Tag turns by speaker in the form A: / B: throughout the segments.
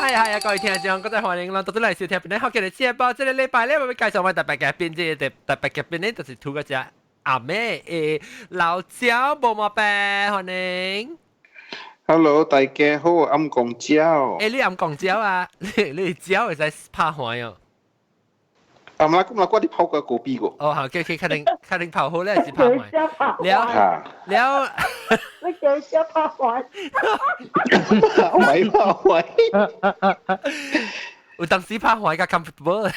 A: 係啊，各位聽眾，各位歡迎啦，到底嚟收聽邊咧？好，今日節目，這個禮拜咧，我會介紹我特別嘉賓，這個特別嘉賓咧，就是土個只阿妹誒老焦無毛病，歡迎。
B: Hello，大家好，暗公蕉。
A: 欸，你暗公蕉啊？你蕉會使拍壞哦？
B: 啊，唔啦，咁啦，我啲泡個果啤個。
A: 哦，好，可以確定確定泡好咧，是拍壞。了了，
C: 你叫只拍壞。
B: 壞拍壞。
A: 有當時拍壞較 comfortable。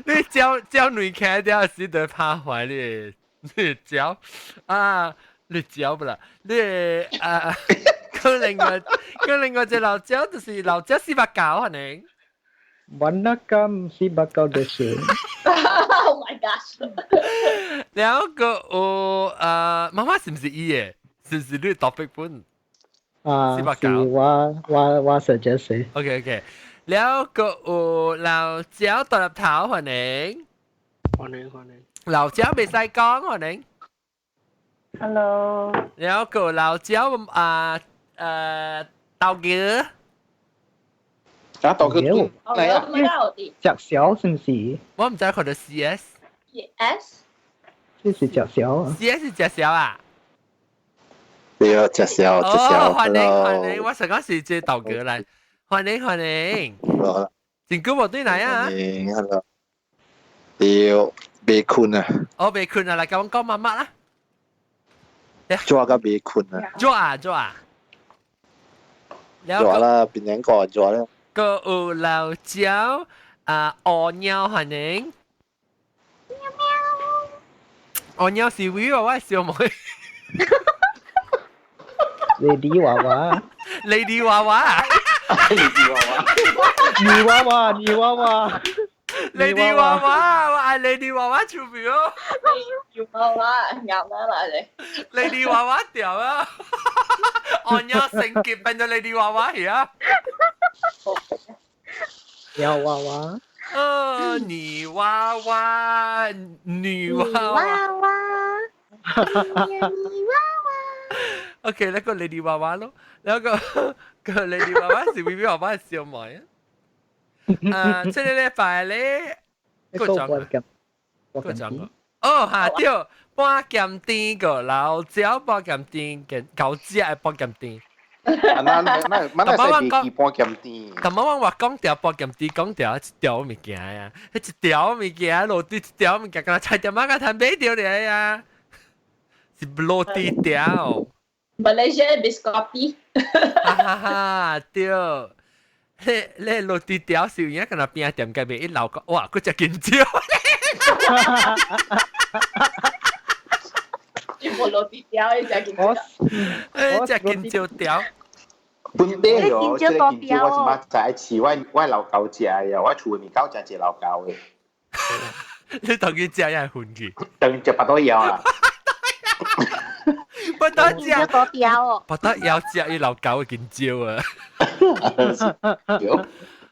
A: 你蕉蕉軟開掉時就拍壞你。你蕉啊，你蕉不啦？你啊，佢另外隻老蕉就是老蕉四百九可能。
D: வணக்கம் 四百九です。
C: Oh my gosh！
A: 兩個有媽媽是唔是伊嘅？是唔是你 topic 本？
D: 啊，是我 suggest。
A: OK，兩個有老蕉獨立頭可能。
D: 歡迎歡迎。
A: 老蕉袂使講可能。
C: Hello。
A: 然後個老蕉啊豆芽。
B: 啊，豆芽嚟啊！
D: 隻小是唔是？
A: 我唔知佢哋 CS。
C: S。
D: 這是隻小啊。
A: CS 是隻小啊？
E: 對啊，隻小隻小。
A: 哦，歡迎歡迎，我上個是隻豆芽嚟，歡迎歡迎。真久無對來啊！
E: 歡迎，hello。對，未睏啊！
A: 我未睏啊，來共阮講媽媽啦。
E: 做個未睏啊！
A: 做啊做啊！
E: 做啦，邊兩個做咧？
A: 個有老蕉啊，烏貓歡迎。喵喵。烏貓是為我小妹。
D: Lady 娃娃。
A: Lady 娃娃。
B: Lady 娃娃。
D: 女娃娃，女娃娃。
A: Lady 娃娃，我愛 Lady 娃娃出名哦。
C: Lady 娃娃啱啦你。
A: Lady 娃娃屌啊！按咗成結變咗 Lady 娃娃去啊！
D: 有娃娃。
A: 女娃娃，女娃娃。
C: 娃。女娃娃。
A: OK，那個 Lady 娃娃咯，那個個 Lady 娃娃是 B B 娃娃小妹啊。啊，這個禮拜咧，個講個講哦，哈對，半鹹甜個老蕉半鹹甜嘅狗食的半鹹甜。
B: 啊，那那那那是記半鹹甜。
A: 但我話講條半鹹甜，講條一條物件呀，一條物件落地一條物件，敢若菜店仔甲趁買著咧呀，是落地條。
C: Malaysia biscotti。
A: 哈哈哈，對。你你落地條是有影，敢若邊仔店內面一流個，哇！佢隻金蕉。
C: 全部落地條，一隻金蕉。
A: 誒，隻金蕉條。
B: 本地哦，這個金蕉我是捌在飼，我老狗食的，我厝內面狗食一老狗的。
A: 你當佢食也係混去？
B: 當食巴肚枵啊！
A: 不得食
C: 多條哦！
A: 不得枵食伊老狗的金蕉啊！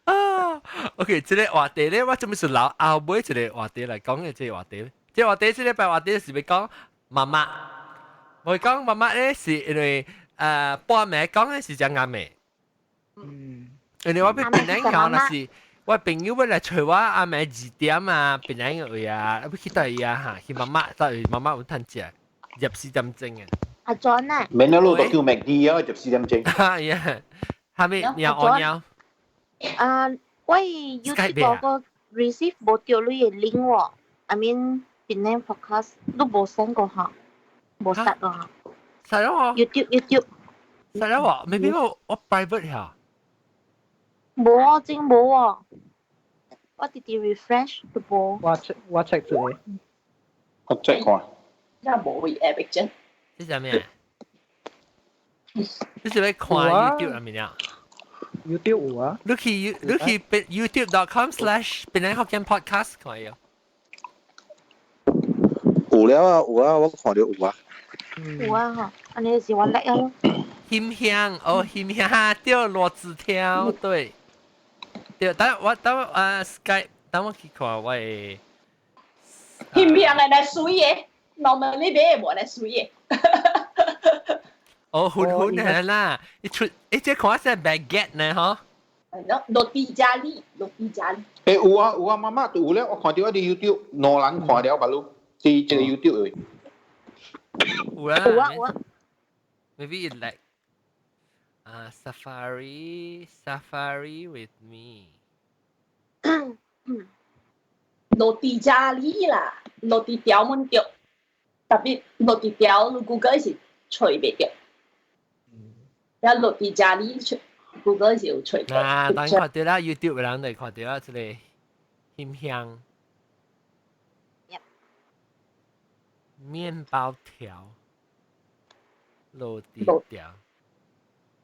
A: 啊，OK，這個話題咧，我準備是留後尾一個話題來講嘅，這個話題。這個話題，這禮拜話題是欲講媽媽。我講媽媽咧，是因為半暝講嘅是講暗暝。因為我欲檳城講，若是我朋友欲來揣我暗暝2點啊，檳城嘅位啊，欲去佗位啊哈，去媽媽，佗位媽媽有通食，24點鐘嘅。
C: 阿 John 啊，
B: 免啦，路都叫麥記啊，24點鐘。
A: 係啊，下面貓烏貓。
C: 啊，我 YouTube 嗰個 receive 無著你嘅 link 喎，I mean 檳城 podcast 你無 send 過哈，無實啊。
A: 實咗我。
C: YouTube YouTube。
A: 實咗我，maybe 我 private 下。
C: 無啊，真無啊。我直直 refresh 都無。
D: 我 check 我 check 一下。
B: 我 check 看。
C: 真係無 app 啫。
A: 這是咩？你是欲看 YouTube 係咪啊？
D: YouTube 有啊。
A: 你去 youtube.com/檳城福建 podcast 看有。
E: 有了啊，有啊，我看著有啊。
C: 有啊，吼，按呢是我叻啊。
A: 欣香哦，欣香對，羅子條對。對，等我等我啊 Skype，等我去看我的。
C: 欣香係來水的，normally 買無來水的。
A: 哦，粉粉係啦，一出，一隻看成 baguette 呢，嗬。
F: Roti jali，roti jali。
B: 欸有啊有啊，mamak 都有咧，我看到我佇 YouTube，兩人看了，巴魯，佇這個 YouTube 的。
A: 有啊。
C: 有啊有啊。
A: Maybe it like 啊 Safari Safari with me。
F: Roti jali 啦，roti 條滿著，特別 roti 條，你 Google 是揣袂著。了 roti jali 出 Google 是有揣。
A: 啊，當看到啦，YouTube 人就看到啦，這個香香。麵包條，roti 條。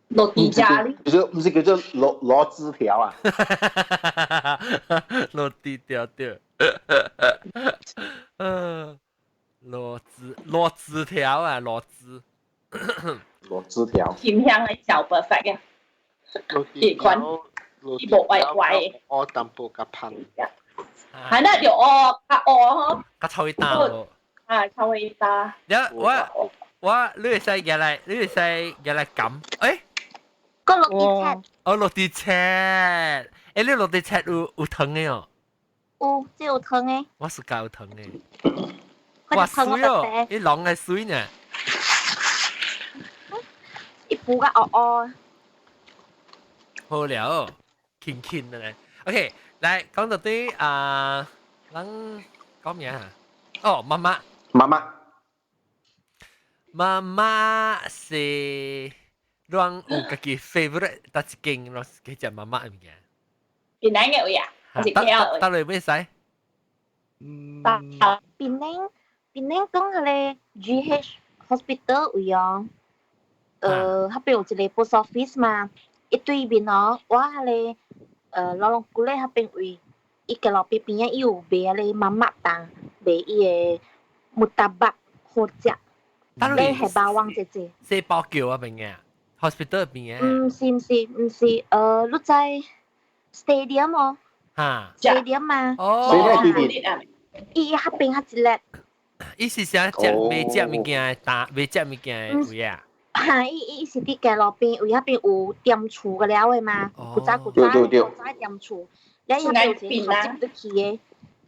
F: Roti jali。
B: 唔是叫做螺螺枝條啊？
A: Roti 條對。嗯，螺枝螺枝條啊，螺枝。
B: 螺枝條。
F: 甜香的小 perfect 啊！一款，伊無歪歪的。
E: 我淡薄較香。
F: 係那就哦，較烏嗬。
A: 較臭一打哦。
F: 啊，臭一打。
A: 了我我你會使入來，你會使入來撳，欸？
C: 個 roti chat。
A: 哦，roti chat，欸，你 roti chat 有有糖的哦？
C: 有，這有糖的。
A: 我是較有糖的。哇，水哦，伊濃的水呢？
C: 一補個烏烏。
A: 好了，輕輕的咧。OK，來講到底啊，咱講咩啊？哦，mamak，
B: Mamak，
A: Mamak 是咱有家己 favorite 佗一間，攏是去食 mamak 的物件。
F: 檳城的位啊，還是 KL 位？
A: 佗落欲使？
D: 嗯。
C: 檳城檳城講彼个 GH Hospital 位哦，彼邊有一個 post office 嘛，伊對面哦，我彼个老龍古咧彼邊位，伊個路邊邊仔伊有賣彼個 mamak 檔，賣伊个 murtabak 好食，咧係霸王姐姐。
A: 四包橋啊邊嘅，hospital 邊嘅。
C: 毋是毋是毋是，你知 stadium 哦？
A: 哈。
C: Stadium 嘛。
A: 哦。
B: 對面。
C: 伊彼邊較一粒。
A: 伊是啥食賣食物件的，賣食物件的位啊？
C: 哈，伊伊是佇街路邊，位彼邊有店厝個了的嘛，古早古早古早店厝，了伊彼邊有一個頭接入去的，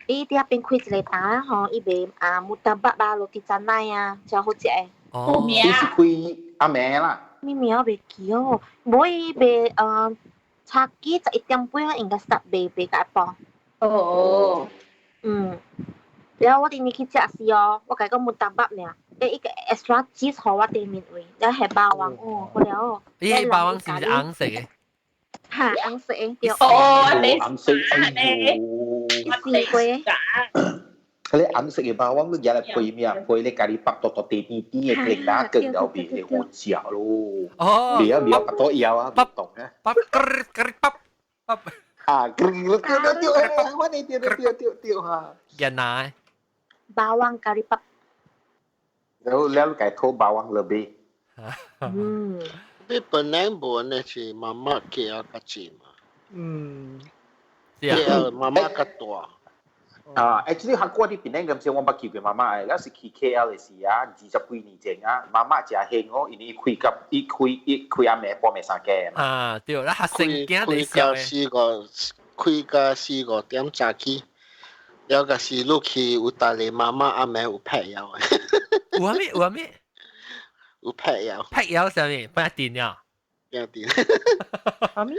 C: 伊佇彼邊開一個檔吼，伊賣啊 murtabak 啊、roti canai 啊，誠好食的。
A: 哦。
B: 伊是開暗暝啦。
C: 咩名我袂記哦，無伊賣早起11點半應該 start 賣賣到下晡。
F: 哦。
C: 嗯。了我頂日去食時哦，我共伊講 murtabak 爾，你一個 extra cheese 予我頂面位，了係霸王哦，好了哦。
A: 伊霸王是毋是紅色的？
C: 哈，紅色的對。
F: 哦，你
B: 紅色，哎喲。
C: 試過。
B: 佢啲紅色嘅霸王，你入來配咩啊？配你咖喱白多多甜甜甜嘅零打羹有邊，你好食咯。
A: 哦。
B: 你啊你啊，白多腰啊，不懂啊。
A: 白咖喱白白。
B: 啊，對對對，我你對對對對對哈。
A: 原來。
C: 霸王咖喱白。
B: 了了，改土霸王了唄。
C: 嗯。
E: 你本來無呢是 mamak 價較濟嘛。
D: 嗯。
E: KL mamak 較大。
B: 啊，actually 韓國啲檳城咁少，我捌去過 mamak 的，了是去 KL 的時啊，20幾年前啊，mamak 誠興哦，因為伊開甲伊開伊開暗暝半暝三更嘛。
A: 啊，對，咱學生囝
E: 開到四個，開到四五點早起，了個是入去有逐個 mamak 暗暝有拍藥的。
A: 有啥物？有啥物？
E: 有拍藥。
A: 拍藥啥物？餅店啊？
E: 餅店。
D: 啥物？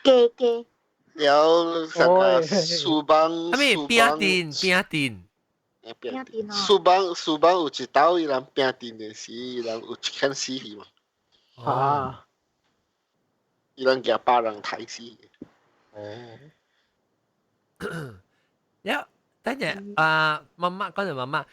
C: 雞雞。
E: 了啥個書房？
A: 啥物餅店？餅店。
E: 餅店。書房書房有一道伊人餅店的時，伊人有一間死去嘛。
D: 啊！
E: 伊人舉百人刣死。
A: 哦。了，等陣啊，mamak 講到 mamak，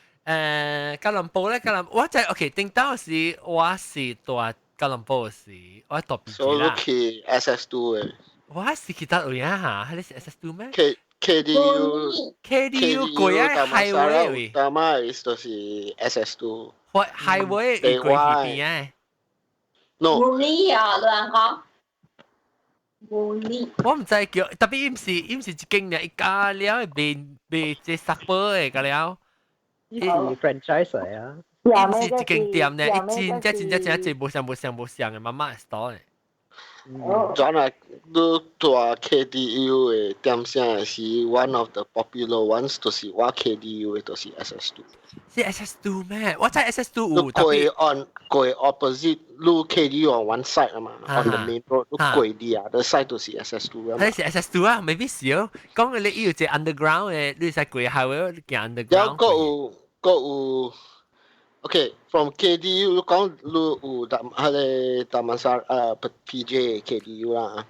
A: 吉隆坡咧，吉隆，我就 OK，頂當時我是住吉隆坡時，我住 PJ
E: 所以
A: 啦。
E: 去 SS2 的。
A: 我是去佗位啊嚇？彼是 SS2 咩
E: K KDU
A: ？KDU 過啊 highway 位。
E: Damaris 就是 SS2。
A: 或 highway 過去邊啊
E: ？No。
F: Murray 啊，你講。Murray。
A: 我毋知叫，特別伊毋是伊毋是一間爾，伊加了賣賣這 supper 的個了。
D: 伊是 franchise 嚟啊。
A: 伊毋是一間店呢，伊真正真正真正無相無相無相的嘛嘛 store 呢。
E: 轉來你蹛 KDU 的點聲是 one of the popular ones，就是我 KDU 的，就是 SS2。
A: 是 SS2 咩？我知 SS2 有，
E: 你過 on 過 opposite，你 KDU on one side 啊嘛，on the main road，你過 the other side 就是 SS2 啊嘛。
A: 係是 SS2 啊，maybe 是哦。講你有一個 underground 的，你使過 highway 行 underground。
E: 有個有個有。Okay, from KDU 你講你有淡係個 Damansara 啊 PJ KDU 啦。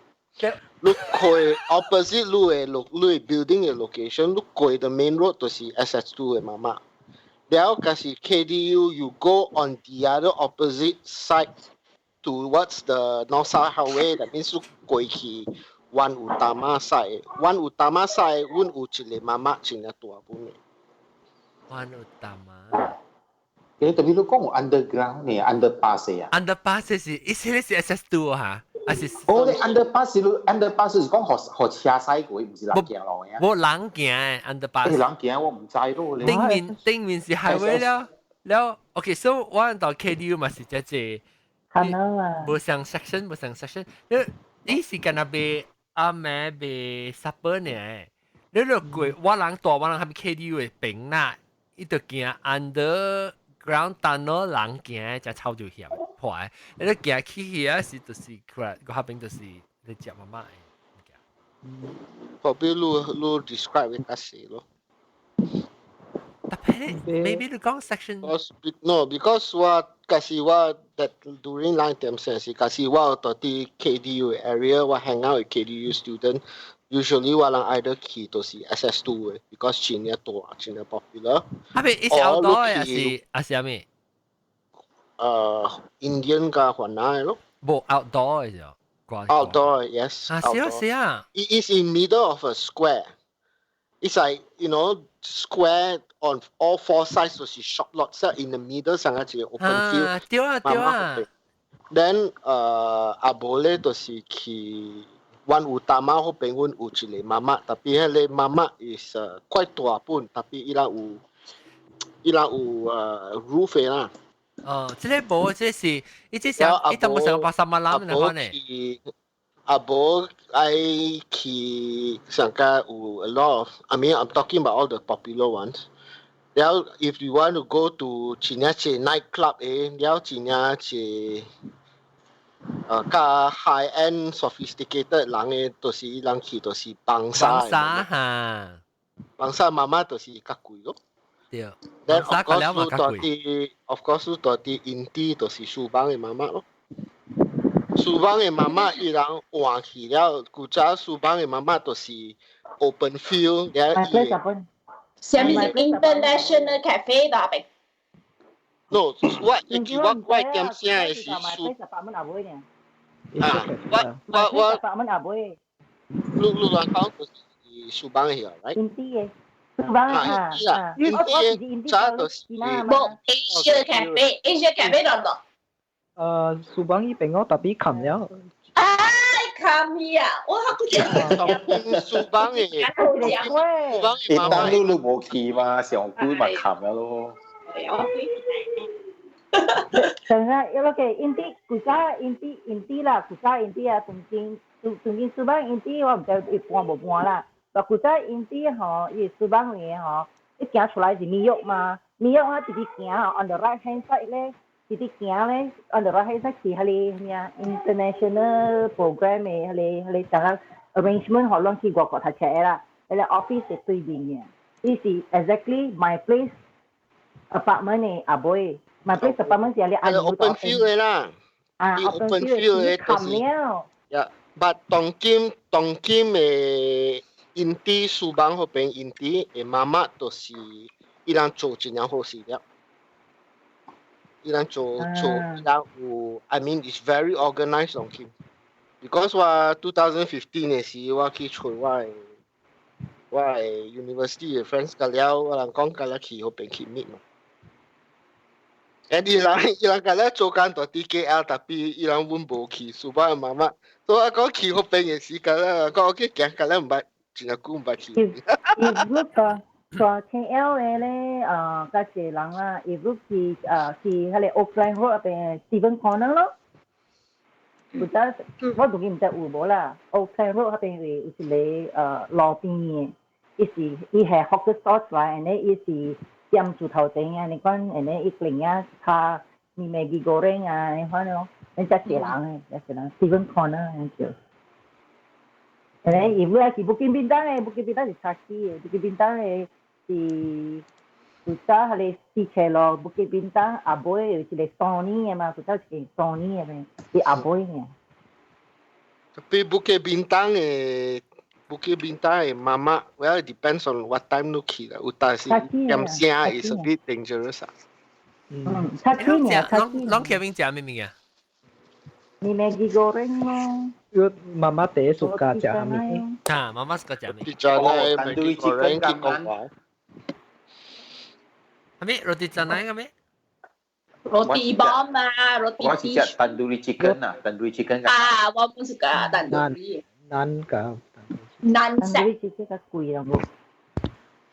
E: 你過 opposite 你的你的 building 的 location，你過 the main road 就是 SS2 的 mamak。了假是 KDU you go on the other opposite side towards the North South Highway， that means 你過去 One Utama side，One Utama side 阮有一個 mamak 真正大本的。
A: One Utama。
B: 你特別你講有 underground 呢，underpass 啊
A: ？underpass 是，意思是 SS2 哈，還是？
B: 哦，你 underpass 你 underpass 是講予予車駛過，毋是人行路嘅。
A: 無人行的 underpass。
B: 人行我毋知咯。
A: 頂面頂面是 highway 了，了，OK，so 我到 KDU 嘛是這這。
C: 可能啊。
A: 無相 section，無相 section，你你是干那賣暗暝賣 supper 呢？你若過我人蹛我人還 KDU 的邊啦，伊就行 underground tunnel 人行，才臭就險破的。你行去遐是就是佢個下邊就是你食 mamak 的。
E: 後邊你你 describe 會較細咯。
A: 特別 maybe 你講 section。
E: No, because 我假是我 that during 咱點聲是，假是我到佇 KDU area，我 hang out with KDU student。Usually 我人 either 去都是 SS2 的，because 真正大，真正 popular。
A: 啊邊，伊是 outdoor 還是還是啥物？Indian
E: 加雲南的咯。
A: 無 outdoor 的就。
E: Outdoor, yes.
A: 啊，是啊，是啊。
E: It is in middle of a square. It's like square on all four sides 就是 shop lots in the middle 上個一個 open field。
A: 啊，對啊，對啊。
E: Then 啊無咧就是去 One Utama 彼邊阮有一個 mamak，特別彼個 mamak is quite 大本，特別伊人有伊人有roof 的啦。
A: 哦，這個無，這是伊這是伊都無上 pasar malam 那款的。
E: 啊無愛去上個有 a lot of, I mean, I'm talking about all the popular ones。了 if you want to go to 真正濟 night club 的，了真正濟較 high end sophisticated 人的，就是伊人去就是 Bangsar。
A: Bangsar 哈。
E: Bangsar mamak 就是較貴咯。
A: 對。
E: Then of course 你蹛佇，of course 你蹛佇 Inti 就是 Subang 的 mamak 咯。Subang 的 mamak 伊人換去了，古早 Subang 的 mamak 就是 open field，了伊。
F: 啥物是 International Cafe 大邊？
E: No，我記我我點聲的是蘇。啊，我我我。你你亂講就是 Subang 的，right？
C: Inti 的。Subang 啊，
E: 啊，Inti 早就是。
F: 無 Asia Cafe，Asia Cafe 落落。
D: Subang 呢邊我特別近了。
F: 哎，冚去啊！我學過
E: Subang 的，
B: Subang 你當你都無去嘛，上久嘛冚了咯。
C: 等下，一個 Inti 古早 Inti Inti 啦，古早 Inti 啊，東京東東京 Subang Inti 我毋知伊搬無搬啦。但古早 Inti 吼，伊 Subang 裡吼，一行出來是美玉嘛，美玉啊，直直行 on the right hand side 咧，直直行咧，on the right hand side 是彼個咩啊 international program 的彼個彼個啥個 arrangement，予攏去外國讀冊的啦，彼個 office 是對面嘅，伊是 exactly my place apartment 的後尾，my place apartment 是彼個
E: open field 的啦，
C: 啊，open field 的就是。
E: 呀，but 當今當今的 Inti Subang 彼邊 Inti 的 mamak 就是伊人做真正好勢了。伊人做做伊人有，I mean, it's very organized 當今。Because 我2015的時，我去揣我的我的 university 的 friends 甲了，我人講甲了去彼邊去 meet 嘛。誒，伊人伊人甲了做工蹛佇 KL，特別伊人阮無去 Subang 的 mamak，所以我講去彼邊的時間了，講我去行，甲了毋捌，真正久毋捌去。
C: 你個
G: 在 KL 嘅咧，較濟人啦，伊如去彼個 Oakland Road 邊 Steven Corner 咯。有得我當然毋知有無啦。Oakland Road 彼邊有一個路邊嘅，伊是伊係 hawker stall 來，and 伊是店厝頭前啊，你講，and 伊另啊炒麵 Maggi goreng 啊，你看咯，你遮濟人嘅，遮濟人 Steven Corner 樣叫。誒，伊尾是 Bukit Bintang 嘅，Bukit Bintang 是叉機嘅，Bukit Bintang 嘅是古早彼个四車路 Bukit Bintang 後尾有一個 Sony 嘅嘛，古早一間 Sony 嘅咩，是後尾嘅。
E: Tapi Bukit Bintang 嘅 mamak, well, it depends on what time 你去啦。有但是點聲 is a bit dangerous 啊。
G: 嗯，較起呢，較起。
A: 攏 Kevin 食咩物件？
G: 你 Maggi goreng 咯。
D: 要媽媽第一 suka 食啥物？
A: 啊，媽媽 suka 食咩？
E: 哦，
B: Tandoori chicken 咁。
A: 係咩？Roti canai 嘅咩？
F: Roti bomb 啊，roti。
B: 我是食 tandoori chicken 啊，tandoori chicken。
F: 啊，我唔 suka tandoori。
D: Naan 㗎。
F: Naan
G: set。Tandoori chicken 較貴啦，冇。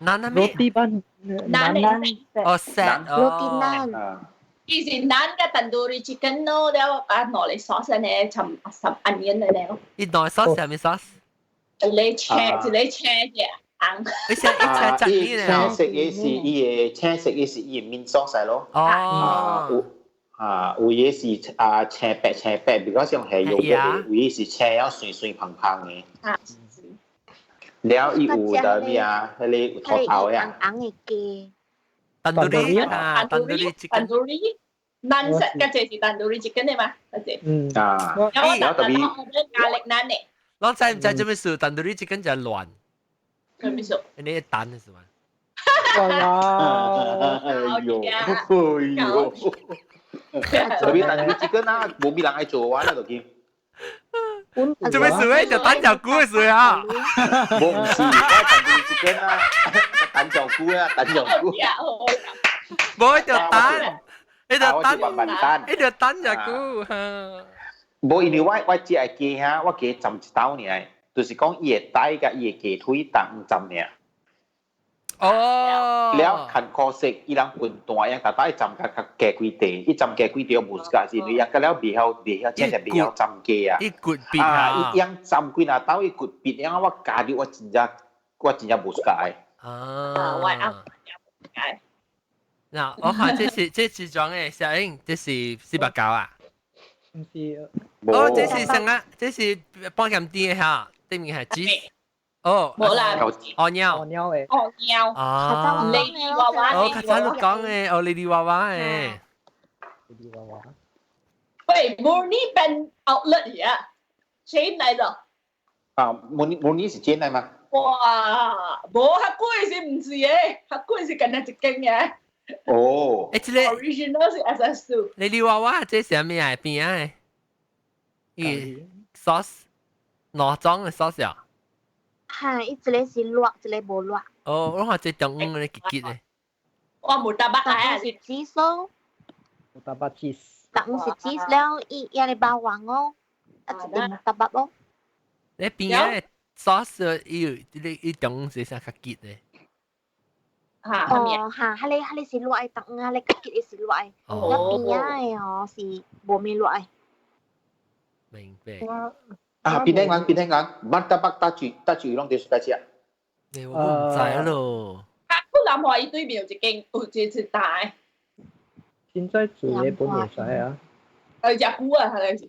A: Naan 係咩
D: ？Roti bun。
F: Naan
A: 哦，set。
C: Roti naan。
F: 以前 naan 嘅 tandoori chicken 咯，了啊攞嚟 sauce 呢，尋尋 onion 嘅咧。
A: 伊攞 sauce 係咩 sauce？
F: 一個青，一個青嘅紅。
A: 你食一隻隻呢？
B: 青色嘅是伊個青色嘅是伊個麵 sauce 咯。
A: 哦。
B: 有啊，有嘢是啊青白青白，比較像係有嘅，有嘢是青了水水胖胖嘅。
F: 啊。
B: 了伊有的咩啊？彼個有土豆呀。
C: 紅紅嘅雞。
A: Tandoori 啊，tandoori
F: chicken。Tandoori。Naan set 嘅這是 tandoori chicken 嘅嘛？嗰隻。
D: 嗯。
B: 啊。
F: 有我特別壓力 naan 嘅。
A: 我知唔知做咩事？Tandoori chicken 就係亂。
F: 做咩事？
A: 你蛋是嘛？
D: 哇！
B: 哎呦，哎呦！特別 tandoori chicken 啊，無咩人愛做啊，那就見。
A: 做咩事咧？就蛋腳菇嘅事啊！
B: 無唔是，我 tandoori chicken 啊，蛋腳菇啊，蛋腳菇。
A: 無就蛋，你就蛋，
B: 蛋，
A: 你就蛋腳菇。
B: 無，因為我只係雞哈，我雞浸一兜爾，就是講伊會帶佮伊的雞腿當浸爾。
A: 哦。
B: 了，很可惜，伊人分段，伊逐擺浸較較加幾塊，伊浸加幾塊無 suka，是因為伊個了袂曉袂曉，真正袂曉浸雞啊。
A: 伊骨別
B: 啊！伊樣浸幾若兜，伊骨別，樣我加入我真正無 suka 的。
A: 啊。
F: 我啱。
A: 嗱，我看這是裝的，小英，這是489啊。
D: 唔是。
A: 哦，這是啥啊？這是半鹹店的哈，對面係雞。哦，
F: 冇啦，
A: 哦貓，
D: 哦貓的，
F: 哦貓，
A: 啊，
F: Lady 娃娃，
A: 哦，較早你講的，哦，莉莉娃娃的
D: ，Lady 娃娃。
F: 喂，Murni 變 outlet 呀，chain 來的。
B: 啊，Murni 是 chain 來嗎？
F: 哇，無較貴是毋是的，較貴是干焦一間嘅。
B: 哦，
A: 欸，這個
F: original 是 SS2。
A: Lady 娃娃，這是啥物啊？邊仔的？伊 sauce 哪種的 sauce 啊？
C: 哈，伊一個是熱，一個無熱。
A: 哦，我看這中央的結結的。
F: 我 murtabak 啊，
C: 是 cheese 咯。
D: Murtabak cheese。
C: 但是 cheese 了，伊也係包黃哦，啊一個 murtabak 咯。
A: 你邊仔的 sauce 伊有這個伊中是啥較結的？
F: 嚇，
C: 哦嚇，彼個是熱的，但啊，你較結的是熱的。
A: 哦。
C: 邊仔的哦是無咩熱的。
A: 明白。
B: 啊，檳城人，檳城人，martabak 搭住搭住攏佇 suka 食。
A: 你我唔知咯。
F: 啊，富南華伊對面有一間，有一是大的。
D: 現在做的本會使啊。
F: 食久啊，係是，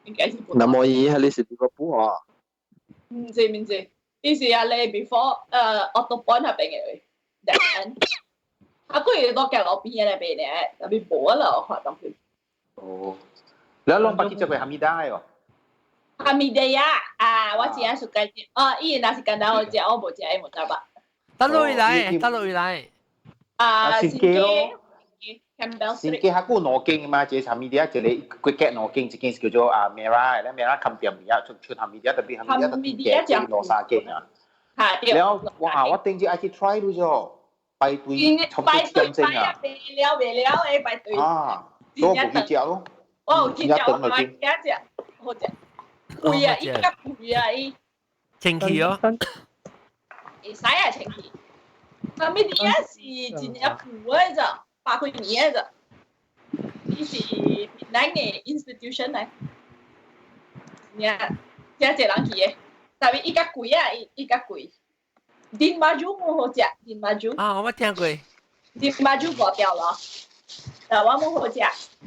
F: 應該是。
E: 那麼伊係你是邊個補啊？
F: 毋是毋是，伊是啊，你 before Auto Point 那邊嘅，啊，佢都行路邊那邊咧，特別無啦，我看當時。
B: 哦，你攏捌去食過哈密達哦？
F: 哈密達啊，啊，我真正 suka 食，哦，伊若是簡單好食，我無食伊 murtabak。
A: 得落來，得落來。
F: 啊，
B: 新街咯。
F: 新
B: 街較久兩間嘛，一個哈密達，一個幾隔兩間，一間是叫做啊 Mera，咧 Mera 冚店爾，出出哈密達特別哈密達特別兩三間啊。
F: 嚇對。
B: 了，哇！我頂次愛去 try 咗啫，排隊差不多一點鐘啊。
F: 未了未了的排隊。
B: 啊，我無去食咯。
F: 我有去食，我買食食，好食。貴啊，伊較貴啊，伊。
A: 清氣哦。
F: 會使啊，清氣。媽咪啲是真正舊的咋，百幾年的咋，伊是檳城的 institution 來，真正真濟人去的，但是伊較貴啊，伊伊較貴。Din Maju 無好食，Din Maju。
A: 啊，我捌聽過。
F: Din Maju 無掉咯，但我無好食。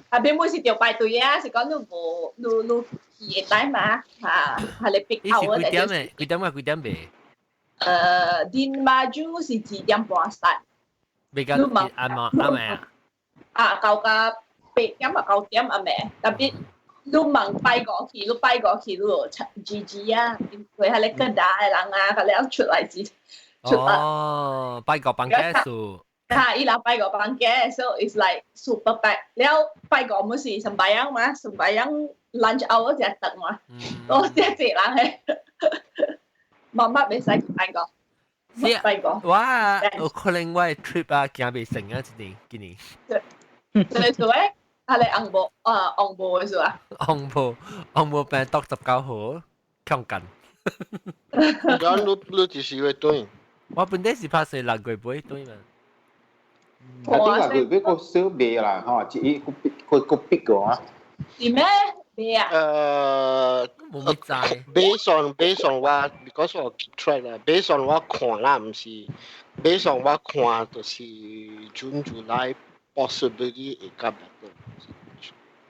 F: 啊，變本是著排隊啊，是講你無你你去會使嘛？嚇，係你逼
A: 伊是
F: hour
A: 幾點的？幾點啊？幾點賣？Din
F: Maju 是2點半 start。
A: 未到暗暝暗暝啊？
F: 啊，到甲8點啊9點暗暝，特別你問拜過去，你拜過去，你就 GG 啊，因為彼個更大的人啊，佢了出來是出來。
A: 哦，拜個房間數。
F: 嚇，伊人拜個房間，so it's like super packed。了拜個毋是 sembahyang 嘛，sembahyang lunch hour 食頓嘛，都真濟人嘿。媽媽袂使去拜個，拜個。
A: 我有可能我的 trip 啊，行袂成啊，這年今年。
F: 所以說咧，啊你紅毛啊紅毛的是吧？
A: 紅毛紅毛病毒19號，強緊。
E: 咁你你幾時會轉？
A: 我本底是拍算6月尾轉嘛。
B: 啊，啲6月尾個少賣啦，吼，一個個個逼個啊。
F: 是咩？賣啊？
A: 冇乜知。
E: Based on 我，because 我 keep track 啦，based on 我看啦，毋是，based on 我看就是 June July possibly 會較 better。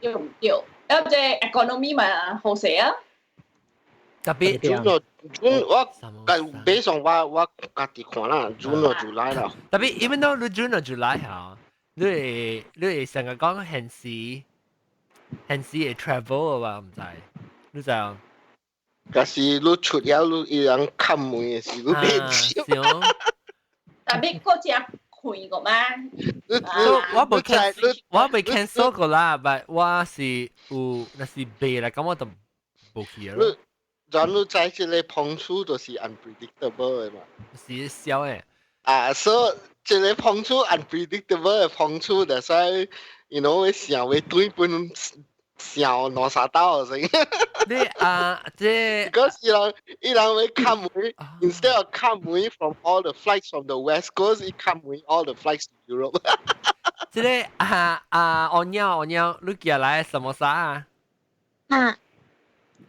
F: 對唔對？因為 economy 嘛好勢啊。
A: 特別
E: June 咯，June 我 based on 我我家己看啦，June 咯 July 啦。
A: 特別 even though 你 June 或 July 嚇，你會你會成日講現時現時會 travel 嘅話，毋知，你知啊？
E: 假是你出了你伊人敲門的時，你袂知。
F: 特別嗰隻開過嗎？
A: 我無 cancel，我未 cancel 過啦，但我是有，若是賣來，咁我就無去咯。
E: 然後在這個碰觸就是 unpredictable 的嘛。
A: 是痟的。
E: 啊，所以這個碰觸 unpredictable 的碰觸，就使，you know，會想會對本想兩三道先。
A: 你啊，這
E: 嗰時人伊人會敲門，instead of 敲門 from all the flights from the West Coast，伊敲門 all the flights to Europe。
A: 這個啊啊，阿鳥阿鳥，你寄來什麼啥啊？
C: 啊。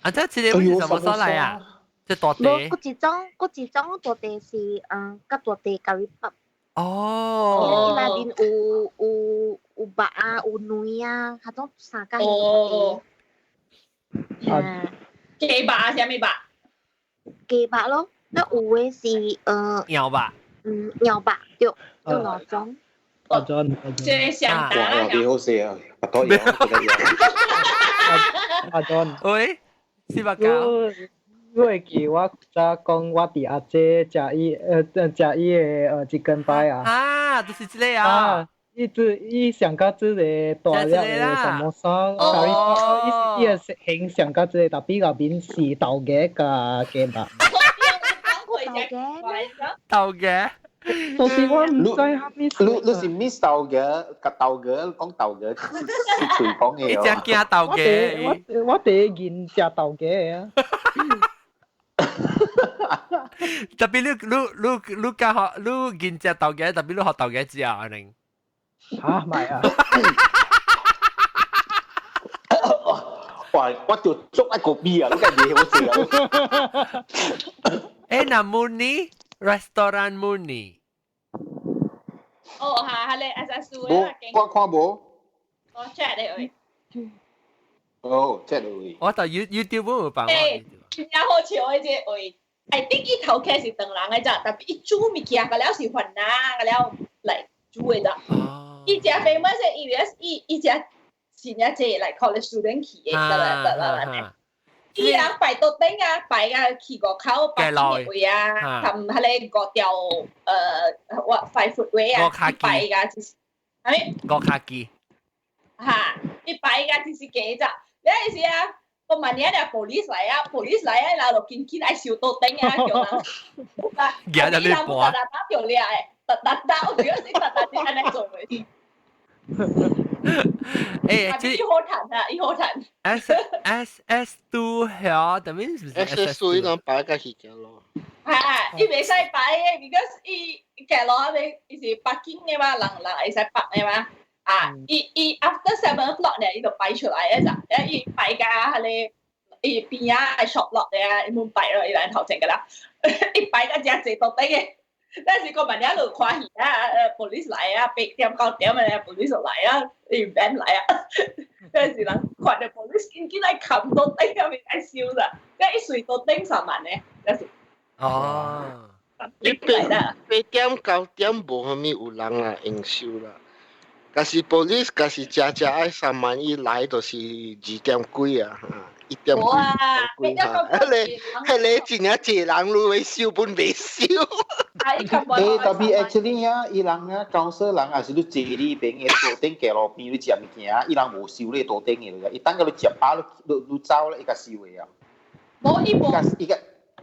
A: 啊，這這個是什麼啥來啊？這大地。
C: 無，嗰一種，嗰一種大地是嗯，較大地 curry puff。
A: 哦。
C: 伊內面有有有肉啊，有卵啊，彼種三間。
F: 哦。
C: 啊。
F: 雞肉啊，啥物肉？
C: 雞肉咯，那有的是
A: 牛肉。
C: 嗯，牛肉對，有兩種。
D: 阿 John，
F: 這上大啦。
B: 哇，幾好食啊！不多嘢，不多嘢。
D: 阿 John。
A: 喂，489。
D: 你會記我早講我佇阿姐食伊食伊的chicken pie 啊？
A: 啊，就是這個啊！
D: 伊只伊上較這個大粒的什麼沙，伊伊個形上較這個，特別內面是豆芽佮雞肉。
A: 豆芽。
D: 到時我毋知蝦米。
B: 你你是 miss 豆芽，佮豆芽講豆芽是嘴講嘅。
A: 伊只驚豆芽。
D: 我我第一見食豆芽啊！
A: 特別你你你你教學你見食豆芽，特別你學豆芽之後，可能
D: 嚇唔係啊！
B: 哇！我就捉一個味啊，你個嘢好食啊！
A: 誒，那 Muni restaurant Muni。
F: 哦，嚇，係你阿阿蘇
B: 無，我看無。
F: 我 check 你位。
B: 哦，check 你位。
A: 我到 YouTube 有放。
F: 誒，真正好笑的這個位。I think 伊頭開是唐人的咋，特別伊煮物件，個了是雲南個了來煮的咋。伊誠 famous 的，伊伊伊誠真正濟來 college student 去的，得啦得啦啦。伊人排桌頂啊，排啊去五口排的位啊，含彼個五條我 five foot 位啊，排個就是，啥物？
A: 五卡機。
F: 哈，伊排個就是假咋，你意思啊？我問你啊，police 來啊，police 來啊，然後就緊緊愛收桌頂啊，叫人。
A: 舉得你盤。
F: 噠噠噠叫掠的，噠噠噠，我主要是噠噠是按呢做的。
A: 誒，這
F: 伊好彈啊，伊好彈。
A: S S S two 響，等於是
E: S S two 伊人擺個去食咯。
F: 係，伊袂使擺嘅，because 伊街路嗰邊伊是 parking 嘅嘛，人人會使泊嘅嘛。啊，伊 after 7 o'clock 呢，伊就擺出來嘅咋，伊擺甲彼个伊邊仔 shop lot 嘅，伊冇擺咯，伊來頭前個啦，伊擺甲誠濟桌頂嘅。但是個萬一就看戲啊，police 來啊，8點9點啊，police 就來啊，伊 van 來啊，但是人看到 police 緊緊來冚桌頂啊，咪愛收啦，即一隨桌頂上萬咧，就是
A: 哦，
E: 你8點9點無啥物有人啊，應收啦。假是 police，假是食食愛3萬，伊來就是2點幾啊，1點幾。
F: 哇！
E: 幾嚇，彼个真正濟人，你會收本袂收。
B: 欸，tapi actually 啊，伊人啊，council 人也是你坐你邊的桌頂街路邊你食物件，伊人無收你桌頂的，伊等甲你食飽，你走咧，伊才收的啊。
F: 無伊無。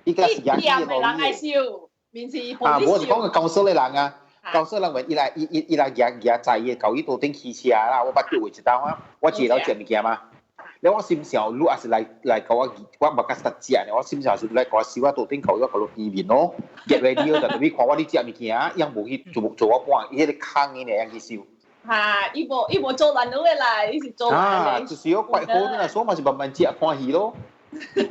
B: 伊個是
F: 店的人愛收，面是
B: 啊，我是講個 council 的人啊，council 人話伊來伊伊伊來舉舉載伊，到伊桌頂騎車啦，我捌叫位一道啊，我坐樓食物件嘛。了我心想，你也是來共我，我無較實食呢。我心想是來共我收我桌頂口，我共你邊面咯，get ready 咯，就特別看我咧食物件，伊無去做做我半，伊彼個空的呢，樣去收。
F: 哈，伊無做難路的啦，伊是做
B: 啊，就是我怪好啦，所以嘛是慢慢食歡喜咯。
F: 是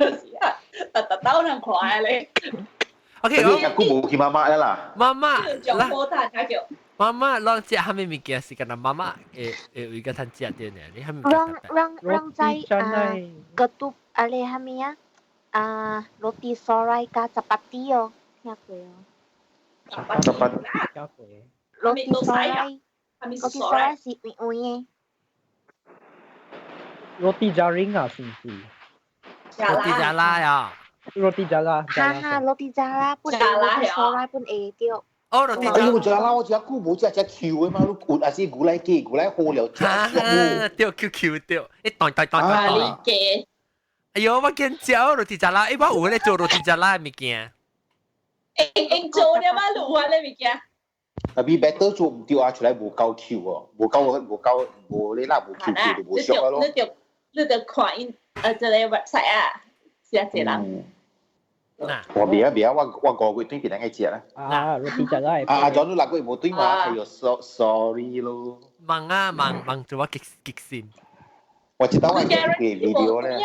F: 啊，特特兜人看咧。
A: OK，
B: 我久無去媽媽啦。
A: 媽媽，
F: 啦。
A: 媽媽，攏食啥物物件是干焦媽媽會會較通食著呢？你啥物？
C: 人人知啊，個都啊你啥物啊？啊，roti sorai 加 chapati 哦，聽過哦。
B: chapati。
C: roti sorai，roti sorai 是圓圓的。
D: roti jaring 啊，是唔是
A: ？roti jala 呀。
D: roti jala。
C: 哈哈，roti jala 本 roti sorai 本會對。
A: 哦，roti
B: 哎呦，jala 我食久無食食 Q 的嘛，你有還是牛奶雞，牛奶好了食。
A: 對，Q Q 對，一段段段段段。哎呦，我見食 roti jala，欸，我有咧做 roti jala 的物件。
F: 用用做了嘛，滷啊咧物件。
B: tapi better 做毋對啊，出來無夠 Q 哦，無夠無你啦，無 Q Q 就無俗啊咯。
F: 你著看𪜶這个 website 啊，是啊，這人。
B: 我袂啊袂啊，我5月對別人愛食啦。
D: 啊，roti jala。
B: 啊，阿 John 你6月無對嘛？哎呦，sorry 咯。
A: 忙啊忙忙做我激激心。
B: 我知道我嘅 video 咧。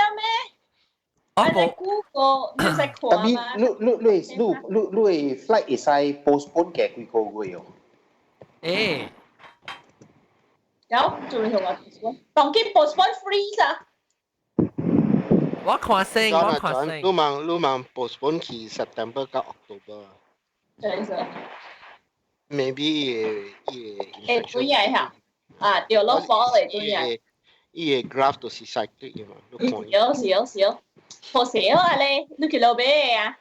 A: 哦，
F: 無。Google 你使看
B: tapi 你你你你你 flight 會使 postpone 嘅幾個月哦？
A: 欸。
F: 有做咩同我 postpone？當今 postpone free 啊！
A: 我看先，我看先。
E: 你望 postpone 去 September 到 October。
F: 對是。
E: Maybe 伊
F: 會對啊嚇，啊對咯，fall 會對啊。
E: 伊个 graph 都是 cyclic 嘛，你看。
F: 有是有是有，好笑啊咧，你去老買啊？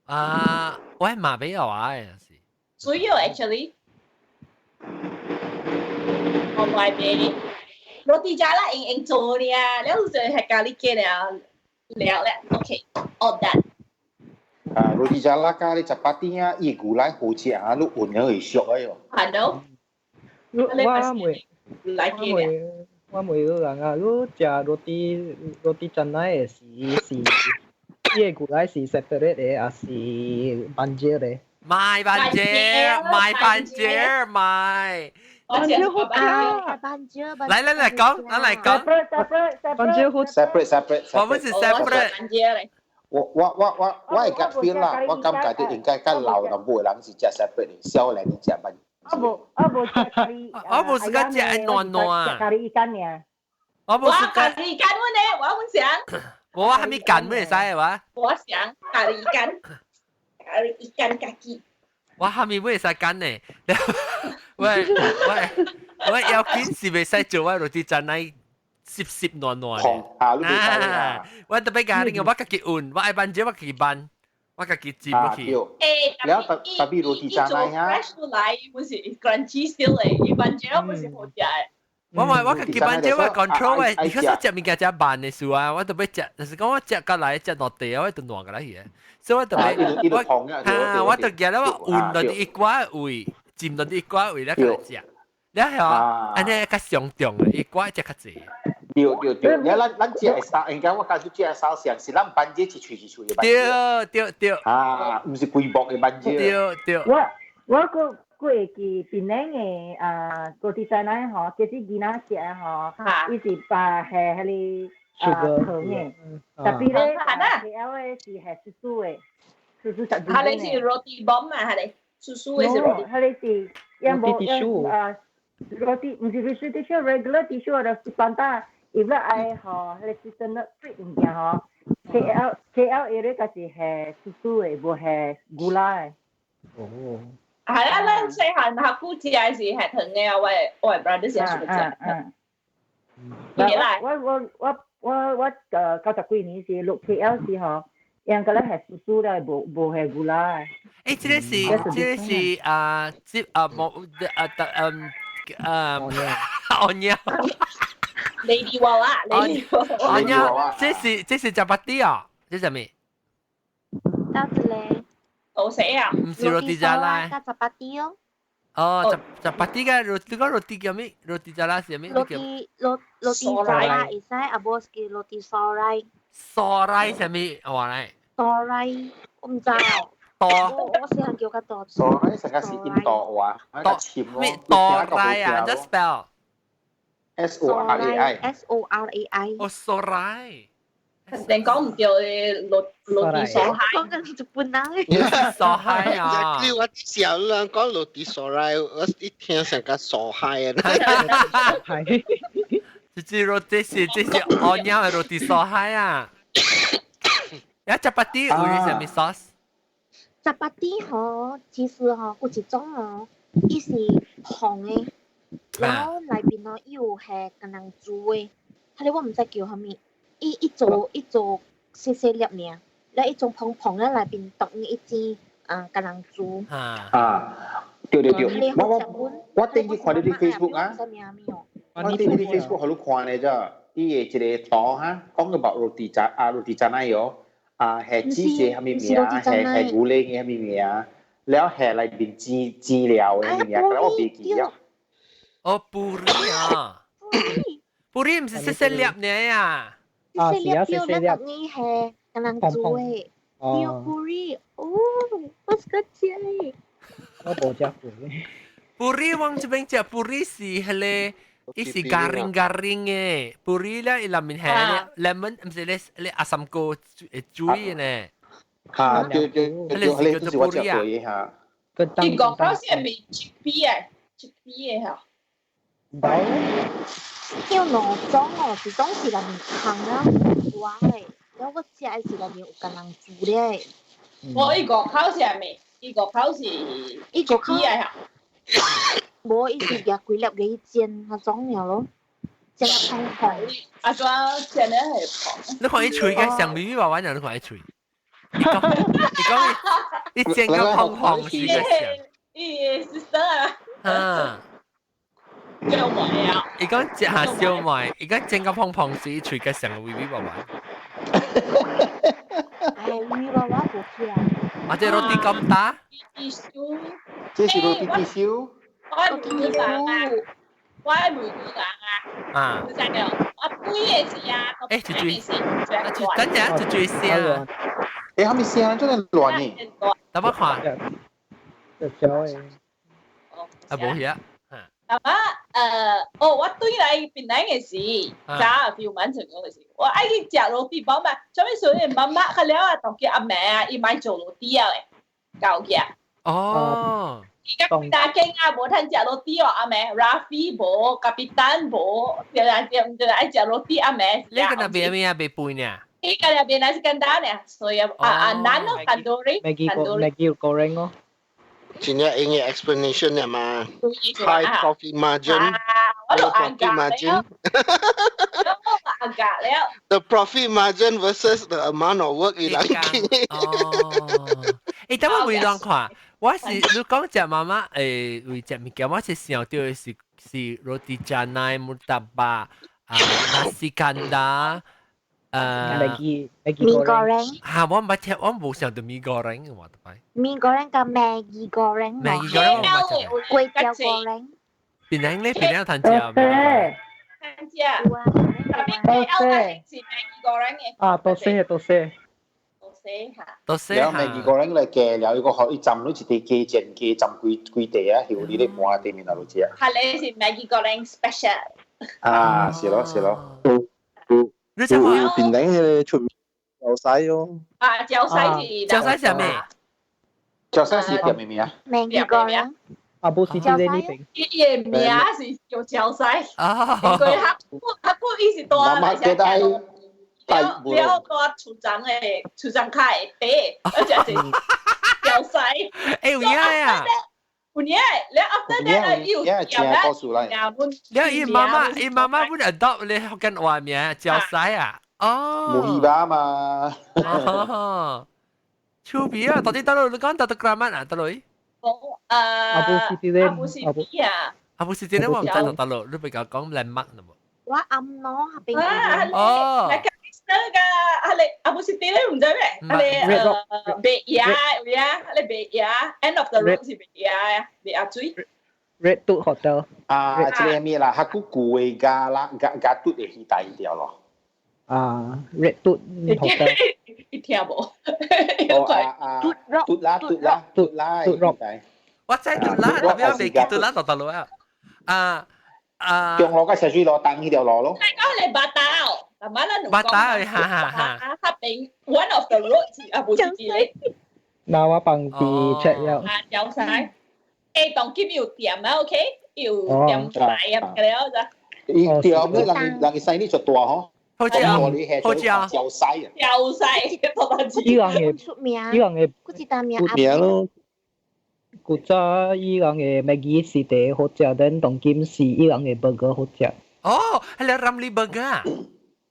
A: 啊，我係馬尾啊，是。
F: 水哦，actually。我唔係買，roti jala 用用做呢啊，了就係咖喱雞了，了了，OK，all done。
B: 啊，roti jala 加你 chapati 啊，伊牛奶好食啊，你聞了會熟哎喲。
F: 係咯。
D: 我問，我問，我問你人啊，你食 roti roti canai 的是，伊个牛奶是 separate 的，還是半截的？
A: 買半截，買半截，買。
D: 半截好
C: 啊，半截。
A: 來來來講，咱來講。
D: 半截好
B: ，separate separate。
A: 我們是 separate。
B: 我會覺 feel 啦，我感覺就應該較老淡薄的人是食 separate 的，少年食半。
G: 我無食咖喱，
A: 我無是個食暖暖。
G: 食咖喱乾爾。
A: 我無是
F: 咖喱乾阮呢，我阮想。
A: 我還沒乾會使哇？
F: 我想咖喱乾，咖喱乾家己。
A: 我還沒會使乾呢。喂喂，我要緊是袂使做我 roti canai 濕濕暖暖。
B: 啊，你袂使啦。
A: 我特別講你，我家己換，我愛拌者我家己拌，我家己煎落去。
B: 了特別 roti canai 啊。
F: fresh 出來，不是 crunchy still 的，伊拌者不是好食的。
A: 我家己拌者我 control 我，你可是食物件食慢的時啊，我特別食，就是講我食過來食落地，我就爛過來去。所以我特別我啊，我就記得我換落一寡位，浸落一寡位咧，來食。了後，按呢較上重的，一寡食較濟。
B: 對對對，你咱咱食的 style，應該我感覺食的 style 上是咱番茄一喙一喙的番
A: 對對對。
B: 啊，毋是規木的番茄。
A: 對對。
G: 我閣會記檳城的啊，roti canai 吼，其實囡仔食的吼，伊是把下彼個啊糖的，tapi 咧 KL 的是下 susu 的，susu 十
F: 哈你是 roti bomb 啊？哈你 susu 的是 roti。
G: 哈你是ยัง無啊 roti 毋是 roti tissue regular tissue 就是 panta，伊要愛吼，彼個 sweetener sweet 物件吼，KL area 才是下 susu 的，無下 gula 的。
D: 哦。
F: 係啊，咱細漢學古食的是下糖的啊，我的 brother 是食。
G: 我我我我我90幾年時落 KL 時吼，應該咧係 susu 咧，無無係 gula。
A: 誒，這個是啊，這啊冇啊特嗯啊哦尿。
F: Lady 娃娃，Lady 娃
A: 娃。哦尿，這是 chapati 啊？這是啥物？
C: 到這裡。
F: 到死啊！
A: 毋是 roti canai。
C: 加 chapati 哦。
A: 哦，chapati 嘅 roti 個 roti 叫咩？roti canai 是咩？
C: roti roti canai 會使，啊無是 roti sorai。
A: sorai 係咩話咧
C: ？sorai 我毋知。
A: 多。
C: 我細漢叫較多。
B: sorai 成個是印度話，
A: 多咩？多拉啊？Just spell。
B: S O R A I。
C: S O R A I。
A: 哦，sorai。
F: 你講唔對，roti 索海。
C: 講緊日本人。
A: 索海啊！
E: 我小人講 roti sorai，我一聽成個傻嗨啊！
D: 係。
A: 這是 roti 是這是按鳥的 roti 索海啊！呀，chapati 有啲啥物 sauce？
C: chapati 吼，其實吼有一種吼，伊是紅的，然後內邊吼伊有下橄欖豬的，彼个我毋知叫啥物。伊做細細粒爾，了伊種蓬蓬咧內邊當一支啊橄欖豬。
B: 啊，對對對，我頂日看你啲 Facebook 啊，我頂日 Facebook 予你看咧啫，伊的一個圖哈，講個 roti 炸啊 roti canai 哦，啊係雞血啥物名，係係牛奶嘅啥物名，了係內邊煎煎料的物件，我袂記了。
A: 哦，puri 啊，puri 毋是細細粒呢啊？
D: 啊，是啊，細細粒。
C: 你係橄欖豬的，對 puri，哦，我是個食。
D: 我無食過。
A: Puri 往這邊食 puri 是彼個，伊是 garing garing 的，puri 咧伊內面係 lemon，毋是咧咧 asam 果水的呢。
B: 嚇，對對對，彼個就是我食過的嚇。
F: 伊個口是咪 chickpea 的？chickpea 的嚇。
C: 有兩種哦，一種是內面空啊瓜的，了我食的是內面有橄欖豬咧。
F: 我伊個口是係咪？伊個口是
C: 伊個口
F: 的嚇。
C: 無，伊是夾幾粒嘅煎那種爾咯，煎啊蓬蓬。
F: 啊，怎煎的係蓬？
A: 你看伊喙個像咪咪娃娃樣，你看伊喙。伊講伊講伊煎個蓬蓬是個像。
F: 伊 sister 啊。
A: 啊。
F: 燒賣啊！
A: 伊講食下燒賣，伊講煎個蓬蓬是伊喙個像個咪咪娃娃。
C: 哎，咪娃娃無起來。
A: 啊，這 roti 咁大？
B: 這是 roti tisu。
F: 我問人啊，我問人啊。
A: 啊。
F: 就這樣，我幾個是啊？
A: 欸，一嘴，等陣一嘴聲。
B: 欸，啥物聲？這麼亂呢？
A: 等我看。
D: 就小的。
A: 啊，無遐。
F: 啊嘛，哦，我對來檳城的時，早 few months ago 的時，我愛去食 roti 包嘛，啥物時陣媽媽較了啊，當叫阿妹啊，伊買做 roti 啊咧，搞起。
A: 哦。
F: 伊甲大間啊，無通食 roti 哦，阿妹，Rafi 無，Kapitan 無，對啊對，對愛食 roti 阿妹。
A: 你個那邊咩啊？袂肥呢？
F: 伊個那邊 nasi kandar 呢，所以啊啊難咯，tandoori。
D: Maggi Maggi goreng 咯。
E: 真正用嘅 explanation 啊嘛，high profit margin，low profit margin。 The profit margin versus the amount of work 伊人
A: 哦，欸，等我會亂看，我是你講食 mamak 誒，為食物件，我是想到的是是 roti canai murtabak 啊，nasi kandar，
D: Maggi Maggi
C: Mee goreng。
A: 嚇，我毋捌聽，我無想到 mee goreng 我特擺。
C: Mee goreng 佮 Maggi goreng。
A: Maggi goreng 我毋捌食。
C: 粿條 goreng。
A: 檳城咧，檳城有通食。
F: 通食。特特別 KL 係是 Maggi goreng 嘅。
D: 啊，多謝多謝。
F: 多謝嚇。
A: 多謝。
B: 了 Maggi goreng 嚟嘅，了一個學一浸都一啲雞煎雞浸幾幾地啊，曉你咧盤對面那度食。
F: 係你是 Maggi goreng special。
B: 啊，是咯是咯。
A: 你知冇？
E: 檳城彼个出名椒絲哦。
F: 啊，椒絲是。
A: 椒絲是咩？
B: 椒絲是叫咩名啊？
C: Maggi goreng。
D: 阿布斯蒂呢邊。
F: 伊伊个名是叫椒絲。
A: 啊。
F: 因為他他不伊是大
B: 媽媽記得。
F: 了了大厝長的厝長較會底，而且是椒絲。
A: 欸，有影啊！
F: 有影，了 after that 伊有店啦，
A: 了伊媽媽，伊媽媽本 adopt 你福建話名椒絲啊？哦。
B: 無希巴嘛。
A: 哦。趣味啊！到底倒落你講到底 Keramat 啊？倒落？
F: 講
D: 阿布斯蒂咧，
F: 阿布斯蒂啊。
A: 阿布斯蒂咧，我毋知道倒落，你比較講 landmark 啦無？
C: 我暗儂彼邊。
A: 哦。
F: 那個啊你阿布斯蒂咧毋知咩？啊你白牙有影，啊你白牙，end of the road 是白牙啊，白牙水。
D: Red Tooth Hotel。
B: 啊，這個咩啦？較久舊的加啦，加加嘟的去大條咯。
D: 啊，Red Tooth Hotel。
F: 你聽無？
B: 哦啊啊，嘟啦嘟啦嘟啦，
D: 嘟 rock。
A: 我知嘟啦，特別未記嘟啦，就得落啊。啊啊！
B: 中路個赤水路東彼條路咯。
F: 你講你八達哦，嗱，馬咱
A: 八達，哈哈哈。
F: 彼邊 one of the road 是阿布斯蒂咧。
D: 嗱，我幫佢 check 了。
F: 啊，有晒。誒，當今有店啊，OK，有店大啊，個了咋？
B: 伊對啊，人人伊生意就大吼。
A: 好食啊！好食啊！
B: 椒絲啊！
F: 椒絲，多大
D: 伊人的
C: 出名，
D: 伊人的
C: 古一單名
E: 出名咯。
D: 古早伊人的 Maggi 是第好食，但當今是伊人的 burger 好食。
A: 哦，彼个 Ramly Burger 啊！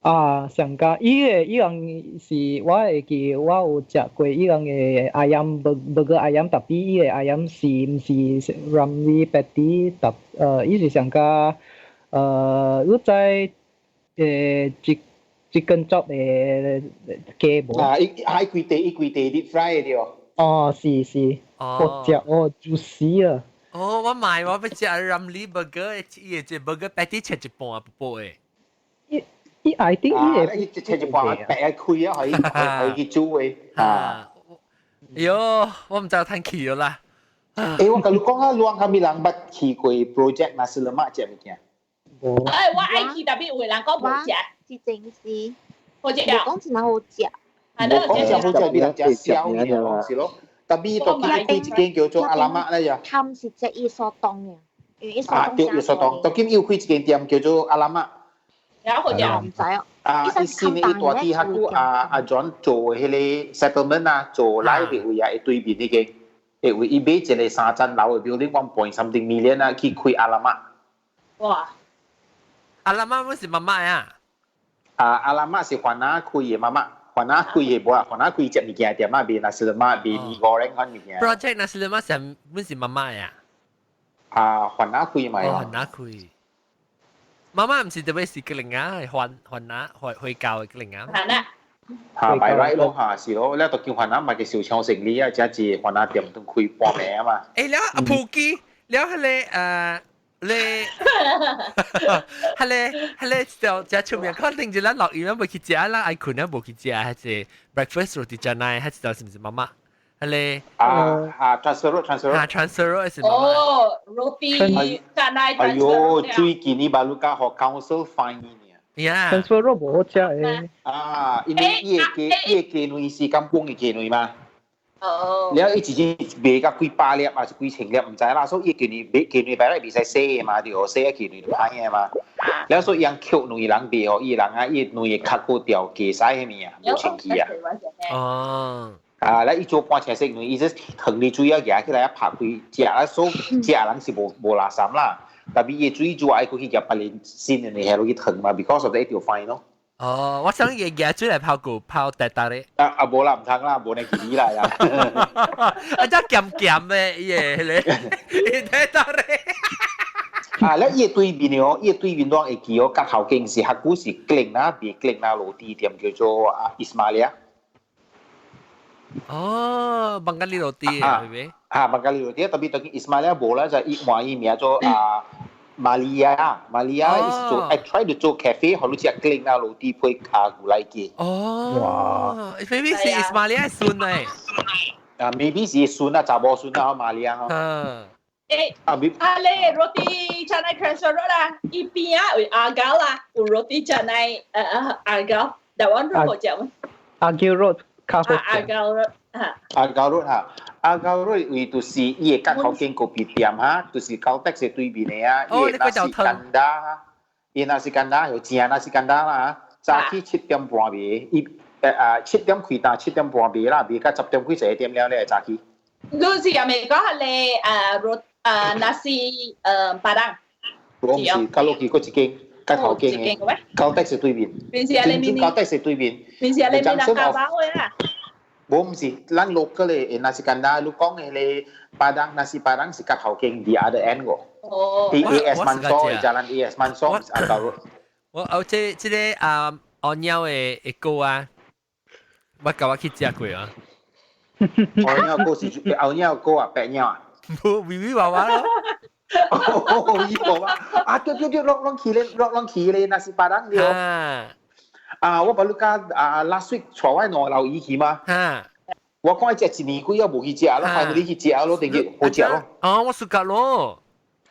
D: 啊，上加伊个伊人是我會記，我有食過伊人的 ayam burger ayam，特別伊個 ayam 是毋是 Ramly patty，特伊是上加你知chicken chop 的雞無？
B: 啊，伊啊伊規地伊規地 deep fry 的對。
D: 哦，是是，好食哦，juicy 啊！
A: 哦，我買我欲食 Ramly Burger，伊個 burger patty 切一半不薄的。
D: 伊伊 I think 伊
B: 個伊切一半白開啊，可以可以去煮的啊。
A: 喲，我毋知趁去了啦。
B: 欸，我共你講啊，攏啥物人捌去過 project nasi lemak 這物件？
D: 無。
F: 哎，我愛去，特別有人講無食。
C: 是真是。
F: 好食。
C: 無講真好食。
B: 無講食好食，比人食燒爾，是咯。特別到見開一間叫做 Alamak 咧呀。
C: 他們是食伊蘇東嘅，因為伊蘇
B: 啊，對，伊蘇東。到今又開一間店叫做 Alamak。
F: 有好食。
C: 毋知哦。
B: 啊，伊新的伊大啲較久啊阿 John 做彼个 settlement 啊，做來的位啊，對面彼間，會位伊買一個三層樓的 building one point something million 啊，去開 Alamak。
F: 哇！
A: Alamak 不是 mamak 啊？
B: 啊，Alamak 是番仔開的 mamak，番仔開的無啊，番仔開隻物件店啊，賣 nasi lemak，賣 mee goreng 款物件。
A: Project nasi lemak 是不是 mamak 呀？
B: 啊，番仔開嘛。
A: 哦，番仔開。mamak 毋是特別是吉令啊，係番番仔回回教的吉令啊。
F: 番仔。
B: 嚇，擺來咯嚇，是咯，你都叫番仔嘛，個小搶生意啊，這是番仔店都開半暝啊嘛。
A: 欸，了阿普基，了彼个你，彼个彼个就真出名，可能就咱落雨咱無去食，咱愛睏咱無去食，彼個 breakfast roti canai，彼個是毋是 mamak？彼個
B: 啊啊，transfer road transfer road
A: 啊，transfer road 是 mamak。
F: 哦，roti canai。
B: 哎喲，最近你把路家學 council fine 呢？
A: 呀
D: ，transfer road 無好食的。
B: 啊，因為伊个雞伊个雞卵是甘榜的雞卵嘛。
F: 哦。
B: 了伊一日賣甲幾百粒，還是幾千粒，毋知啦。所以伊雞卵賣雞卵擺來袂使洗的嘛，對，洗啊雞卵就歹的嘛。了所以伊人扣兩個人賣予伊人啊，伊兩個較過掉雞屎彼物啊，無清氣啊。
A: 哦。
B: 啊，咧伊做半青色卵，伊這糖裡水啊夾起來啊拍開食啊，所以食人是無無垃圾啦。特別伊水煮愛過去夾別個新的下落去糖嘛，because of 一條 fine 咯。
A: 哦，我想伊夾水來泡過泡大大的。
B: 啊啊，無啦，毋通啦，無呢記啦呀。
A: 啊，這鹹鹹的，伊個彼個，伊大大的。
B: 啊，咧伊對面哦，伊對面攏會記哦，角頭間是較久是吉令啦，賣吉令啦羅蒂店叫做啊伊斯瑪利亞。
A: 哦，Bengali roti 係咪？
B: 啊，Bengali roti，特別當伊斯瑪利亞無啦，就伊換伊名做啊瑪利亞，瑪利亞是做，I try to 做 cafe，予你食 clean 啊，roti 配卡牛奶嘅。
A: 哦，maybe 是瑪利亞孫嚟。
B: 啊，maybe 是孫啊，查某孫啊，瑪利亞。
A: 嗯。
F: 誒，
B: 啊，
F: 啊咧，roti canai Cranwell Road 啦，伊邊啊有阿狗啦，有 roti canai 阿狗，台灣 road 好食嗎？
D: Argyle Road 較好
F: 阿狗 road 啊。
B: Argyle Road 哈，Argyle Road 位就是伊個角頭間咖啡店哈，就是 Caltex 的對面的啊。
A: 哦，
B: 伊個 nasi kandar 哈，伊 nasi kandar 有正 nasi kandar 啦，早起7點半賣，伊啊7點開單，7點半賣啦，賣到10點幾11點了咧早起。
F: 你是係咪講係咧誒 roti 誒 nasi padang？
B: 我毋是，較落去閣一間，較頭間的，Caltex 對面。
F: 邊是啊？你面
B: Caltex 對面。
F: 邊是啊？你面人家包的啦。
B: 無毋是，咱 local 的 nasi kandar，你講的咧 padang nasi padang 是較頭間 the other end 個。
F: 哦。
B: D A S Mansor Jalan A S Mansor Argyle Road。
A: 我哦，這個啊，按鳥的歌啊，我共我去食過啊。
B: 按鳥歌是按鳥歌啊，白鳥啊。
A: 無，微微娃娃咯。
B: 哦，伊個啊，啊對對對，攏攏去咧，攏攏去咧，nasi padang 對。啊，我把你家啊 last week 帶我兩老姨去嘛。我看伊食一年幾啊無去食咯，finally 去食咯，定去好食咯。
A: 哦，我 suka 咯。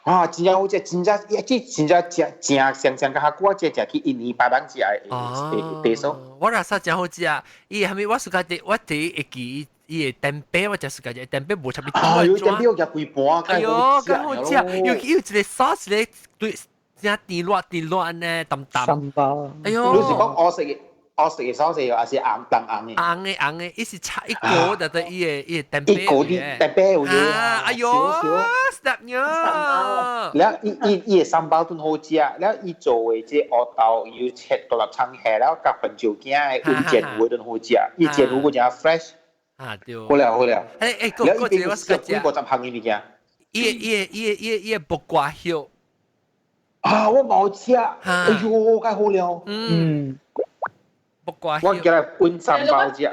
B: 啊，真正好食，真正一這真正食正上上個較久，這食去一年八百食的地數。
A: 我 rasa 真好食，伊係咪我 suka 的？我第一會記伊的 tempeh，我真 suka 食 tempeh 無差別。
B: 啊，有 tempeh 我食規盤，
A: 哎喲，較好食，又有一個 sauce 咧，對，真甜辣甜辣呢，淡淡。
D: Sambal。
A: 哎喲，
B: 你是講烏色的烏色的 sauce 還是紅淡紅的？
A: 紅的紅的，伊是炒一個就得伊個 tempeh。
B: 一個啲 tempeh 有嘢。
A: 啊，哎喲，snap 呢？
B: 了伊伊伊的 sambal 都好食，了伊做的這烏豆又切獨粒葱下了，佮番椒羹的溫煎魚都好食，伊煎魚閣誠 fresh。
A: 啊對。
B: 好了好了。
A: 誒誒，個個一個我食
B: 幾五十項的物件。
A: 伊伊伊伊伊木瓜葉。
B: 啊，我冇食，哎喲，較好了。
A: 嗯。木瓜
B: 我叫來溫三包食。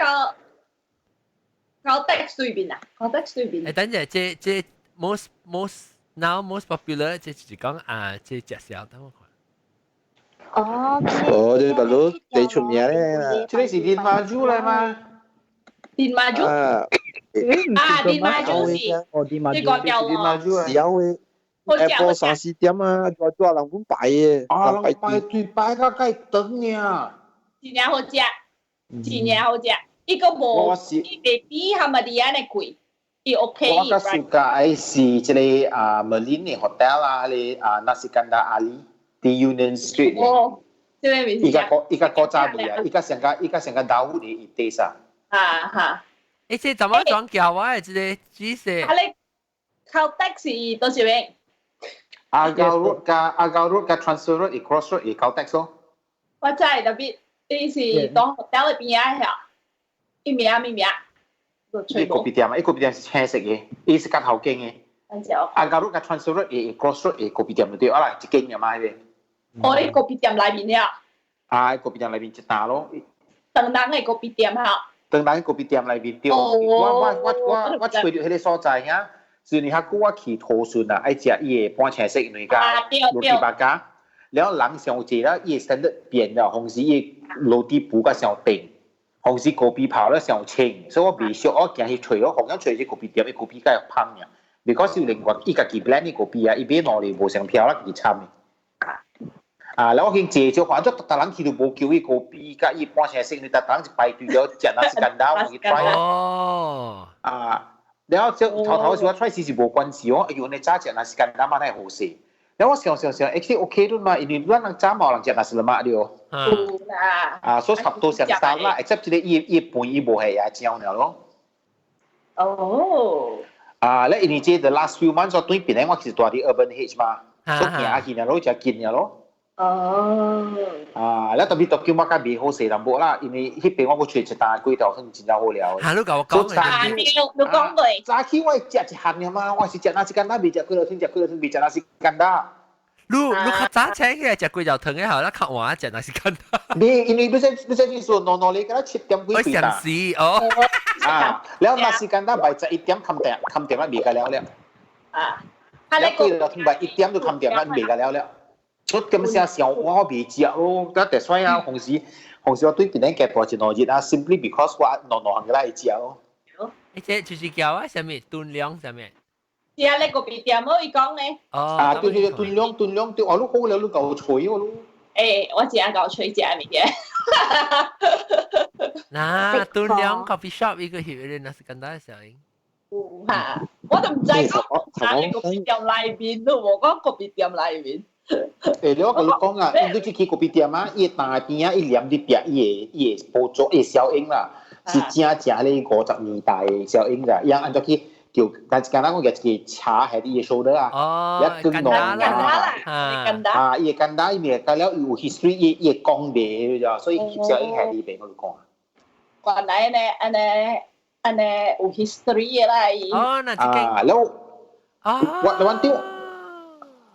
F: Caltex 對面啊，Caltex 對面。
A: 誒，等陣，這這 most most now most popular，這就是講啊，這食燒，等我看。
C: 哦。
E: 哦，這白鹿最出名咧。
B: 這個是林媽祖來嗎？
F: 林媽祖。
E: 啊，
F: 啊，林媽祖是。
D: 哦，林媽
F: 祖。這個叫
B: 林媽祖啊。
E: 小的。下晡三四點啊，做做人本擺的。
B: 啊，人排隊排到蓋長呢。
F: 真正好食，真正好食。伊個無，伊袂比哈瑪利亞的貴，伊 OK。
B: 我較 suka 是這個啊，Merlin 的 hotel 啊，迄個啊，Nasi Kandar Ali，佇 Union Street。
F: 哦，這個名
B: 伊較伊較古早味啊，伊較上個伊較上個老的 taste 啊。
F: 啊哈。
A: 欸，這怎麼轉教我的這個知識？
F: 啊，你 Caltex 是佗一邊？
B: Argyle Road 佮 Argyle Road 佮 Transfer Road 伊 Cross Road 伊 Caltex 咯。
F: 我知，特別你是當 hotel 的邊仔遐，伊名咩名？
B: 伊咖啡店啊，伊咖啡店是青色的，伊是較頭間的。Argyle Road 佮 Transfer Road 伊 Cross Road 伊咖啡店就對，啊啦，一間爾嘛迄個。
F: 哦，你咖啡店內面了。
B: 啊，咖啡店內面一沓咯。
F: 長人的咖啡店哈。
B: 長人咖啡店內面對，我我我我我揣著彼個所在遐。是你較久我去桃順啊，愛食伊的半青色兩家 roti bakar，了人傷濟了，伊的 standard 變了，同時伊 roti 補較傷甜，同時咖啡泡了傷清，所以我袂熟，我行去揣咯，紅樣揣這咖啡店，伊咖啡較芳爾，because 有另外伊家己 blend 的咖啡啊，伊買兩個無相飄啦，家己摻的。啊，了我經坐少看，足逐人去都無叫伊咖啡，佮伊半青色，你逐人就排隊了食 nasi kandar，我去 try。
A: 哦。
B: 啊。了後頭頭時我 try 時是無關係，我哎喲，你早食 nasi kandar 嘛，乃好勢。了我想想想，actually OK 啦嘛，因為咱人早無人食 nasi lemak 對。
F: 有啦。
B: 啊，所以差不多相三啦，except 這個伊伊飯伊無係也醬了咯。
F: 哦。
B: 啊，咧因為這 the last few months 我對邊咧，我其實住佇 Urban H 嘛，所以行去了咯，誠近了咯。
F: 哦。
B: 啊，咧特別當叫我較袂好勢淡薄啦，因為彼邊我閣揣一單粿條湯真正好料。
A: 嚇，你共我講
F: 啊，對，你講過。
B: 早起我會食一項爾嘛，我是食 nasi kandar，袂食粿條湯，食粿條湯袂食 nasi kandar。
A: 你你較早醒起來食粿條湯的後，咱較晚食 nasi kandar。
B: 你因為你說你說你說儂儂你敢若7點幾開
A: 我時哦。
B: 啊，了 nasi kandar 賣11點冚定冚定啊，袂個了了。
F: 啊。
B: 一個同埋一點都冚掂啦，未㗎了了。我咁先想我未食咯，得第衰啊，紅時紅時我對邊咧夾大一兩日啊，simply because 我兩兩行個來食咯。
A: 你這就是叫啊，啥物燉量啥物？
F: 是啊，你個別店我伊講咧。
A: 哦。
B: 啊，對對對，燉量燉量對，我都好了，你夠脆我咯。
F: 欸，我只係夠脆食物件。
A: 嗱，燉量 coffee shop 一個翕的，那是簡單的小英。
F: 有哈，我都毋知講啊，你個別店內面都無講個別店內面。
B: 欸，你我共你講啊，你去去咖啡店啊，伊大邊啊，伊黏佇壁，伊個伊個包裝，伊個小英啦，是正正咧50年代的小英啦，伊按怎去叫，但是敢若講一個茶喺伊個 shoulder 啊，一根濃啊，啊，伊個簡單，伊咪加了有 history，伊伊會講袂咋，所以小英喺呢邊我就講。
F: 原來呢，按呢按呢有 history 的啦。
A: 哦，那這個
B: 啊，了，我我丟。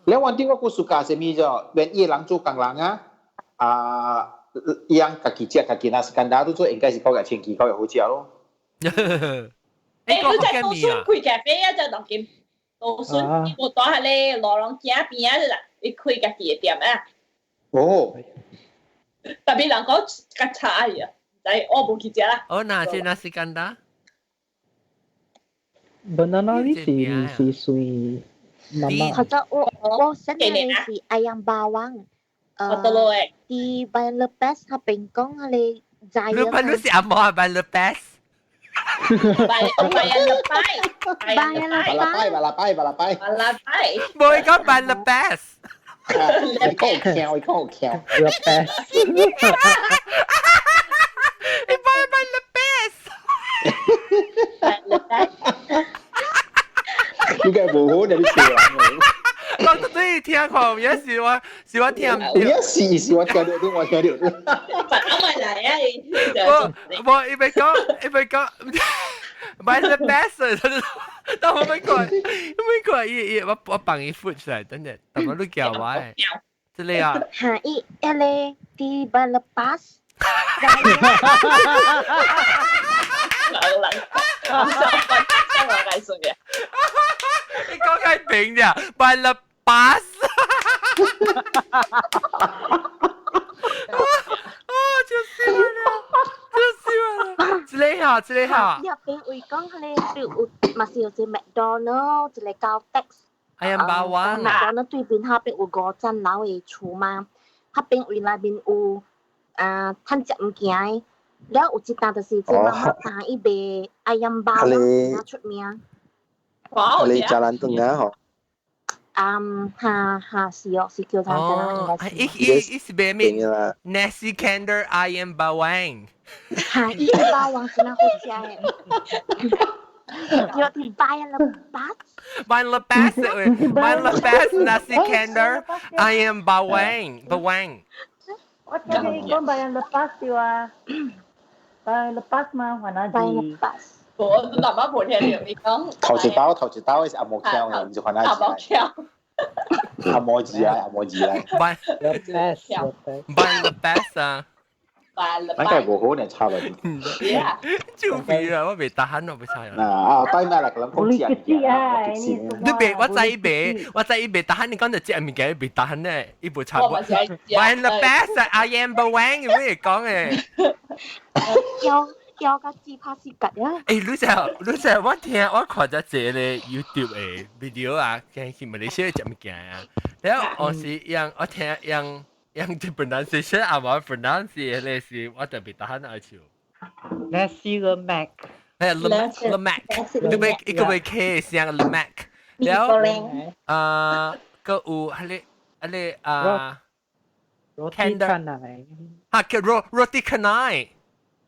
B: 你揾啲我故事教啥物啫？連伊人做工人啊，啊，伊人家己食家己 nasi kandar 都做，應該是夠個千幾夠好食咯。
F: 欸，你在都順開咖啡啊？在當今都順，我住喺咧羅龍井邊啊，啦，伊開家己的店啊。
B: 哦。
F: 特別人講較差啊，唔知我無去食啦。
A: 哦，那是 nasi kandar。
D: Banana 是是算。
C: 或者我我識嘅是 ayam bawang，佇 Bayan Lepas 那邊講彼个在。
A: 你把你是阿毛 Bayan Lepas？
F: Bayan Lepas。
C: Bayan
B: Lepas。巴拉拜巴拉拜
F: 巴拉拜。
A: 無講 Bayan Lepas。
B: 你講有聽，你講有聽。
D: Lepas。
A: 你 Bayan Lepas。
F: Bayan Lepas。
B: 應該無好你笑啊！
A: 我對聽看，也是我是我聽唔到。
B: 也是是我聽到，我聽到。
F: 反埋來啊！
A: 我我伊欲講伊欲講，Bayan Lepas，但我欲看，欲看伊伊我我放伊 foot 出來，等陣，但我你叫我的，這裡啊。
C: 哈，伊彼个佇 Bayan Lepas。
F: 老人，我想我解釋嘅。
A: 你講緊平啫，Bayan Lepas。啊！笑死我了，笑死我了！這裡好，這裡好。
C: 入邊會講彼個有嘛是有一個麥當勞，一個 Caltex。
A: Ayam bawang。
C: 麥當勞對面彼邊有五層樓的厝嘛，彼邊位內面有啊趁食物件的，了有一檔就是這媽媽檔伊賣 ayam bawang 出名。
E: 你 Jalan Tengah 嗬？
C: 嗯，哈哈是哦，是叫他
A: 哦，伊伊伊是賣咩？Nasi Kandar Ayam Bawang。
C: 哈，伊 bawang 真好食的。叫佇 Bayan Lepas。
A: Bayan Lepas, Bayan Lepas Nasi Kandar Ayam Bawang Bawang。
G: 我聽你講 Bayan Lepas 對啊，Bayan Lepas 嘛，還哪字
C: ？Bayan Lepas。
F: 我媽媽無聽著你講。
B: 頭一刀頭一刀是紅毛橋的，毋是番仔
F: 紅毛橋。
B: 紅毛字啊，紅毛字啊。
A: Bayan Bayan Lepas 啊。
B: 咱個無好呢，差了。
A: 就肥啦，我袂 tahan 我袂差
B: 啦。啊，對咩啦？人講食物件，
A: 你袂，我知伊袂，我知伊袂 tahan，你講就食物件袂 tahan 呢，伊無差。Bayan Lepas ayam bawang，你會講的。
C: 有有個自拍是吉啊！
A: 欸，你知你知我聽我看咗一個 YouTube 的 video 啊，講去馬來西亞食物件啊，然後我是用我聽用用啲 pronunciation 啊，無 pronounce 的是我特別 tahan 愛笑。
D: Nasi lemak。
A: 係 lemak，你欲一個欲 K 聲 lemak，然後啊個有彼個彼個啊
D: ，roti canai，
A: 啊叫 roti canai。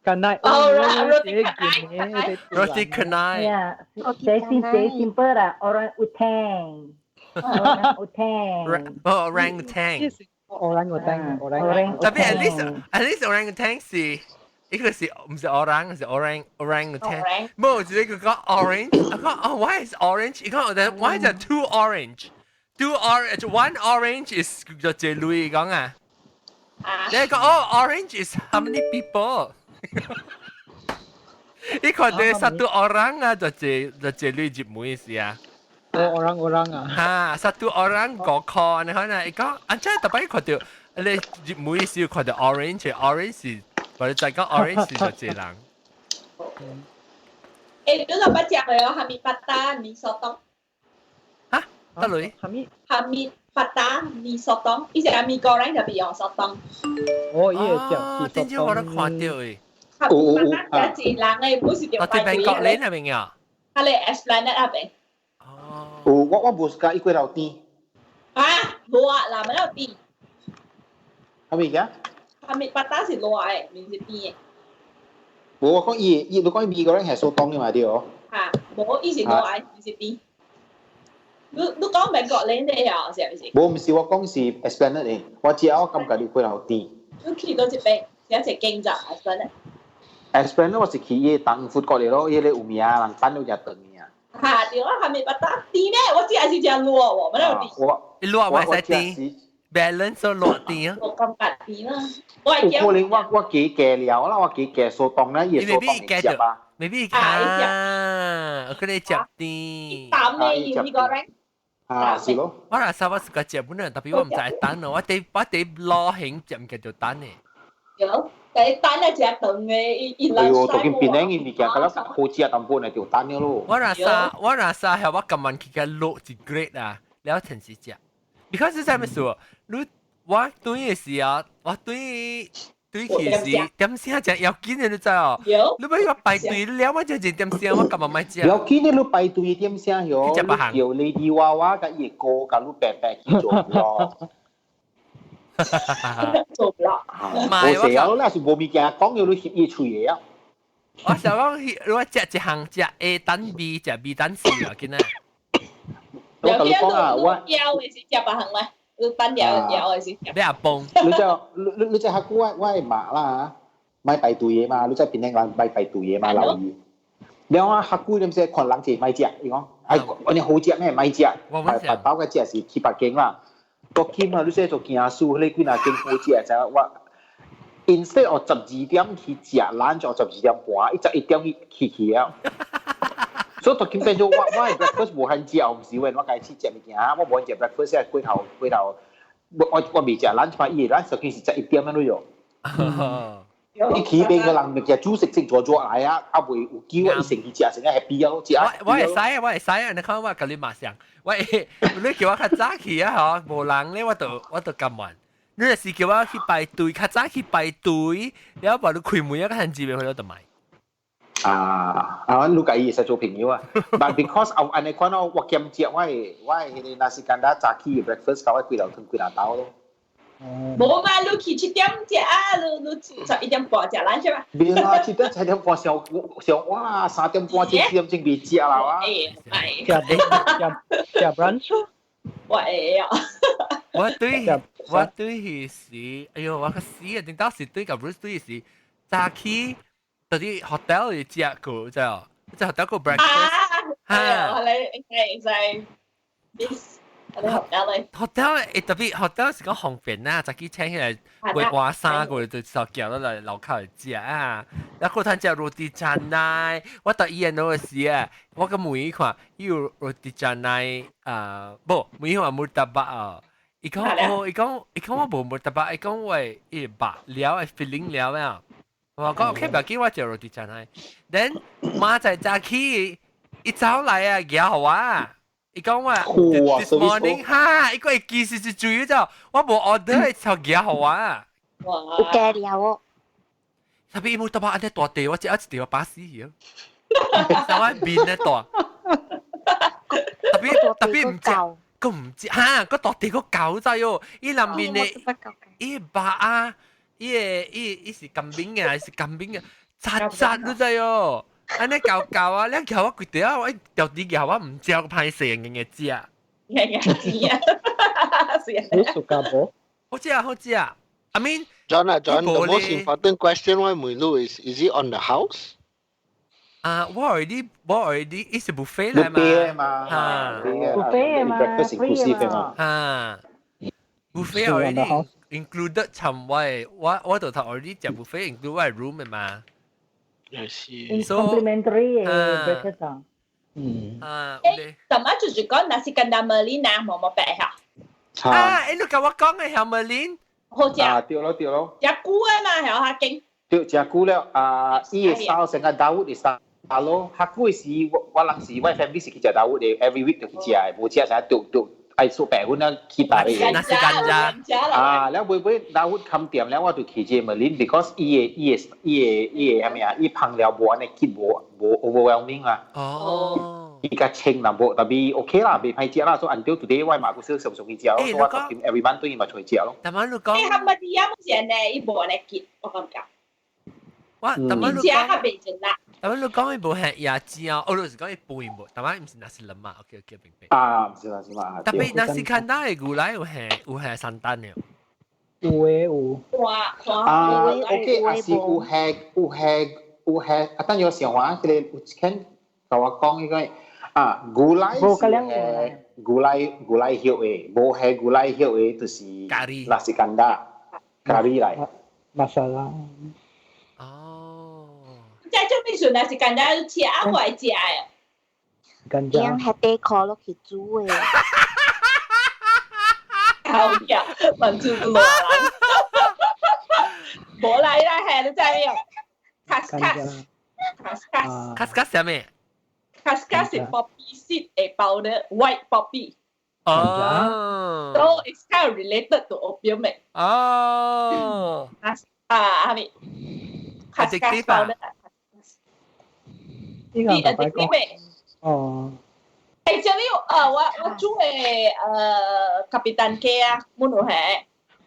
D: Canai。
F: 哦，roti canai。
A: Roti canai。
G: Yeah，這是這 simple 啦，orang utan。Orang utan。
A: 哦，orang utan。
D: Orang utan，orang。
A: Tapi at least orang utan 是。一個是毋是 orang 是 orang orangutan，無一個講 orange，我講哦，why is orange？伊講 why is there two orange？Two orange, one orange is 就這類講啊。你講哦，orange is how many people？伊看到 satu orang 啊，就這就這類入門意思啊。
D: 哦，orang orang 啊。
A: 哈，satu orang 5塊，你看啊，伊講，啊真特別看到，你每時看到 orange，orange 是，或者再講 orange 就一個人。
F: 誒，你就捌食過哦，Hamid Patah mee sotong？
A: 哈？得類？
D: 哈密？
F: Hamid Patah mee sotong，伊是 mee goreng 特別用 sotong。
D: 哦，伊會食
A: 點知我都看到誒。
F: Hamid Patah 食一人的，不是著
A: 排隊。我佇 Bangkok 那邊啊。
F: 啊，咧 Esplanade 那邊。
A: 哦。
B: 有，我無 suka 伊過頭甜。
F: 啊，熱啦，沒有甜。
B: 係咪㗎？
F: Hamid Patah 是熱的，毋是甜的。
B: 無，我講伊伊，你講伊 mee goreng 係 sotong 的嘛對哦？
F: 嚇，無，伊是熱的，毋是甜。你講 Bangkok Lane 的啊，是毋是？
B: 無，毋是，我講是 Esplanade 的，我食我感覺你過頭甜。
F: 你去佗一邊？是一間咋 Esplanade？
B: Esplanade 我是去伊個東 food court 咯，伊個有名人等咗食頓嘅啊。
F: 嚇，對啊，Hamid Patah 甜咩？我食是食熱喎，沒有甜。
B: 我
A: 熱咪使甜，balance 咗熱甜啊。
F: 我感覺甜啦。我
B: 有可能我幾加料啦，我幾加 sotong 咧，伊 sotong 會食啊。
A: 未必啊，佢哋食甜。
F: 淡的有呢個咧。
B: 啊，是咯。
A: 我若說我是個食本來，特別我毋知等咯，我佇老行食毋叫做等的。
F: 有，但係等係食長的，伊
B: 哎喲，當今檳城的物件，較了好食淡薄呢，就等了咯。
A: 我若說係我今晚去個落一 grade 啊，了停時食。because 是啥物事？你我對的時啊，我對對去時點聲食要緊的，你知哦？你欲我排隊了，我就一點聲，我幹嘛欲食？
B: 要緊的，你排隊點聲喲？你叫 Lady 娃娃佮伊個哥佮你白白去做咯。
F: 做不了。
B: 唔係我成日咧是無物件講，要你翕伊喙的啊。
A: 我想講，如果食一項食 A 等 B，食 B 等 C 啊，囡仔。
B: 我同你講啊，我
F: 要的是食別項咧，你等了要的是。
A: 你阿崩？
B: 你就你你就客我會罵啦，欲排隊的嘛，你在檳城人欲排隊的嘛，留意。了啊，客久點先看人濟欲食，伊講，哎，按呢好食咩？欲食，排排包個食是去別間啦。我起碼你說做驚輸，你幾若間好食，就我 instead of 12點去食，咱就12點半，伊11點去啊。所以到今變做我 breakfast 無限食，毋是話我家去食物件，我無限食 breakfast 過頭過頭，我未食 lunch 嘛，伊 lunch 就是11點樣咯。伊起邊個人物件煮食食做做來啊，啊未有機會伊先去食，先 happy 啊，食。
A: 我會使啊，我會使啊，你看我共你馬上，我你叫我較早去啊，嗬，無人咧，我就甘願。你若是叫我去排隊，較早去排隊，了後你開門一個限制袂去，我就買。
B: 啊啊！你佮伊會使做朋友啊，but because 後按呢款哦，我兼食我的彼個 nasi kandar 早起 breakfast 到我規頭湯幾若兜咯。
F: 無嘛，你去7點食啊，你11點半食咱是吧？
B: 袂啦，7點7點半上上哇，3點半7點鐘未食啦哇。
F: 會
D: 食食食 brunch。
F: 我會啊。
A: 我對彼時，哎喲，我個死啊！頂當時對個 Bruce 對時，早起到啲 hotel 裡食過，知哦？即 hotel 個 breakfast。
F: 啊，你應該會使 miss 嗰啲 hotel 咧。
A: hotel 會特別 hotel 是講方便啊，早起請起來會換衫過就手叫落來樓跤來食啊。然後通食 roti canai，我到醫院嗰時啊，我個問伊看，伊有 roti canai 啊，無，問伊話 murtabak 啊。伊講哦，伊講我無 murtabak，伊講我伊肉料的 filling 料啊。我講 OK，不要緊，我食 roti canai。Then 明仔早起，一早來啊，夾予我。伊講我 this morning 哈，伊個會記是注意咗，我無 order，就夾予我。
C: 有加料哦。
A: 特別伊 murtabak 按呢大塊，我食一條飽死去。就我面咧大。特別毋食，佢毋食哈，個大塊個厚仔喲，伊內面的伊肉啊，伊個伊是甘冰嘅，還是甘冰嘅，扎扎你知喲。按呢厚厚啊，你叫我規條啊，我條啲叫我毋食，歹勢硬硬食。
F: 硬硬食啊，是啊。
D: 你 suka 無？
A: 好食啊，好食啊。I mean,
E: John 啊，John, the most important question 我問你 is it on the house？
A: 啊，我 already 伊是 buffet 來嘛，
B: 嚇
G: ，buffet 嘛
B: ，breakfast inclusive 嘛，
A: 嚇，buffet already included 尋我就頭 already 食 buffet include 我 room 的嘛。
E: I see.
G: Complimentary breakfast 啊。
A: 啊，
F: 誒，同埋就是講，nasi kandar Merlin 啊，無冇白嚇。
A: 啊，你共我講嘅係 Merlin，
F: 好食。
B: 啊，對咯對咯。
F: 食久啊嘛，係較勁。
B: 對，食久了啊，伊嘅 style 成個 Dawood 嘅 style 咯。較久時我我人是我 family 是去食 Dawood 嘅，every week 就去食嘅，無食成對對愛做白粉啊，去別個。
A: Nasi kandar。
B: 啊，了尾尾 Dawood 冚店了，我就去這 Merlin，because 伊嘅伊嘅伊嘅伊嘅啥物啊，伊烹料無按呢結無無 overwhelming 啦。
A: 哦。
B: 伊較清啦，無 tapi OK 啦，袂歹食啦。所以 until today 我嘛閣少常常去食咯，所以我特 every month 對伊嘛出去食咯。
A: 但係你講，
F: 你係咪啲啊？目前呢，伊無按呢結，我感覺。
A: 哇！但係你
F: 食較袂真辣。
A: 但係你講伊無係椰子啊，我就是講伊飯無，但係毋是 nasi lemak，OK OK 明白。
B: 啊，毋是 nasi lemak。
A: Tapi nasi kandar 的牛奶有係 santan 的。
D: 有的有。
F: 哇！
B: 啊，OK，也是有係有係有係，啊，等我想話，這個有肯共我講彼個啊，牛奶是係牛奶牛奶葉的，無係牛奶葉的，就是
A: 咖喱
B: nasi kandar 咖喱來。
D: Masala。
A: 哦。
F: 這做咩事 nasi kandar 食啊，我會食的。
D: 跟
C: 用係地殼落去煮的。
F: 好呀，問住落來。無來啦，係你知沒有？Khas khas。Khas khas。
A: Khas khas 啥物？
F: Khas khas 是 poppy seed 的 powder, white poppy。
A: 哦。
F: So it's kind of related to opium 的。
A: 哦。
F: 啊，係咪？Khas khas powder。
D: 呢個大擺講。哦。
F: Actually，我煮的Kapitan 雞啊，滿有係，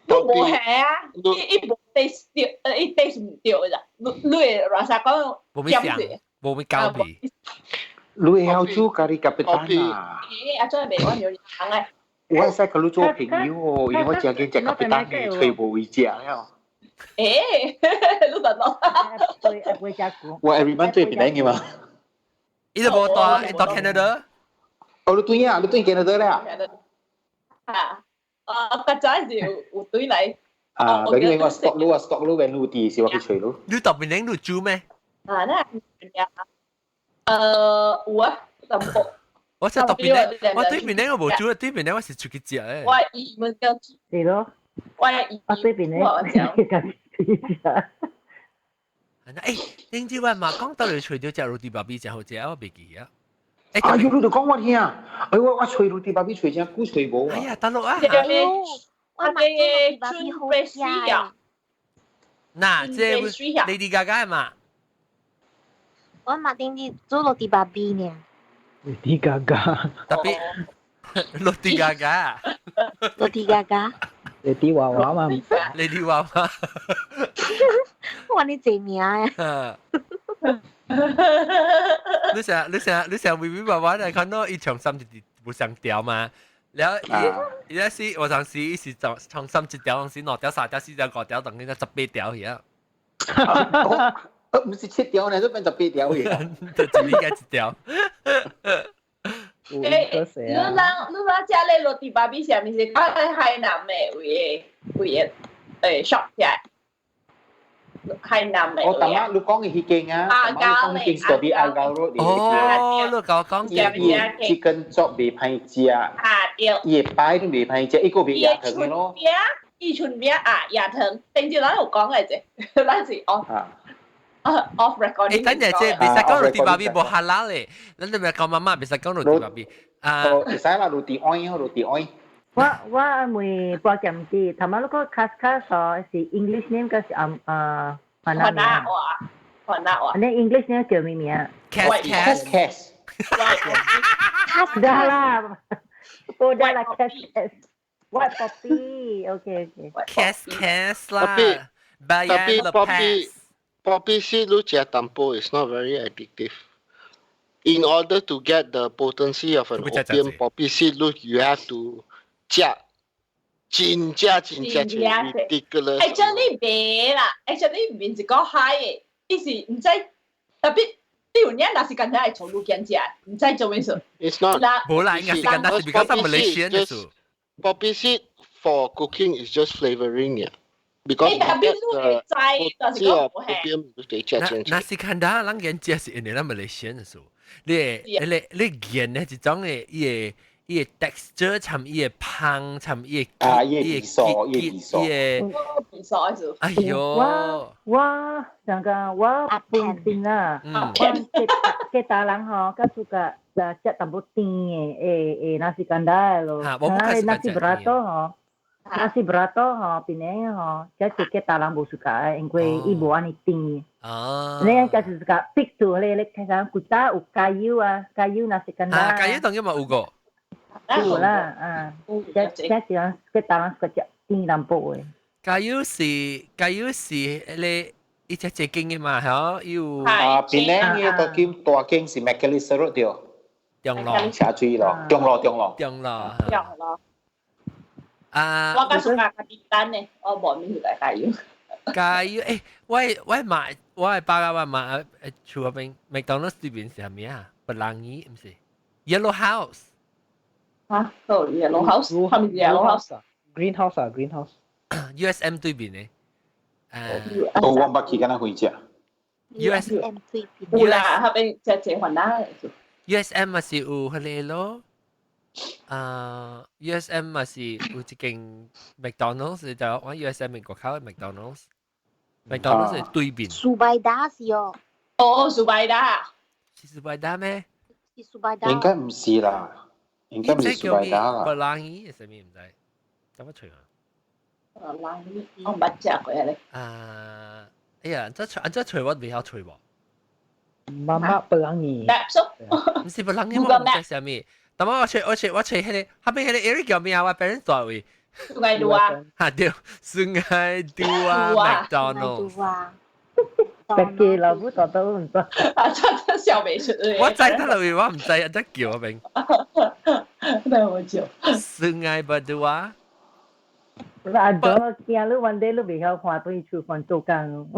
F: 都無係啊，伊伊無 taste 對，伊 taste 毋對咋，你你會 rasa 講
A: 無咩香，無咩膠味。
B: 你會曉煮咖喱 Kapitan 啊？
F: 欸，啊，真係袂，我有人誒。
B: 我會使佮你做朋友哦，因為我真緊食 Kapitan 的，揣無位食了。
F: 欸，你問我？
G: 會食久。
B: 我 every month 做檳榔嘅嘛。
A: 伊都無蹛，伊蹛 Canada。
B: 哦，你對啊，你對 Canada 咧？
F: 啊，啊，較早時有對來。
B: 啊，嗰啲我 stock 滷啊，stock 滷嘅滷啲是我去揣滷。
A: 你蹛檳榔你煮咩？
F: 啊，那有啊，淡薄。
A: 我真蹛檳榔，我對檳榔我無煮，對檳榔我是出去食的。
F: 我伊們叫煮。
G: 是咯。
F: 我伊。
G: 我對檳榔。
F: 我食。
A: 誒，頂次我嘛講到你揣著食 roti babi 真好食，我袂記啊。
B: 哎呦，你就講我聽，哎我我揣 roti babi 揣真久揣無。
A: 哎呀，大佬啊！
C: 我嘛做 roti babi 好食。
A: 嗱，這 Lady Gaga 嘛？
C: 我嘛頂日做 roti babi 呢。
D: Lady Gaga。
A: Tapi roti Gaga。
C: Roti Gaga。
D: Lady 娃娃嘛。
A: Lady 娃娃。
C: 我你這名啊！
A: 你成你成你成微微娃娃嚟看到伊長衫一直無相調嘛？然後伊伊那時我當時伊是長長衫一條，當時兩條、三條、四條、五條，當然18條去啊。
B: 唔是七條呢，都變18條去。
A: 就一應該一條。
F: 欸，你人你人食咧 roti babi 啥物是講海南的位的位的欸 shop 起來。海南的。
B: 我頭仔你講的彼間啊，頭仔你講彼間是佇 Argyle Road
A: 哦，你共我講
B: 伊伊 chicken chop 袂歹食。
F: 啊對。
B: 伊的排都袂歹食，伊閣賣椰糖的咯。
F: 伊春餅啊，椰糖，頂次咱有講來者，咱是 off off recording。
A: 欸，等陣這袂使講 roti babi 無 halal 咧，咱你咪講媽媽袂使講 roti babi。啊，
B: 會使啦，roti oil，roti oil。
G: 我我問半劍啲，頭仔你講 khas khas 哦，是 English name 還是啊啊？
F: 雲南話，雲南話。
G: 你 English name 叫咩名
A: ？Cas
B: Cas Cas。
G: Cas 得啦，我得啦，Cas Cas。White poppy，OK OK。
A: Cas Cas 啦。
E: Tapi poppy poppy seed 你食淡薄 is not very addictive. In order to get the potency of an opium poppy seed, you have to 食真正真正真 ridiculous。
F: Actually 袂啦，actually 毋是講 high 的，伊是毋知特別你有影若是簡單會從路見食，毋知做咩事。
E: It's not。
A: 無啦，應該是簡單是 because Malaysian 的事。
E: Poppy seed for cooking is just flavoring 呀。Because
F: 特別你會知，但是講無係。
E: Opium 就得食
A: Nasi kandar 人見食是因為咱 Malaysian 的事。你你你見咧一種嘅伊個伊個 texture 參伊個香參伊個
B: 啊，伊個味素，伊個味素，
A: 伊個
F: 味素還是
A: 哎喲，
G: 我上個我本身啊，我吉打人吼，較 suka 食淡薄甜的，會 nasi kandar 咯，nasi beratur 吼，nasi beratur 吼，檳城吼，這是吉打人無 suka，因為伊無按呢甜。
A: 哦，
G: 你就是 suka pick 住你你睇下，古早有 kayu 啊，kayu nasi kandar。
A: 啊，kayu 當然嘛有個。
G: 有啦，啊，這這是人吉打人 suka 食甜淡薄的。
A: kayu 是你一隻隻間嘅嘛，嚇，有。
B: 啊，檳城嘅大間大間是 Macalister Road 對。
A: 中路。
B: 車水咯，中路中路。
A: 中路。
F: 中路。
A: 啊！
F: 我較 suka 家己單呢，我無咩來 kayu。
A: kayu，誒，我買我係爸爸媽媽厝嗰邊麥當勞對面是啥物啊？Pelangi 毋是 Yellow House。
F: 嚇，到 Yellow House，係咪 Yellow House？
D: Greenhouse 啊，Greenhouse。
A: USM 對面嘅。
B: 哦，我捌去敢若回食。
C: USM 對面。
F: 有啦，嗰邊食食飯啦。
A: USM 嘛是有彼個咯。啊，USM 嘛是有一間 McDonald's，就我 USM 美國口 McDonald's，McDonald's 係對面。
C: 蘇拜達是哦。
F: 哦，蘇拜達。
A: 是蘇拜達咩？
C: 是蘇拜達。
B: 應該唔是啦，應該唔是蘇拜達啦。
A: Pelangi 係啥物毋知？怎麼揣啊？
F: Pelangi，我毋捌食過咧。
A: 啊，哎呀，這揣，這揣我袂曉揣無。
D: Mamak Pelangi。
A: 毋是 Pelangi，我毋知啥物。但我揣我揣我揣彼個，後邊彼個 area 叫咩啊？我 parents 住位。
F: Sungai Dua。
A: 哈對，Sungai Dua McDonald's。
G: 白記老母大都唔知。
F: 啊，真真笑袂出。
A: 我知得啦，我唔知，得叫我明。
F: 那我叫。
A: Sungai Dua。
G: 阿咗驚你 one day 你袂曉看對廚房做工。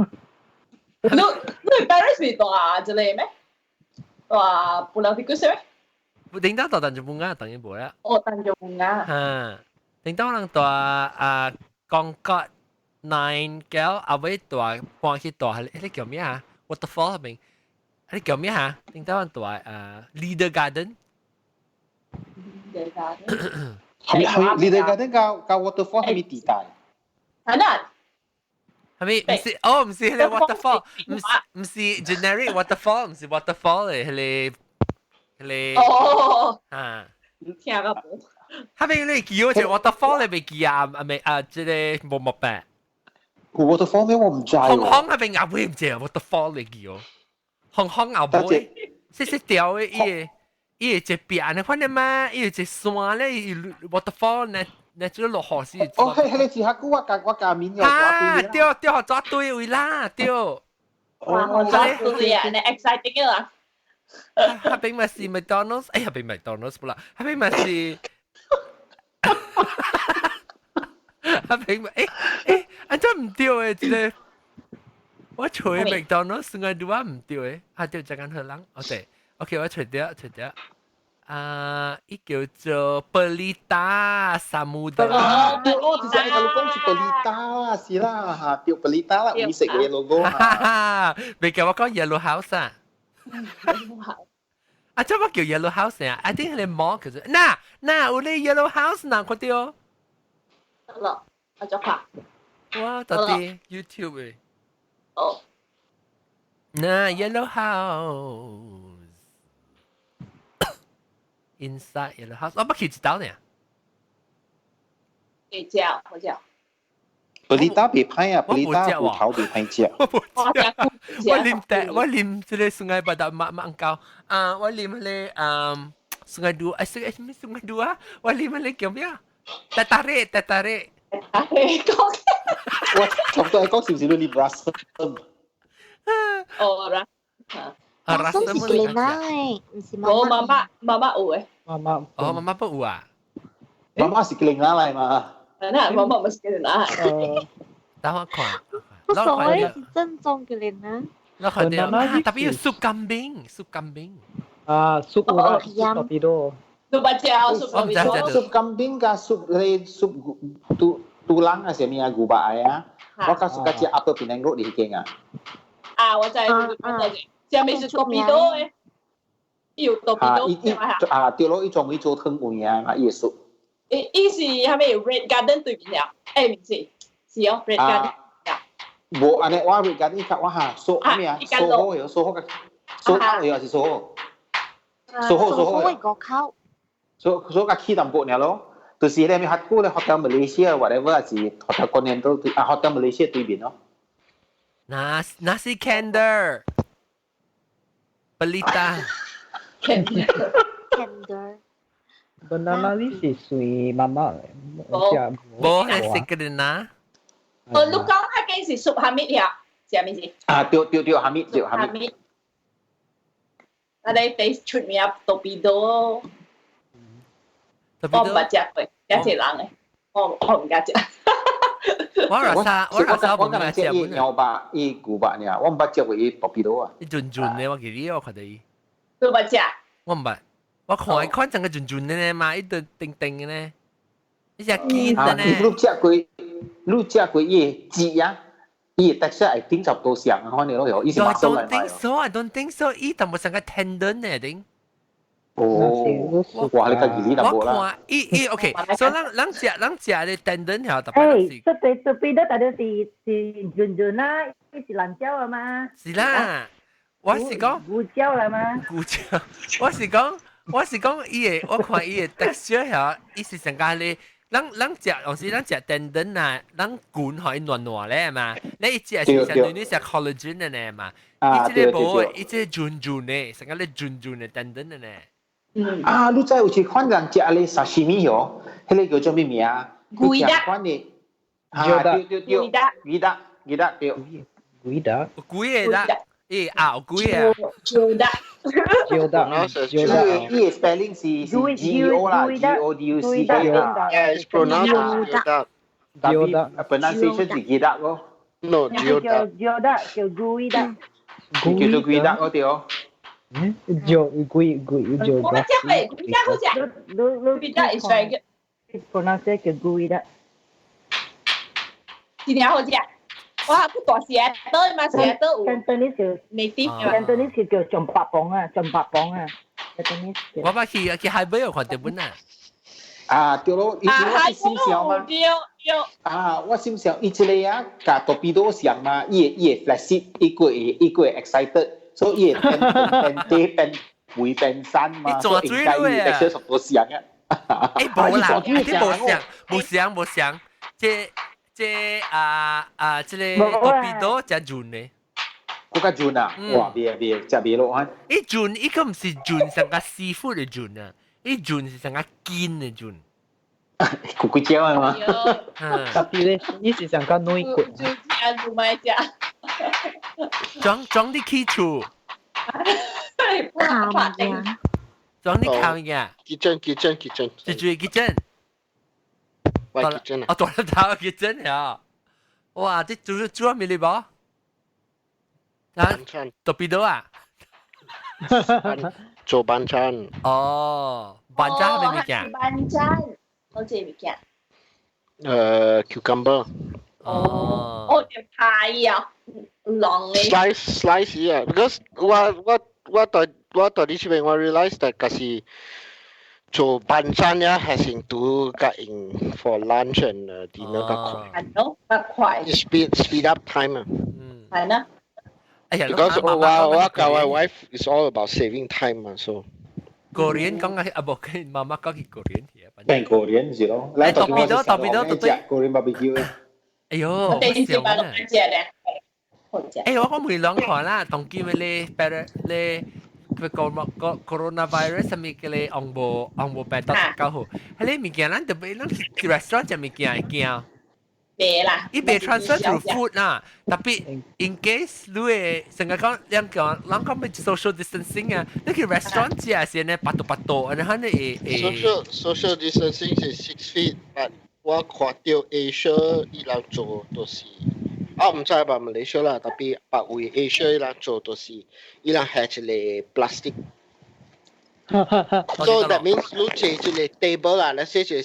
F: 你 parents 是住這個咩？住 Pulau Tikus 咩？
A: 頂當住 Tanjung Bungah，當然無啦。
F: 哦，Tanjung Bungah。
A: 哈，頂當人住啊，Concord 9 橋，後尾住搬去住，彼個叫咩啊？Waterfall 彼邊，彼個叫咩啊？頂當人住啊，Leader Garden。
F: Leader Garden。
B: 係咪 Leader Garden 佮 Waterfall 係咪地帶？
F: 係啦。
A: 係咪？毋是，哦，毋是彼個 waterfall，毋是 generic waterfall，毋是 waterfall 嚟，彼個彼個。
F: 哦。
A: 啊。
F: 聽個無。
A: 後邊你記我隻 waterfall 你未記啊？啊未啊？這個冇冇白。
B: waterfall 咩？我唔知喎。
A: 紅紅那邊後尾毋知 waterfall 你記哦。紅紅後尾，細細條的伊個伊個一邊的款的嘛，伊有一山咧，伊 waterfall 呢，那就落雨時。
B: 哦，彼彼個是較久我共面有
A: 啊，對對，抓對位啦，對。
F: 哇，抓對啊，你 exciting 啦。
A: 彼邊嘛是 McDonald's，哎呀，彼邊 McDonald's 不啦，彼邊嘛是。彼邊嘛，欸欸，啊真毋對的，這個。我揣 McDonald's Sungai Dua 毋對的，啊對，這間好人，哦對，OK，我揣著揣著。啊，伊叫做 Pelita Samudera。
B: 哦，對，我直接共你講是 Pelita 啦，是啦，嚇，對 Pelita 啦，黃色嘅 logo。
A: 未叫我講 Yellow House 啊？啊，做乜叫 Yellow House 啊？I think 係 mall 叫做，嗱嗱，有咧 Yellow House 嗱，看到。
F: 得啦，我再看。
A: 哇，到底 YouTube 嘅。
F: 哦。
A: 嗱，Yellow House。Inside Yellow House，我捌去一道呢。
F: 會食，好食。
B: Pelita 袂歹啊，Pelita 有頭袂歹食。
A: 我無食，我啉茶，我啉這個 Sungai Badak 馬馬膠啊，我啉彼個啊 Sungai Dua，哎，什麼 Sungai Dua？我啉彼個叫咩啊？Teh tarik，teh tarik。
F: 講。
B: 我差不多係講是唔是你 Rasam？
F: 哦啦。
A: 啊，
C: Rasam 是 Kelana，毋是
F: 我媽媽媽媽有的。
D: 媽媽。
A: 哦，媽媽不有啊？
B: 媽媽是 Kelana 來嘛？
F: 那媽媽毋是 Kelana。
A: 等我看。
C: 我所謂是正宗 Kelana。
A: 我看到啊，特別有 sup kambing，sup kambing。
D: 啊，sup 有 sup torpedo。
F: sup 白椒，sup
B: torpedo。 sup kambing 佮 sup 咧 sup tu tulang 啊，啥物啊，牛肉啊，我較 suka 食 Upper Penang Road 彼間啊。
F: 啊，我知，我知，啥物是 torpedo 的？有多比多。
B: 伊伊啊對咯，伊專門做湯麵啊嘛，伊會熟。
F: 伊伊是係咪 Red Garden 對面了？誒，唔是，是哦，Red Garden。
B: 無按呢，我 Red Garden 較我哈蘇咩啊？蘇好有蘇好個，蘇好又是蘇好。蘇好蘇好。
C: 個口。
B: 蘇蘇較起淡薄爾咯，就是咧咩學過咧 Hotel Malaysia whatever 是 Hotel Continental 對啊 Hotel Malaysia 對面咯。
A: Nasi Kandar. Pelita.
C: Kandar.
D: Banana leaf 是隨媽媽嘅，
A: 無係食嘅啦。
F: 哦，你講嗰間是屬蝦米呀？是啥物事？
B: 啊，對對對，蝦米對蝦米。
F: 啊，你第出名 Torpedo。我毋捌食過，食一人嘅，我毋敢食。
A: 我rasa 我 rasa
B: 我敢食伊牛肉，伊牛肉爾，我毋捌食過伊 Torpedo 啊。
A: 伊潤潤的，我記得我看到伊。
F: 你捌食？
A: 我毋捌，我看伊看成個潤潤的呢嘛，伊就定定的呢，伊隻堅的呢。
B: 你食過，你食過伊的雞啊？伊的 texture I think 差不多像啊，可能咯，伊是
A: I don't think so, I don't think so。伊淡薄像個 tendon 呢，頂。
B: 哦，哇！你家己你淡薄啦。
A: 我看伊伊 OK，所以咱咱食咱食的 tendon 條特別
G: 是。誒，特別特別的，大家是是潤潤啦，伊是辣椒啊嘛。
A: 是啦，我是講。
G: 胡椒啦嘛。
A: 胡椒，我是講我是講伊的，我看伊的 texture 條，伊是成個咧。咱咱食有時咱食 tendon 啊，咱滾予伊軟軟咧嘛，你一食是相當於食 collagen 的呢嘛，伊這個無，伊這個潤潤的，成個咧潤潤的 tendon 的呢。
B: 啊，你知有一款人食咧 sashimi 哦，彼個叫做咩名啊？
F: 魚的。
B: 款的。啊，對對對。魚的。魚的，魚的對。
D: 魚的。
A: 幾個啦？咦啊，幾個？
F: 椒的。
D: 椒的。
B: 椒的。伊個 spelling 是是 G O 啦，G O D U C K 啦。
E: Yeah, it's pronounced 椒的。
B: 椒的。Pronunciation 是魚的咯。
E: No，椒的。
G: 椒的叫魚的。
B: 叫做魚的嗰對哦。
D: 嗯，椒魚魚椒。
F: 我食過，魚的好食。魚的 is very good。
G: pronounce 叫魚的。
F: 真正好食。哇！佢大蛇刀嘛，蛇刀有。
G: Cantonese
F: native
G: Cantonese 叫象拔蚌啊，象拔蚌啊。Cantonese
A: 我捌去去海邊有看到本啊。
B: 啊，對咯，伊我是心想嘛。
F: 對對。
B: 啊，我心想伊這個啊，佮 Torpedo 像嘛，伊會伊會 flaccid，伊個會伊個會 excited，所以伊會變變低變肥變瘦嘛，所以應該伊會差不多像啊。
A: 誒，無啦，你無像，無像無像，這。這啊啊，這個 Torpedo 誠潤的，
B: 閣較潤啊！哇，袂袂食袂落啊！
A: 伊潤，伊個毋是潤成個 seafood 的潤啊，伊潤是成個筋的潤。
B: 骨骨膠啊嘛？
D: 特別咧，伊是上個軟骨。
F: 就食就買食。
A: 裝裝啲起厝。
C: 烤物
A: 裝啲烤物件。
E: Kitchen kitchen kitchen。
A: 是住 kitchen。
E: 喂，kitchen 啊！
A: 哦，大粒頭 kitchen 呀！哇，這煮煮咩嚟噃？
E: 啊，Torpedo
A: 啊？
E: 做班餐。
A: 哦，班餐係咩物件？
F: 班餐，好似物件。
E: Cucumber。
A: 哦。
F: 哦，條派啊，狼嘅。
E: Slice slice 啊，because 我我我在我在呢邊我 realize that 就是。做班餐呀，還是都較用 for lunch and dinner 較快。
F: 係咯，較快。
E: Speed speed up time 啊。
A: 嗯。
F: 係啦。
A: 哎呀
E: ，because 我我教我 wife is all about saving time 嘛，so。
A: Korean 講嘅啊，無佢媽媽講佢 Korean
B: 嘅。變 Korean 是咯。
A: 來，Torpedo Torpedo
B: 食 Korean barbecue。
A: 哎呦，
F: 我第二擺落去食咧，好食。
A: 哎，我講每兩看啦，當今嘅咧，咧。佢個個 coronavirus 啥物嘅咧，紅無紅無病毒較好。彼個物件咱特別咱去 restaurant 食物件會驚。
F: 袂啦。
A: 伊袂 transfer through food 啦，特別 in case 你會成日講兩講，人講欲 social distancing 啊，你去 restaurant 食先咧，巴肚巴肚，然後你會會。
E: Social distancing 是 6 feet，but 我看到 Asia 伊人做都是。啊，毋知吧，馬來西亞啦，特別別位 Asia 伊人做都是，伊人係一個 plastic。So that means 你坐一個 table 啦，let's say 一個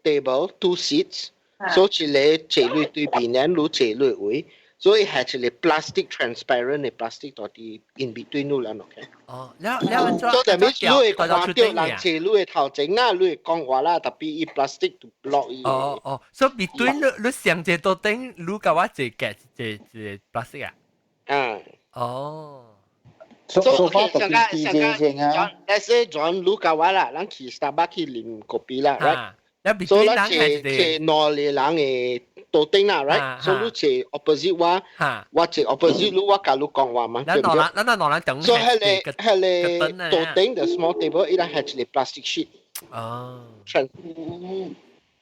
E: table two seats，所以一個坐你對面，你坐你位，所以係一個 plastic transparent 嘅 plastic 到啲 in between 路啦，OK。
A: 哦，了了，
E: 所以 means 你會看到人坐你嘅頭前啊，你會講話啦，特別伊 plastic to block 伊。
A: 哦哦，所以 between 你你上一個頂，你佮我一個一一 plastic 啊？
E: 嗯。
A: 哦。
B: So so far 特別 PJ 先啊。
E: Let's say John 你佮我啦，咱去 Starbucks 去啉咖啡啦，right？
A: 所
E: 以咱坐坐兩個人嘅桌頂啦，right？所以你坐 opposite 我，我坐 opposite 你，我佮你講話嘛，對唔對？
A: 咱兩人等。
E: 所以彼個彼個桌頂的 small table，伊人係一個 plastic sheet。
A: 哦。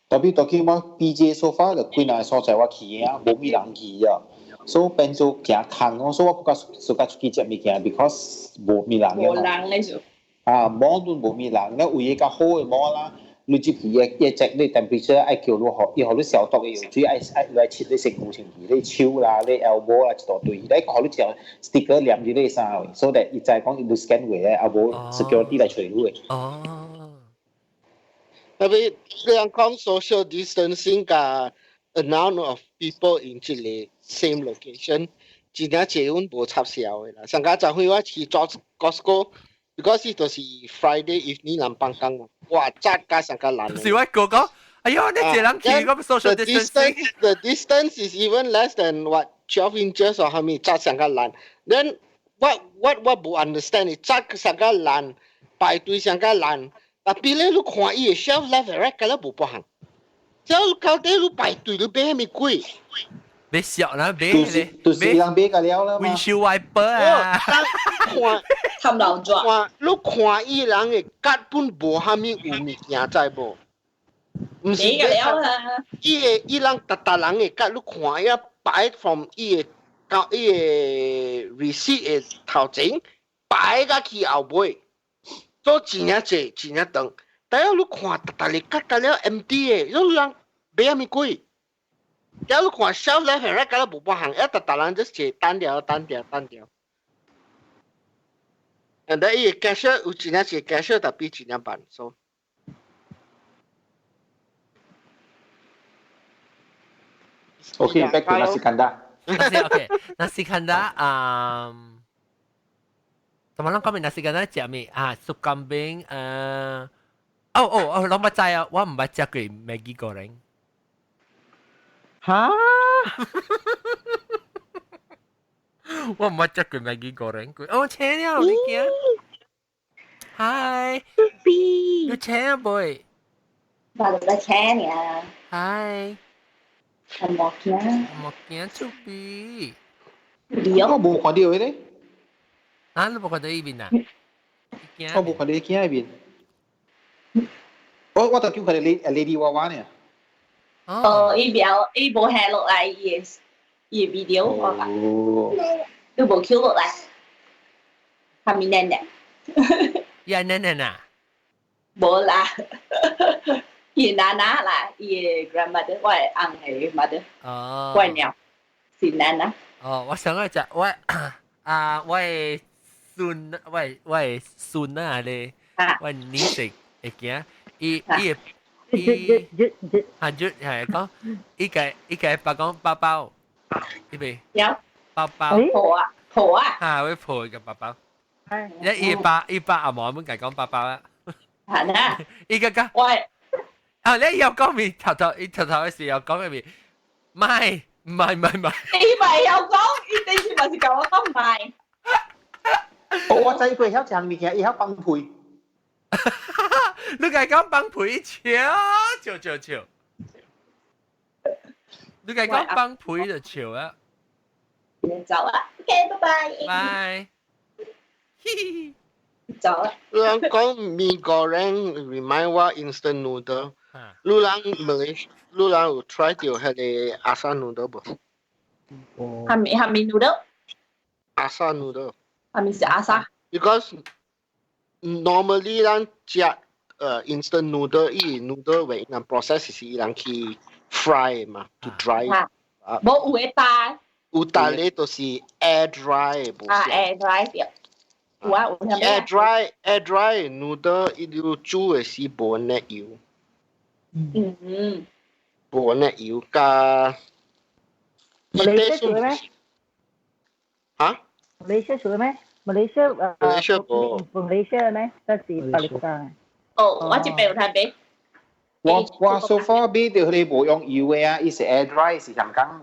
B: 特別當今我 PJ so far 就幾若所在我去啊，無咩人去啊。所以變做行空咯，所以我較suka 出去食物件，because 無咩人
F: 無人咧就。
B: 啊，mall 都無咩人，了有個較好的 mall 啦。你入去伊伊 check 你 temperature 愛叫你予伊予你消毒的藥水，愛愛來拭你身軀身軀，你手啦，你 elbow 啦，一大堆，你予你一條 sticker 黏佇你衫位，所以伊知講伊你 scan 過咧，啊無 security 來揣你的。
A: 哦。
E: 特別你講 social distancing 佮 amount of people in 這個 same location，真正濟阮無插銷的啦。上家昨昏我去做 Costco。because 伊就是 Friday evening 人放工嘛，哇，紮加上較難。
A: 是我哥講，哎喲，你這人去個 social distancing。
E: The distance is even less than what 12 inches or 蝦米，紮上較難。Then 我我無 understand，紮上較難，排隊上較難。特別咧，你看伊的 shelf left and right，敢若無別項。這到底你排隊你買蝦米鬼？
A: 買小啦，買咧，
B: 就是人買個了啦嘛。
A: windshield wiper 啊，
E: 看
F: 冚老抓。
E: 看你看伊人的根本無蝦米有物件知無？毋是
F: 買個了啊！
E: 伊的伊人逐逐人的甲你看伊擺 from 伊的到伊的 receipt 的頭前擺甲去後尾，做真正濟真正長。但係你看逐逐個甲了 empty 的，你人買蝦米鬼？了你看 shelf left and right 敢若無別項，一逐逐人就是坐單調單調單調。And then 伊個 cashier 有真正一個 cashier 特別真正慢，so。
B: Okay, back to nasi kandar.
A: Nasi okay. Nasi kandar 同埋咱講明 nasi kandar 食咩啊？sup kambing 誒，哦哦哦，攏捌知啊，我毋捌食過 Maggi goreng。
D: 哈？
A: 我毋捌食過 Maggi goreng 過。哦，請了你驚。Hi。
C: B。
A: 你請啊，boy。
F: 我來請你啊。
A: Hi。
F: 我冇驚。
A: 冇驚出邊。
B: 我無看到伊咧。
A: 啊，你無看到伊面啊？
B: 我無看到伊囝面。我我就叫佢哋 Lady 娃娃呢。
F: 哦，伊表伊無下落來伊的伊的 video 我講，都無 Q 落來，係咪奶奶？
A: 伊係奶奶啊？
F: 無啦，伊奶奶啦，伊的 grandmother，我的翁的 mother。
A: 哦。
F: 我的娘是奶奶。
A: 哦，我想講我啊，我的孫，我的我的孫啊咧，我女婿會驚，伊伊伊啊，就係講，伊個伊個爸講包包，伊邊
F: 有
A: 包包
F: 抱啊抱啊，
A: 嚇會抱個包包，一伊爸伊爸阿媽們共講包包啊，
F: 係啊，
A: 伊個講，
F: 喂，
A: 啊你又講面頭頭，伊頭頭嘅時候講嘅面，唔係唔係唔係唔係，
F: 伊咪有講，伊頂次咪是教我講唔係。
B: 我知佢曉食物件，伊曉放屁。
A: 你共講放屁笑笑笑笑，你共講放屁就笑啊！
F: 走啦，OK，拜拜。
A: 拜。
F: 走啦。
E: 你人講 mee goreng remind 我 instant noodle。你人 Malaysia，你人有 try 到彼個阿薩 noodle 無？
F: 係咪係咪 noodle？
E: 阿薩 noodle。
F: 係咪是阿薩
E: ？Because normally 咱食instant noodle，伊 noodle 為人 process 是伊人去 fry 嘛，to dry。
F: 無有的焦。
E: 有焦咧就是 air dry 無
F: 啊，air dry 對。有啊，有
E: air dry air dry noodle 伊就煮的時無呢油。
F: 嗯嗯。
E: 無呢油加。
G: 馬來西亞咩？
E: 嚇？
G: 馬來西亞做咩？馬來西亞
E: 馬來西亞無。
G: 馬來西亞咩？這是巴力加。
F: 哦，我這邊有睇買。
B: 我 so far 買到佢哋無用油的啊，伊是 air dry 是香港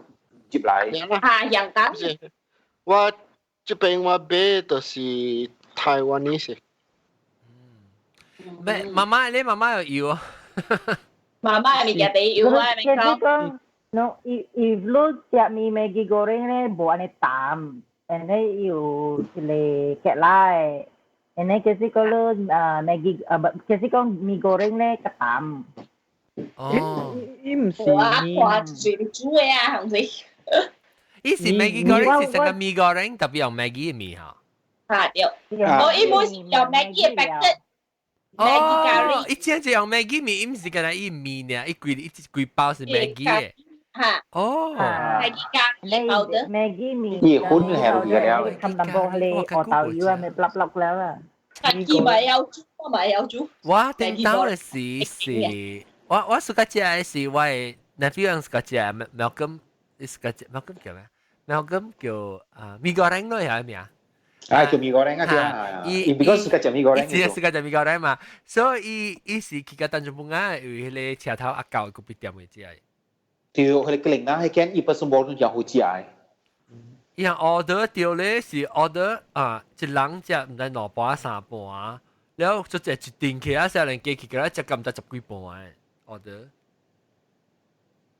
B: 入來。
F: 嚇，香港。
E: 我這邊我買就是台灣的是。
A: 咩？媽媽，你媽媽有油啊？
F: 媽媽的物件第油啊，咪講。
G: No, if 你食麵 Maggi goreng 咧，無按呢淡，and 咧有一个結來，and 咧其實講你啊 Maggi 啊不，其實講麵 goreng 咧較淡。
A: 哦，
D: 伊毋是
F: 我看水煮的啊，係唔是？
A: 伊是 Maggi goreng 是成個麵 goreng，特別用 Maggi 的麵嚇。
F: 嚇對，我伊本是用 Maggi 的 packet。
A: 哦，伊真正用 Maggi 麵，伊毋是干焦伊麵爾，伊規伊規包是 Maggi 的。
F: 嚇。
A: 哦。
F: Maggi 咖喱包的。
G: Maggi 麵。
B: 伊粉係落去了。
G: 冚淡薄係學豆油啊，咪粒粒了啊。
F: 家己嘛會曉煮，我嘛會曉煮。
A: 我頂當的時是，我暑假食的是我的 nephew 人暑假食，Malcolm，伊暑假食 Malcolm 叫咩？Malcolm 叫啊麵 goreng 咯，係咩啊？
B: 啊，叫麵 goreng 啊，對啊。伊 because 暑假食麵 goreng。
A: 伊只暑假食麵 goreng 嘛，所以伊伊是去到丹絨布仔，有彼个車頭阿狗咖啡店的食的。
B: 對，彼个靈啊，彼間伊本身無論誠好食的。
A: 伊人 order 著咧是 order 啊，一人食毋知兩盤三盤，了就一定起啊，少年加起來食敢毋知十幾盤的 order。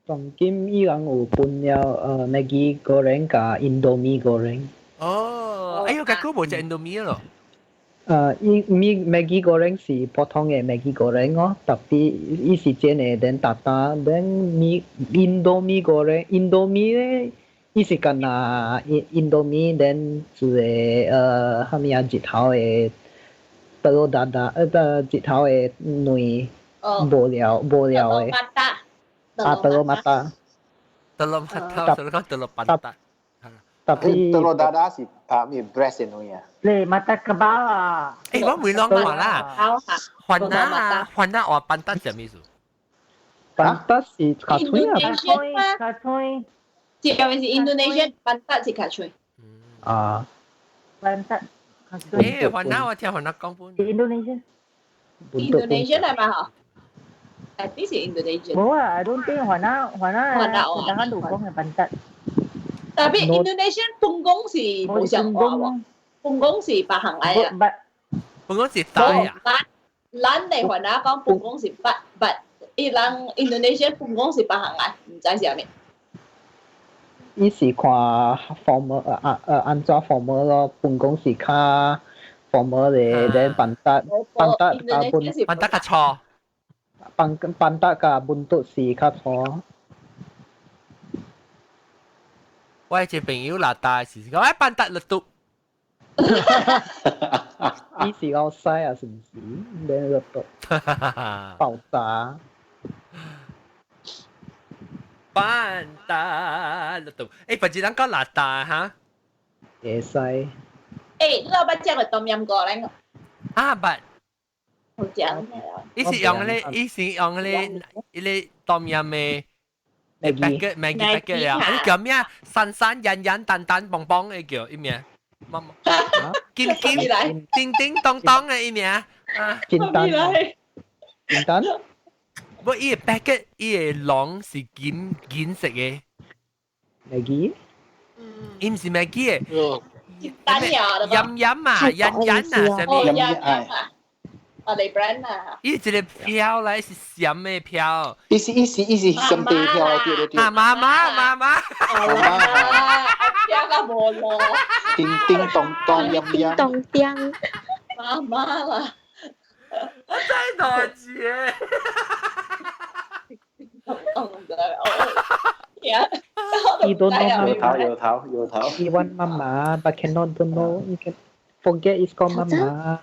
D: 當今伊人有分了Maggi goreng 佮 Indomie goreng。
A: 哦，哎喲，較久無食 Indomie 咯。
D: 伊麵 Maggi goreng 是普通的 Maggi goreng 哦，tapi 伊是煎的，then 沓沓，then 麵 Indomie goreng，Indomie 咧，伊是干焦 Indomie then 一个啥物啊日頭的 telur dadah，日頭的卵，無料無料的。啊，telur mata。
A: Telur mata，所以講 telur pantat。
D: Tapi
B: telur dadah 是啊咩 breast 的卵啊？
G: 你 mata kebal 啊？
A: 欸，我問攏話啦，番仔番仔話 pantat 啥物意思？
D: Pantat 是尻喙啊。
G: 尻喙。
F: 這個是 Indonesian pantat 是尻喙。
D: 啊。
G: Pantat。
A: 欸，番仔我聽番仔講本。
G: Indonesia。
F: Indonesian 係嘛？嗬？I think 是 Indonesian。
G: 冇啊，I don't think 番仔番仔，番仔都講係 pantat。
F: Tapi Indonesian punggung 是無相話喎，punggung 是別行來啊。
A: Punggung 是大啊。
F: 咱咱的番仔講 punggung 是八八，伊人 Indonesian punggung 是別行來，毋知是啥物。
D: 伊是看 formal 啊啊按怎 formal 咯，punggung 是較 formal 的，then pantat pantat 佮本
A: pantat 較粗。
D: Pantat 佮 buntut 是較粗。
A: 我一個朋友拉大是講，哎，pantat letup。
D: 伊是講屎啊，是毋是？then letup 爆炸。
A: Pantat letup，欸，別一人講拉大哈？
D: 會使。
F: 欸，你有捌食過冬陰功咧？
A: 啊，捌。
F: 好食。
A: 伊是用咧，伊是用咧，伊個冬陰的。Maggi Maggi packet 啊！你叫咩？散散、圓圓、蛋蛋、棒棒的叫伊名？媽媽，金金叮叮當當的伊名啊！
D: 金丹，金丹。
A: 不，伊个 packet 伊个籠是金金色的。
D: Maggi？
A: 伊毋是 Maggi 的。
F: 金丹呀！
A: 飲飲啊，圓圓啊，啥物？
F: 飲飲啊。我哋 brand 啊！
A: 伊一個飄來是閃的飄，
B: 伊是閃地飄來對對對。
A: 啊媽媽媽媽，
F: 媽媽，聽到無咯？
B: 叮叮咚咚飲飲。
C: 咚叮。
F: 媽媽啦！
A: 我真係多謝。
F: 我唔知，我
D: You don't know
B: 有頭有頭有頭。
D: You want mama, but cannot don't know. You can forget it's called mama.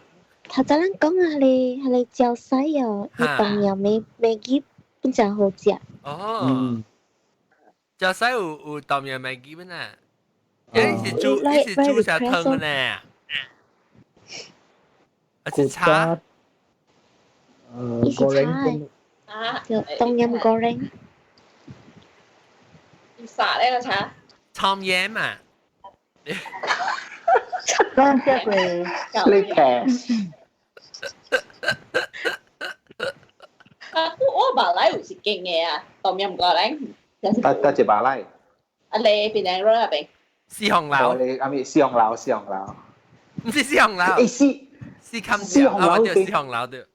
C: 頭先咱講啊，你係你椒西哦，伊冬陰的 Maggi 本誠好食。
A: 哦，椒西有冬陰 Maggi 本啊？伊是煮伊是煮啥湯的呢？還是炒？
C: 伊是炒的。
F: 啊，
C: 叫冬陰 goreng。
F: 啥呢個炒？
A: 炒鹽嘛。
G: 講這個
B: 你平。
F: 啊，我馬來有一間嘅啊，當面唔過來。
B: 得得一馬來。
F: 啊，你檳城 road 那邊？
A: 四紅樓。
B: 你阿咪四紅樓，四紅樓。
A: 唔是四紅樓。
B: 誒四。
A: 四坎
B: 四紅樓
A: 對，四紅樓對。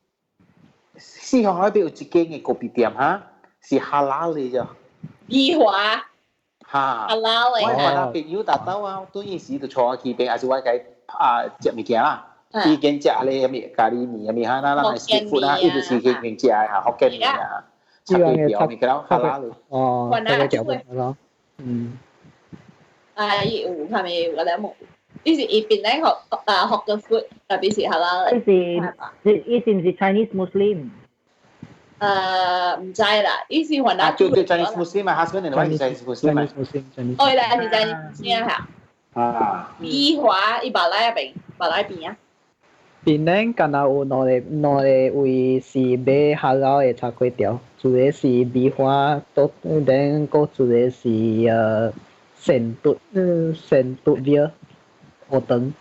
B: 四紅樓邊有一間嘅咖啡店哈，是 halal 嘅啫。
F: 宜華。
B: 哈。
F: halal 嘅。
B: 我那朋友達到啊，對伊時就坐我去邊，還是我該啊食物件啦。伊間食咧啥物咖喱麵，啥物哈，咱咱 street food 啊，伊就是去邊食啊，福建麵啊，炒粿條，物件 halal 嘅。
D: 哦，炒粿條咯。嗯。
F: 啊，伊有係咪我哋冇？伊是伊邊咧學啊學嘅 food，特別是 halal。
G: 伊是伊是唔是 Chinese Muslim？
F: 唔知啦，伊是雲南。
B: 啊，對對，Chinese Muslim 啊，husband and wife Chinese Muslim 啊。
F: 哦，啦，是 Chinese Muslim 嚇。
B: 啊。
F: 宜華伊馬來邊，馬來邊啊。
D: 檳城敢若有兩個位是買 halal 的炒粿條，一個是米花，都then閣一個是善都善都廟學堂。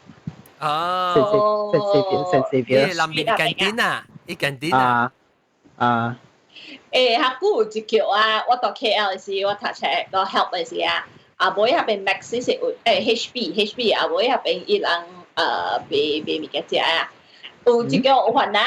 A: 哦。
D: 善善善善廟。
A: 南邊近點啊？伊近點啊？
D: 啊。
F: 欸，較久有一橋啊！我到 KL 時，我讀冊個 help 的時啊，後尾彼邊 Max 是有HP 後尾彼邊伊人賣物件食啊。有一個有番仔，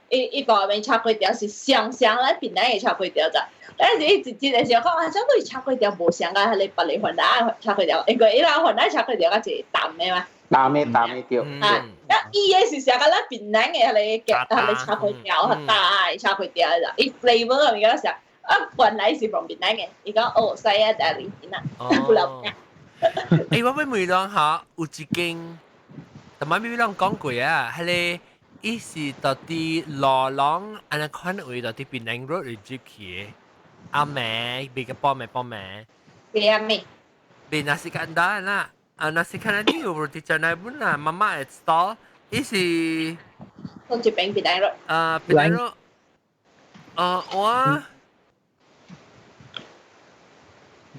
F: 伊伊個邊炒粿條是雙雙咱檳城的炒粿條咋？但是伊一日的時候講啊，這個炒粿條無相共彼個別个番仔炒粿條，因為伊人番仔炒粿條較濟淡的嘛。
B: 淡的淡的對。
F: 啊，啊伊的是啥個咱檳城的彼個彼個炒粿條，較大的炒粿條咋？伊 flavor 物件啥？啊，原來是從檳城的，伊講哦，saya dari 啦，不老。
A: 欸，我欲問人哈，有一間，同埋咪人講過啊，彼個伊是到佇羅朗按呢款位到佇檳城 road 入去的，阿妹別個報名報名。
F: 咩阿妹？
A: 賣 nasi kandar 啦，啊 nasi kandar 你有 roti canai pun 啦，mamak stall，伊是。
F: 到這邊檳城 road。
A: 啊，檳城 road。啊，我。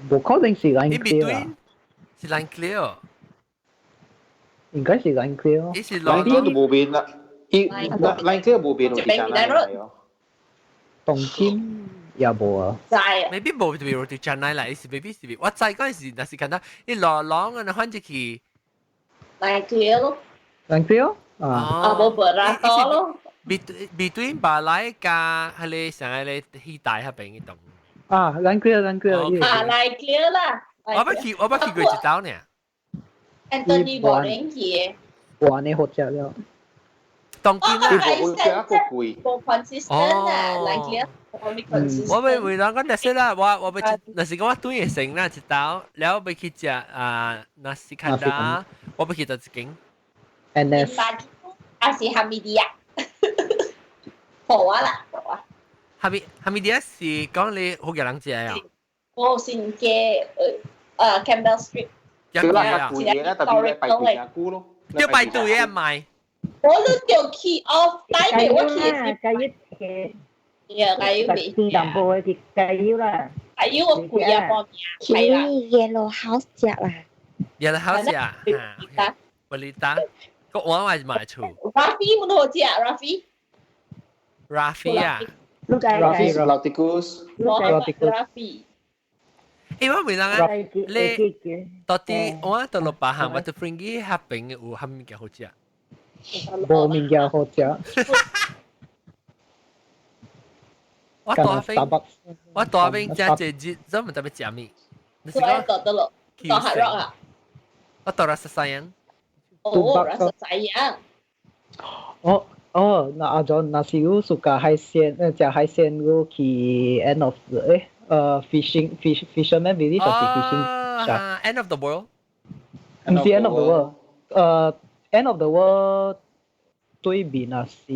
D: 無可能是 Line Clear 啊。
A: 是 Line Clear。
D: 應該是 Line Clear。
A: 伊是
B: Line Clear 都無變啦，伊 Line Clear 無變 roti canai 哦。
D: 東京也無啊。
F: 知。
A: maybe 無特別 roti canai 啦，伊是 maybe 是我知嗰陣時，若是看到伊羅朗啊，反正去。
F: Line Clear 咯。
D: Line Clear 啊。
F: 啊，無 beratur 咯。
A: between 巴來加彼個啥個戲台彼邊彼棟。
D: 啊，Line Clear，Line Clear。
F: 啊，Line Clear 啦。
A: 我捌去過一道呢。
F: Anthony Bourdain 去
D: 的。哇，你好食了。
A: 當今啊，
B: 無好食個貴。
F: 無 consistent 啊，Line Clear 無
A: 我欲問人講，若是啦，我欲若是講我轉會成啦一道，了欲去食啊，nasi kandar，我欲去佗一間。
D: NS。
F: 還是 Hamidiah？好啊啦，好啊。
A: Hamidiah 是講你福建人食啊？
F: 我先嘅Campbell Street。
B: 對啦，較貴嘅啦，特別你排隊較久咯。
A: 要排隊啊買。
F: 我都叫 key off，台北我去
G: 是雞腰嘅。
F: 呀，雞腰未。
G: 天淡薄嘅是雞腰啦。
F: 雞腰我貴啊，方
C: 去 Yellow House 食啦。
A: Yellow House 啊？哈，維利達，個我係買厝。
F: Rafi 冇好食，Rafi。
A: Rafi 啊。
B: Rafi 老蒂古斯。
F: Rafi。
A: 欸，我問人啊，你到底我到落巴行，Batu Ferringhi 彼邊有啥物件好食？
D: 無物件好食。
A: 我大邊，我大邊食一日，怎麼特別食物？
F: 你是講到咯？到 Hard Rock 啊？
A: 我到 Rasa Sayang。
F: 哦，Rasa Sayang。
D: 哦哦，那阿 John，若是你 suka 海鮮，食海鮮，你去 end of the fishing fisherman village 還是 fishing
A: 啊，end of the world？
D: 毋是 end of the world，end of the world 對面啊是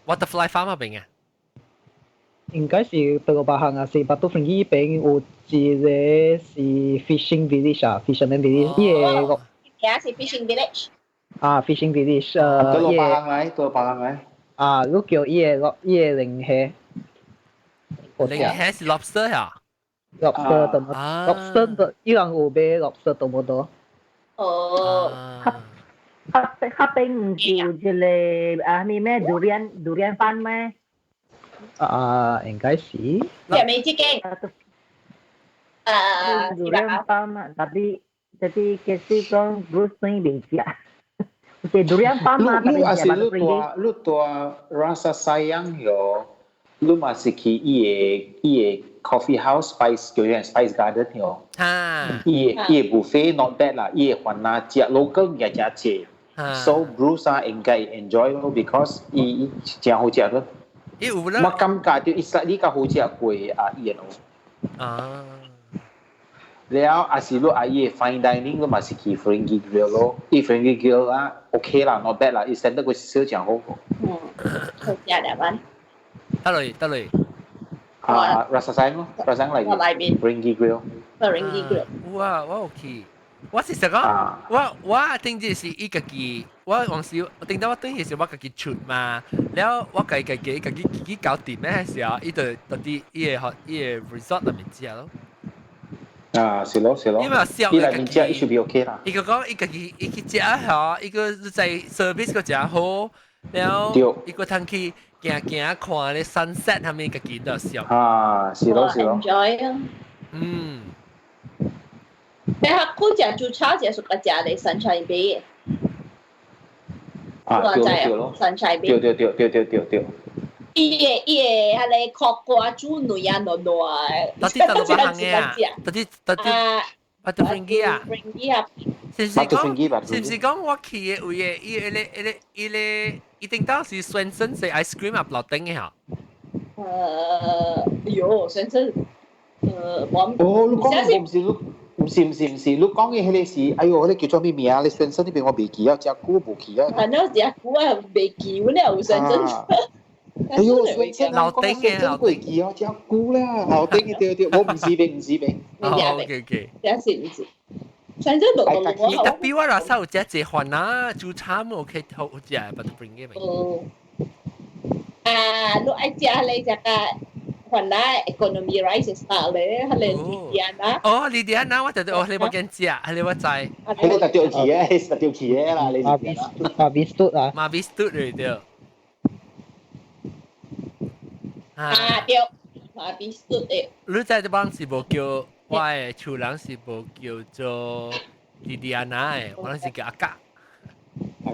A: Butterfly Farm 彼邊啊？
D: 應該是德羅巴行啊，是 Batu Ferringhi 邊有一個是 fishing village 啊，fisherman village，伊個
F: 也是 fishing village。
D: 啊，fishing village，
B: 德羅巴行來，德羅巴行來。
D: 啊，你叫伊個龍蝦，
A: 龍蝦是 lobster 啊
D: ？lobster 都 lobster 的，伊人有賣 lobster 多無多？
F: 哦。
G: 邊唔是有一個啊咩咩 durian durian farm 咩？
D: 啊，應該是。
F: 係咪這間？啊
G: ，durian farm 啊，tapi tapi 其實講 Bruce 對未食。有 durian farm 啊，
B: 你也是你蹛你蹛 Rasa Sayang 喲，你嘛是去伊個 coffee house Spice 叫做 Spice Garden 喲。伊個 buffet not bad 啦，伊個番仔食 local 也誠濟。So Bruce 啊應該 enjoy 咯，because 伊誠好食咯。
A: 伊有啦。
B: 我感覺就伊實你較好食過啊伊個。了啊是你啊伊個 fine dining 你嘛是去 Feringgi Grill 咯，伊 Feringgi Grill 啊 OK 啦，not bad 啦，伊 standard 個少誠好。
F: 嗯，好食兩晚。
A: 得嚟得嚟。
B: 啊，Rasa Sayang 咯，Rasa Sayang 嚟。Feringgi Grill。
F: Feringgi Grill。
A: 哇，我有去。我是實講，我頂日是伊家己，我往時我頂到我轉去時我家己出嘛，了我家己家己自己搞掂咩時候，伊就到啲伊個伊個 resort 內面食咯。
B: 啊，是咯是咯。
A: 因為笑
B: 伊內面食，伊 should be OK 啦。
A: 伊個講伊家己伊去食吼，伊個在 service 個誠好，了伊個通去行行看咧 sunset，係咪家己都笑。
B: 啊，是咯是咯。
F: enjoy 啊。你較久食煮炒食屬個食咧 Sunshine Bay。
B: 啊，對對咯。
F: Sunshine Bay。
B: 對對對對對對對。
F: 伊個彼個烤瓜煮軟啊糯糯的。
A: 到底到底行嘅啊？到底到底 Batu Ferringhi 啊？
F: Ferringhi 啊。
A: 是唔是講？是唔是講我去嘅位嘅？伊個伊個伊個一定當時 Swensen's 食 ice cream 啊，樓頂嘅嚇。
F: 喲，Swensen's，我
B: 哦，你講唔是你。唔是唔是唔是，你講嘅彼個是，哎喲，彼個叫做咩名啊？你 Swensen's 那邊我未記啊，誠久無去啊。
F: 反正誠久啊，未記，阮也有 Swensen's。
B: 哎喲，Swensen's
A: 樓頂嘅
B: 樓過記啊，誠久啦，樓頂嘅對對，我唔是邊唔是邊。
A: 哦，OK OK。
F: 這是唔是？反正落落
A: 我。特別我那時有食一番啊，煮炒 OK 好食，Batu Ferringhi 嘅。
F: 哦。啊，你愛食咧食個。番仔 economy rice style 咧，係莉迪安娜。
A: 哦，莉迪安娜，我就哦，你冇見食，係你我知。
B: 係你特掉去嘅，特掉去嘅啦，你。
D: 馬比斯啊。
A: 馬比斯對對。
F: 啊對，馬比斯對。
A: 你知這幫是無叫我的厝人是無叫做莉迪安娜的，我是叫阿甲。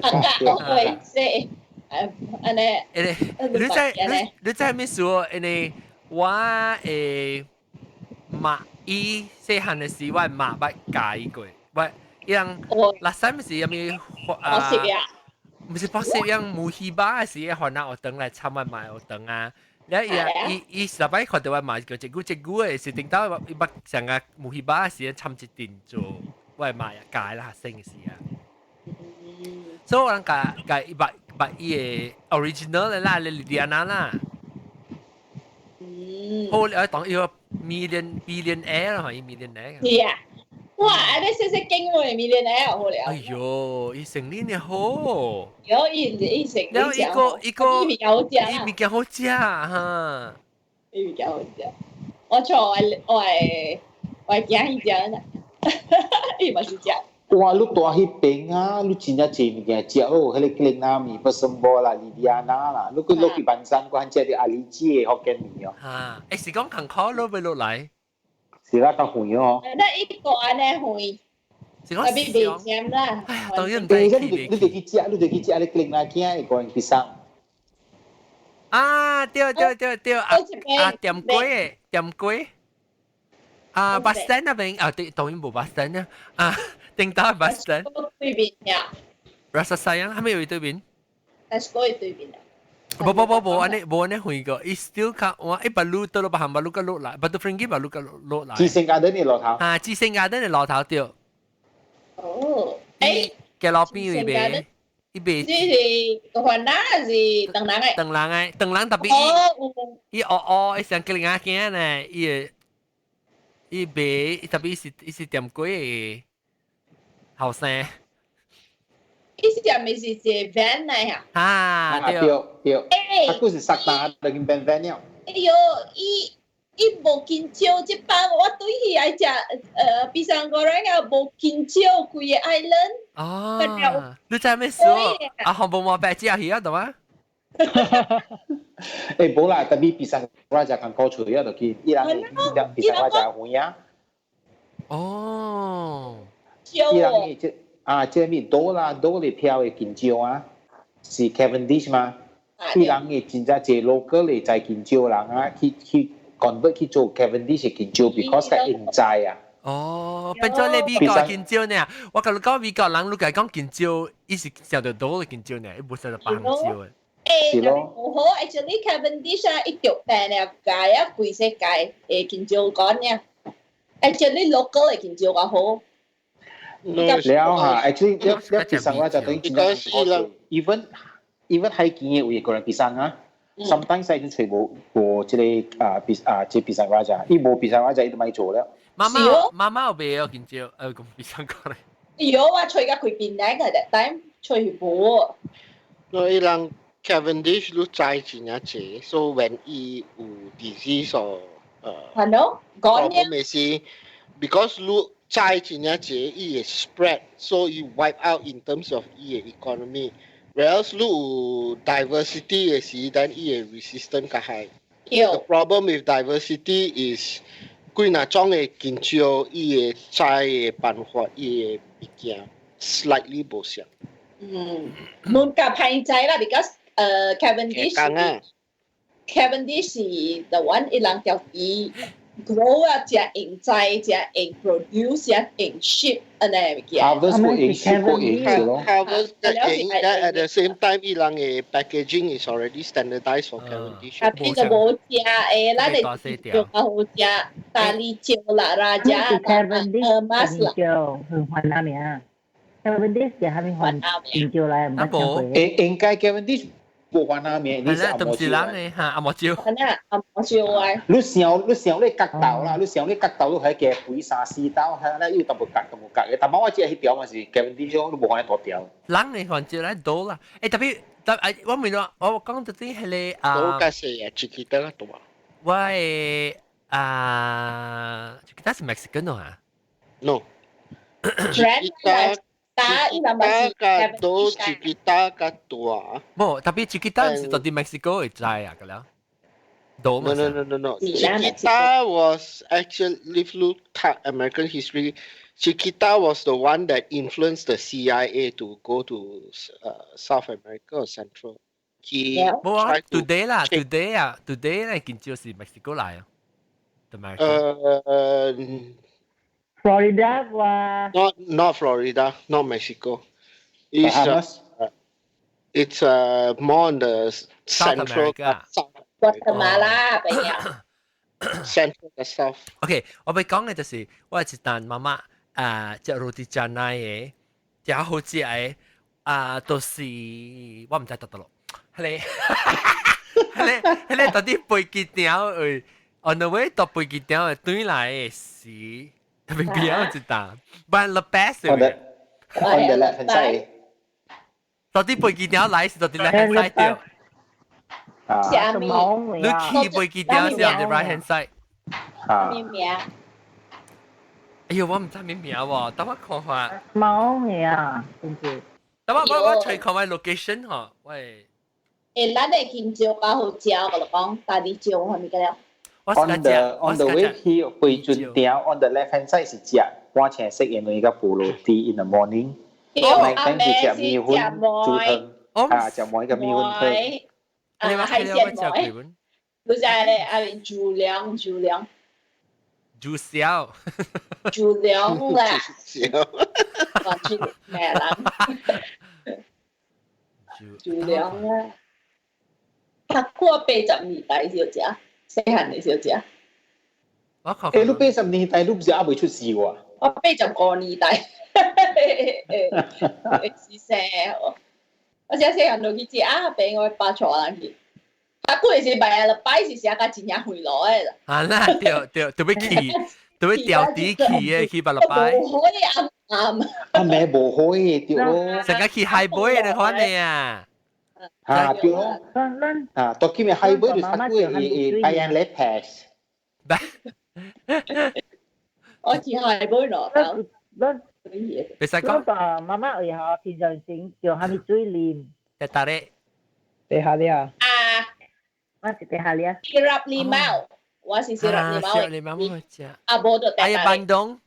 F: 阿甲，對，是。按呢。
A: 誒，你知你你知咩事？因為我的媽伊細漢的時，我媽捌教伊過，我伊人六三時有咪
F: 啊？
A: 毋是博士，樣無希巴時，番仔學堂來參我媽學堂啊。了伊伊伊十擺看到我媽叫一句一句的，是頂到伊捌上個無希巴時參一陣做我媽也教啦學生時啊。所以我人教教伊捌捌伊的 original 的啦，莉莉安娜啦。好，你當伊個 million billionaire 啦，伊 millionaire。
F: 是啊，哇！你細細經喎，millionaire 好了。
A: 哎喲，伊生理呢好。
F: 有伊伊生理。
A: 了一個一個，
F: 伊物件好食。
A: 伊物件好食哈。
F: 伊物件好食。我錯，我我我驚伊食啦，伊嘛是食。
B: 哇！你蹛彼邊啊，你真正濟物件食哦，彼個吉令南麵、不生波啦、莉莉安娜啦，你閣落去板山，閣食著阿里姐的福建麵哦。
A: 哈，欸是講艱苦落欲落來？
B: 是啦，較遠哦。
F: 那伊個按呢遠。
A: 是講
F: 特別袂尖啦。
A: 哎呀，當然毋知
B: 你你就去食，你就去食你吉令南囝會個人去送。
A: 啊，對對對對，啊啊點粿的點粿。啊，bus stand 那邊啊，對，當然無 bus stand 啊，啊。頂到 bus stand
F: 對面呀。
A: Rasa Sayang 係咪有對面？
F: Tesco 對面啊。
A: 無無無無，按呢無按呢遠過，伊 still 較我一百路到落別行，百路個落來，Batu Ferringhi 百路個落來。
B: 志聖garden 的路頭。
A: 啊，志聖garden 的路頭對。
F: 哦，欸。
A: 街路邊有賣，伊賣。
F: 這是番仔還是唐人的？
A: 唐人的，唐人特別伊哦哦，伊像吉林仔囝呢，伊會伊賣特別是伊是點粿的後生。
F: 伊是咪是一個 van 來呀？
A: 啊，
B: 對對，他故是塞單就變 van 了。
F: 哎喲，伊伊無緊張，這班我對伊愛食pisang goreng 啊，無緊張規个 island。
A: 哦，你知咩事？啊，紅毛毛白食魚啊，懂嗎？
B: 誒，無啦，特別 pisang raja 較好揣啊，就去伊人 pisang raja 遠啊。
A: 哦。
B: 伊人嘅這啊，這物多啦，多嚟票的香蕉啊，是 Cavendish 嘛？伊人嘅真正濟 local 嘅在香蕉人啊，去去 convert 去做 Cavendish 嘅香蕉，because 較應在啊。
A: 哦，變做你美國香蕉呢？我共你講美國人，你共講香蕉，伊是想著多嘅香蕉呢，伊無想著白香蕉的。
F: 誒，特別無好，actually Cavendish 啊，伊著病了界啊，規世界誒香蕉乾呢。actually local 嘅香蕉較好。
B: 了嚇，actually 了了 pisang raja 等於真正 even 海邊嘅有個人 pisang 啊，sometimes 伊就揣無無這個啊 pis 啊這 pisang raja，伊無 pisang raja 伊就莫做了。
A: 媽媽媽媽有賣哦，香蕉，講 pisang 過來。
F: 有啊，揣甲開檳榔個，但揣無。
E: 我伊人 Cavendish 你知真正濟，so when 伊有 disease or
F: 係咯，講呢
E: problem 是 because 你知真正濟，伊會 spread，so 伊 wipe out in terms of 伊的 economy。Whereas 你有 diversity 的時，then 伊會 resistant 較 high。The problem with diversity is 幾若種的香蕉，伊的栽的辦法，伊的物件 slightly 無相。
F: 嗯，冇較歹栽啦，because Cavendish
E: 啊
F: Cavendish 是 the one 伊人條伊 grow 啊，誠用栽，誠用 produce，誠用 ship 按呢物件。
B: Harvest 過用 ship 過用是咯。
E: Harvest 用，at the same time 伊人的 packaging is already standardized for Cavendish。
F: 啊，變就無食誒，咱的就較好食，大理椒啦、拉加啦、
G: Cavendish 叫很番仔名？Cavendish 是啥物番香蕉來？毋捌聽過。
B: 應應該 Cavendish 無番仔名，你是紅毛
A: 是人的哈，紅毛蕉。
F: 係啊，紅毛蕉啊。
B: 你想你想你角豆啦，你想你角豆，你係加肥三四兜，係咧有淡薄角淡薄角嘅。但係我只彼條嘛是 Cavendish，你無看大條。
A: 人的番蕉來多啦，誒特別特誒，我問我我講到啲彼个啊。
E: 多較細啊，Chiquita 較大。
A: 我的啊，Chiquita 是 Mexican 啊
E: ？No。
F: Chiquita
E: 較多，Chiquita 較大。
A: 無，特別 Chiquita 是到佇墨西哥會栽啊，個了。
E: No, no, no, no, no. Chiquita was actually, if you look at American history, Chiquita was the one that influenced the CIA to go to South America or Central. He
A: 無啊，today 啦，today 啊，today 咧，見就是墨西哥來啊。
G: Florida 啩
E: Not Florida, not Mexico. It's more on the central
A: South
F: Guatemala 朋友。
E: Central 嘅 South。
A: OK，我欲講嘅就是我一單媽媽啊，食 roti canai 的，食好食的啊，都是我毋知佗佗咯。彼个，彼个，彼个到底飛機場位，on the way 到飛機場的轉來的時，特別邊一單，but the best
B: 嘅。On the left hand side。
A: 到底飛機場來是到底 left hand side 對？
F: 啥物？
A: 你去飛機場是 on the right hand side。
B: 啊。
F: 咩名？
A: 哎呦，我毋知咩名喎，等我看看。
G: 貓嘅啊，真是。
A: 等我我我揣看我 location 嗬，喂。
F: 誒，咱的香蕉較好食，我就講大理蕉係咪個了
B: ？On the way 去回準場，on the left hand side 是食半青色的兩個菠蘿 tea in the morning。
F: 哦，
B: 阿妹是食麵粉煮湯，啊，食糜個麵粉湯。
F: 啊，海鮮糜。不是咧，啊，煮糧煮糧。
A: 煮小。
F: 煮糧啦。我煮咩啦？煮糧啊！他過80年代小食，細漢的小食。
A: 我靠！
B: 誒，你80年代你毋是猶未出世喎？
F: 我85年代，是生。我這細漢就去食啊，爸我爸帶人去。啊，古時拜禮拜是寫甲真正回來的啦。
A: 啊，那對對，特別去，特別調底去的去拜禮拜。
F: 無可以暗暗。
B: 啊，咩無可以對咯。
A: 成個去海背的款的啊。
B: 啊對咯。啊，到今日海背就較久會會拜人來 pass。
F: 我只係杯攞到。
A: 別使講。
G: 嗰個 mamak 以後平常時叫蝦米水啉？
A: Teh tarik。
D: Teh halia。
F: 啊。
G: 我是 teh halia。
F: Sirap limau，我是 sirap limau。
A: Sirap limau 冇食。
F: 啊，無就
A: 哎呀，bandung。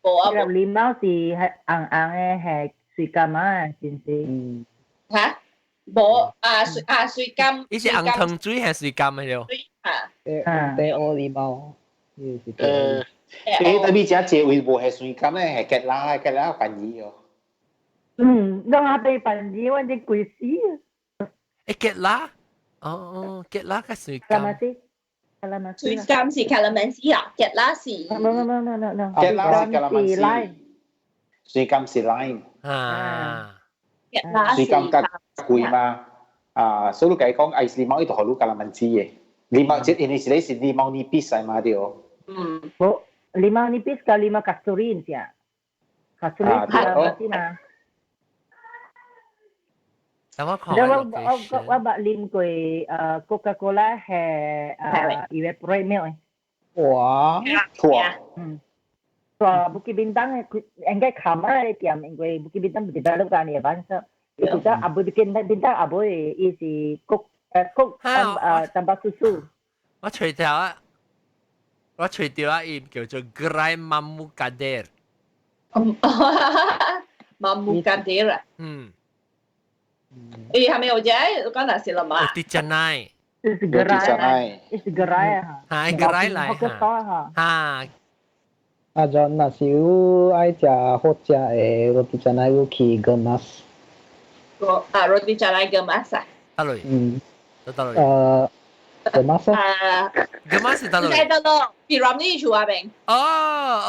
F: 無啊。
G: Sirap limau 是係紅紅的，係水柑啊，是毋是？
F: 嚇？無啊，水啊水柑。
A: 伊是紅糖水還是水柑的了？
F: 啊。
D: Teh O limau。
B: 誒，特別食這位無係水柑咧，係吉拉吉拉便宜哦。
G: 嗯，攏阿伯便宜，我這貴死。
A: 誒，吉拉？哦哦，吉拉較水柑。
F: 水柑是 calamansi 啊，吉拉是。
G: No no no no no no。
B: 吉拉是 calamansi，水柑是 lime。
A: 啊。
F: 吉拉
B: 水柑較貴嘛？啊，所以你講 ais limau 伊就予你 calamansi 的，limau 這因為是咧是 limau nipis 嘛對。
F: 嗯。
G: 無 limau nipis 佮 limau kasturi 毋是啊？Kasturi calamansi 嘛。
A: 等我看。
G: 我我我我捌啉過Coca-Cola 係evaporate milk 的。
D: 哇！
B: 哇！
G: 嗯。話 Bukit Bintang 應該冚啊個店，因為 Bukit Bintang 不 develop 間嘢反正，伊就只阿妹 Bukit Bintang 阿妹伊是 Coke Coke tambah susu。
A: 我隨條啊，我隨條啊，伊叫做 Gerai Mamu Kader。
F: Mamu Kader 啊。
A: 嗯。
F: 伊係咪有隻講那是了嘛？
A: Roti canai。
G: 是 gerai，是 gerai 啊。
A: 嚇，gerai 來嚇。嚇。
D: 啊，就若是有愛食好食的 roti canai，有去 Gemas。
F: 個啊，roti canai Gemas 啊。
A: 得類。
D: 嗯。
A: 得得類。
D: Gemas
F: 啊。
A: Gemas 是得類。
F: 在得咯，P. Ramlee 厝嗰邊。
A: 哦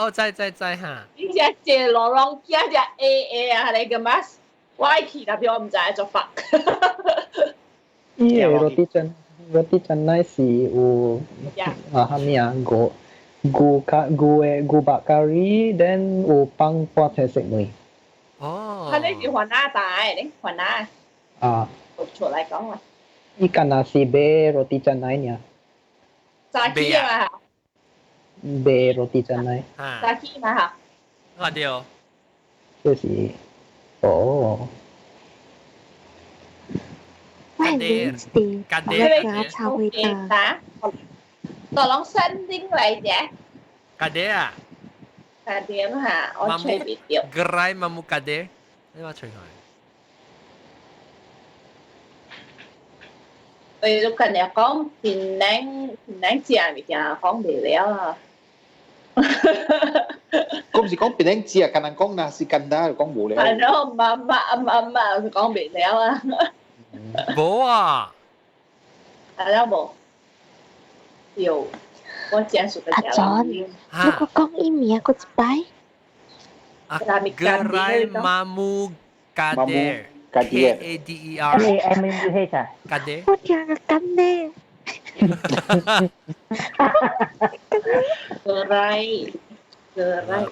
A: 哦，知知知嚇。
F: 你只隻羅朗加隻 A A 啊，係你 Gemas。我愛去，但係我毋知做法。
D: 伊個 roti canai 是有啊，啥物啊？牛牛咖牛的牛肉咖喱，then 有放半青色糜。
A: 哦。
F: 佢呢是雲南大嘅，你雲南。
D: 啊。
F: 出來講啊。
D: 伊敢若是賣 roti canai 爾。
F: 早起嘛。
D: 賣 roti canai。
F: 早起嘛嚇。
A: 啊對。
D: 就是，哦。
C: 我係 Wednesday，我炒味道。
F: Tolong sending 嚟啫。
A: Kader 啊？
F: Kader 嚇，我隨便掉。
A: Gerai Mamu Kader，你話隨佢。
F: 你都近日講檳榔檳榔食物件講袂了啊。
B: 我毋是講檳榔食，敢若講 nasi kandar 講無了。
F: 係咯，媽媽媽媽講袂了啊。
A: 無啊。
F: 係啦無。有，我真熟
C: 阿 John，你個講伊名閣一擺。
A: 啊，Gerai Mamu Kader。K A D E R。
G: M A M U H 啊。
A: Kader。
C: 我聽個咁呢。
F: Gerai Gerai。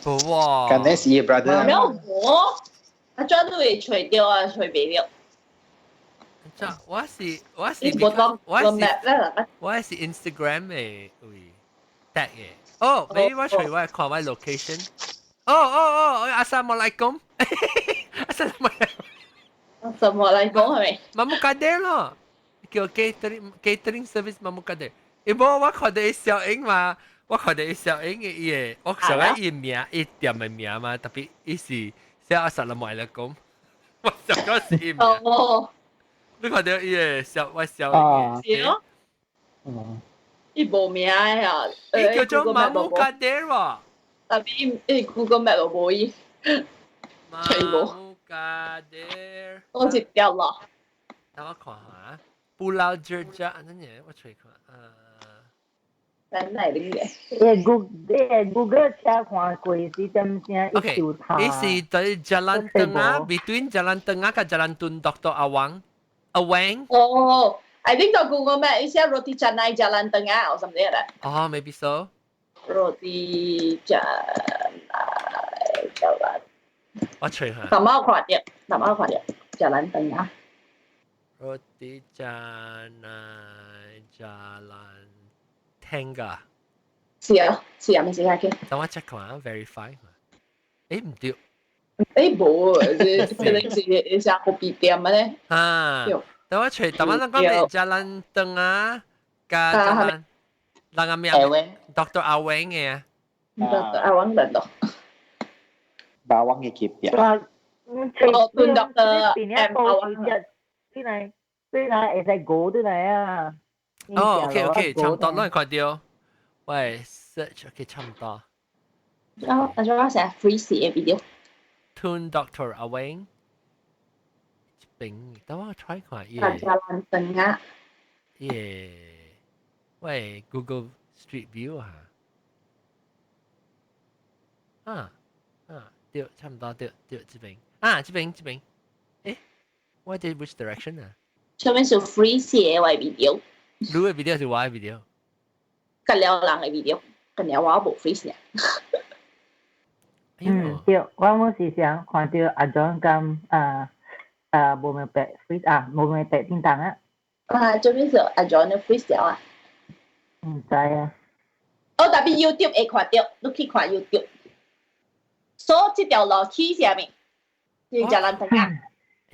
A: 無喎。
B: Kader 是伊 brother。
F: 沒有無，阿 John 都會揣著啊，揣袂著。
A: 我是我是我是我是 Instagram 的位 tag 的。哦，maybe 我揣我看我 location。哦哦哦，Assalamualaikum。 Assalamualaikum。
F: Assalamualaikum 係咪？
A: Mamu Kader 咯，叫 catering catering service Mamu Kader。伊無我看到伊小英嘛，我看到伊小英的伊個，我想講伊名，伊店的名嘛，特別伊是寫 Assalamualaikum，我想講是伊名。
F: 哦。
A: 你看到伊個小我小英
F: 是咯。伊無名啊！
A: 伊叫做 Mamu Kader 喎。
F: 特別伊 Google Map 無伊，全無。
A: Kader。
F: 我是掉落。
A: 等我看下，Pulau Jerjak，等陣我揣看。
F: 等嚟呢嘅。
G: Google 車看過是點聲
A: OK，伊是佇 Jalan Tengah, between Jalan Tengah 佮 Jalan Tun Dr. Awang. Awang.
F: 哦，I think 到 Google Map 伊寫 roti canai Jalan Tengah or something like that.
A: 哦，maybe so.
F: Roti canai Jalan。
A: 我揣下。
F: 頭毛看著，頭毛看著，Jalan Tengah。
A: Roti canai Jalan Tengah。
F: 是啊，是啊，咪是下嘅。
A: 等我 check 看，verify。誒唔對。
F: 誒無，這可能是一下咖啡店嘅咧。
A: 啊。等我揣，等我咱講嘅 Jalan Tengah 加 Jalan 人個名 Dr. 阿榮嘅啊。
F: Dr. 阿榮人咯。
B: 巴王嘅級別。
F: 哦，對 Dr. M 阿榮。
G: 對嚟，對嚟會使過對嚟啊。
A: 哦，OK OK，差唔多，攏會看到。喂，search OK，差唔多。
F: 啊，阿咗成日 freeze 嘅 video。
A: Tun Doctor 阿榮。邊，等我 try 看。
F: Jalan Tengah。
A: 耶！喂，Google Street View 啊。啊啊，對，差唔多，對對，這邊啊，這邊這邊。誒，我哋 which direction 啊？
F: 上面是 freeze 嘅 video。
A: 你嘅 video 是我嘅 video？
F: 隔了人嘅 video，隔了我無 freeze 啊。
G: 嗯，對，我冇時常看到阿 John 咁啊啊無明白 freeze 啊，無明白叮當啊。
F: 啊，這邊是阿 John 嘅 freeze 了啊。
G: 唔知啊。
F: 哦，特別 YouTube 會看到，你去看 YouTube。所以這條路去啥物？是 Jalan Tengah。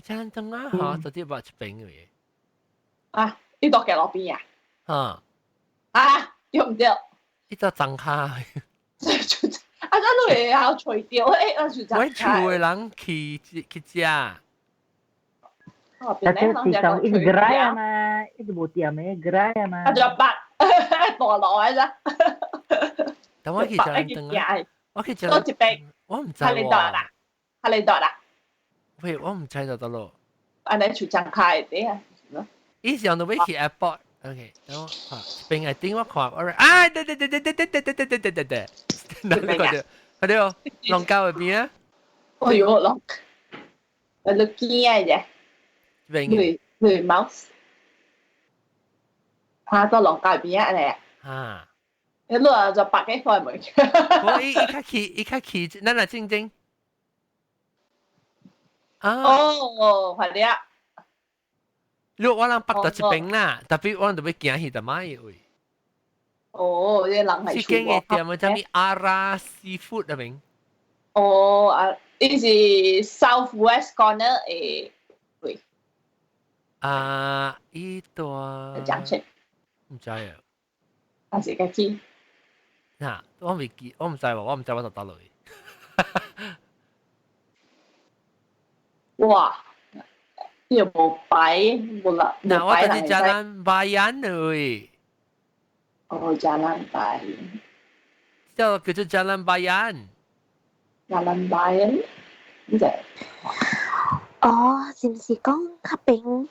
A: Jalan Tengah 嚇，到底捌一邊嘅。
F: 啊，你到行路邊啊？
A: 嚇。
F: 啊，對唔對？
A: 伊到彰卡。
F: 啊，咁你會曉揣著？誒，啊就
A: 我厝的人去去食。
F: 哦，
G: 但是是講一 gerai 啊嘛，一無店的 gerai 啊嘛。
F: 啊，就八大路來啫。
A: 等我去 Jalan Tengah，我去
F: 多一邊。
A: 我唔知喎。
F: 哈利多啦，哈利多啦。
A: 喂，我唔知就得咯。
F: 按呢就張開啲啊。
A: 伊是 on the way 去 airport。OK，等我看，邊係頂我看，啊，對對對對對對對對對對對對，哪裡看到？看到龍溝嗰邊啊？
F: 哎呦，龍，你見啊啫？
A: 邊
F: 嘅？你 mouse，嚇到龍溝邊啊你？
A: 啊！
F: 你攞就百幾塊沒？
A: 我伊伊較去，伊較去，咱來正正。啊！
F: 哦，係了。
A: 如果我人北到一邊啦，特別我人就欲行去就買位。
F: 哦，這人係
A: 這間嘅店叫咩？阿拉 seafood 那邊。
F: 哦，啊，伊是 South West Corner 的位。
A: 啊，伊段。
F: 講出。
A: 唔知啊。
F: 還是家己。
A: 嗱，我未記，我唔知喎，我唔知我就打落去。
F: 哇！又無擺，無啦。
A: 嗱，我就是 Jalan Bayan 喂。
F: 哦，Jalan Bayan。
A: 叫叫做 Jalan Bayan。
F: Jalan Bayan，呢隻。
C: 哦，是毋是講較邊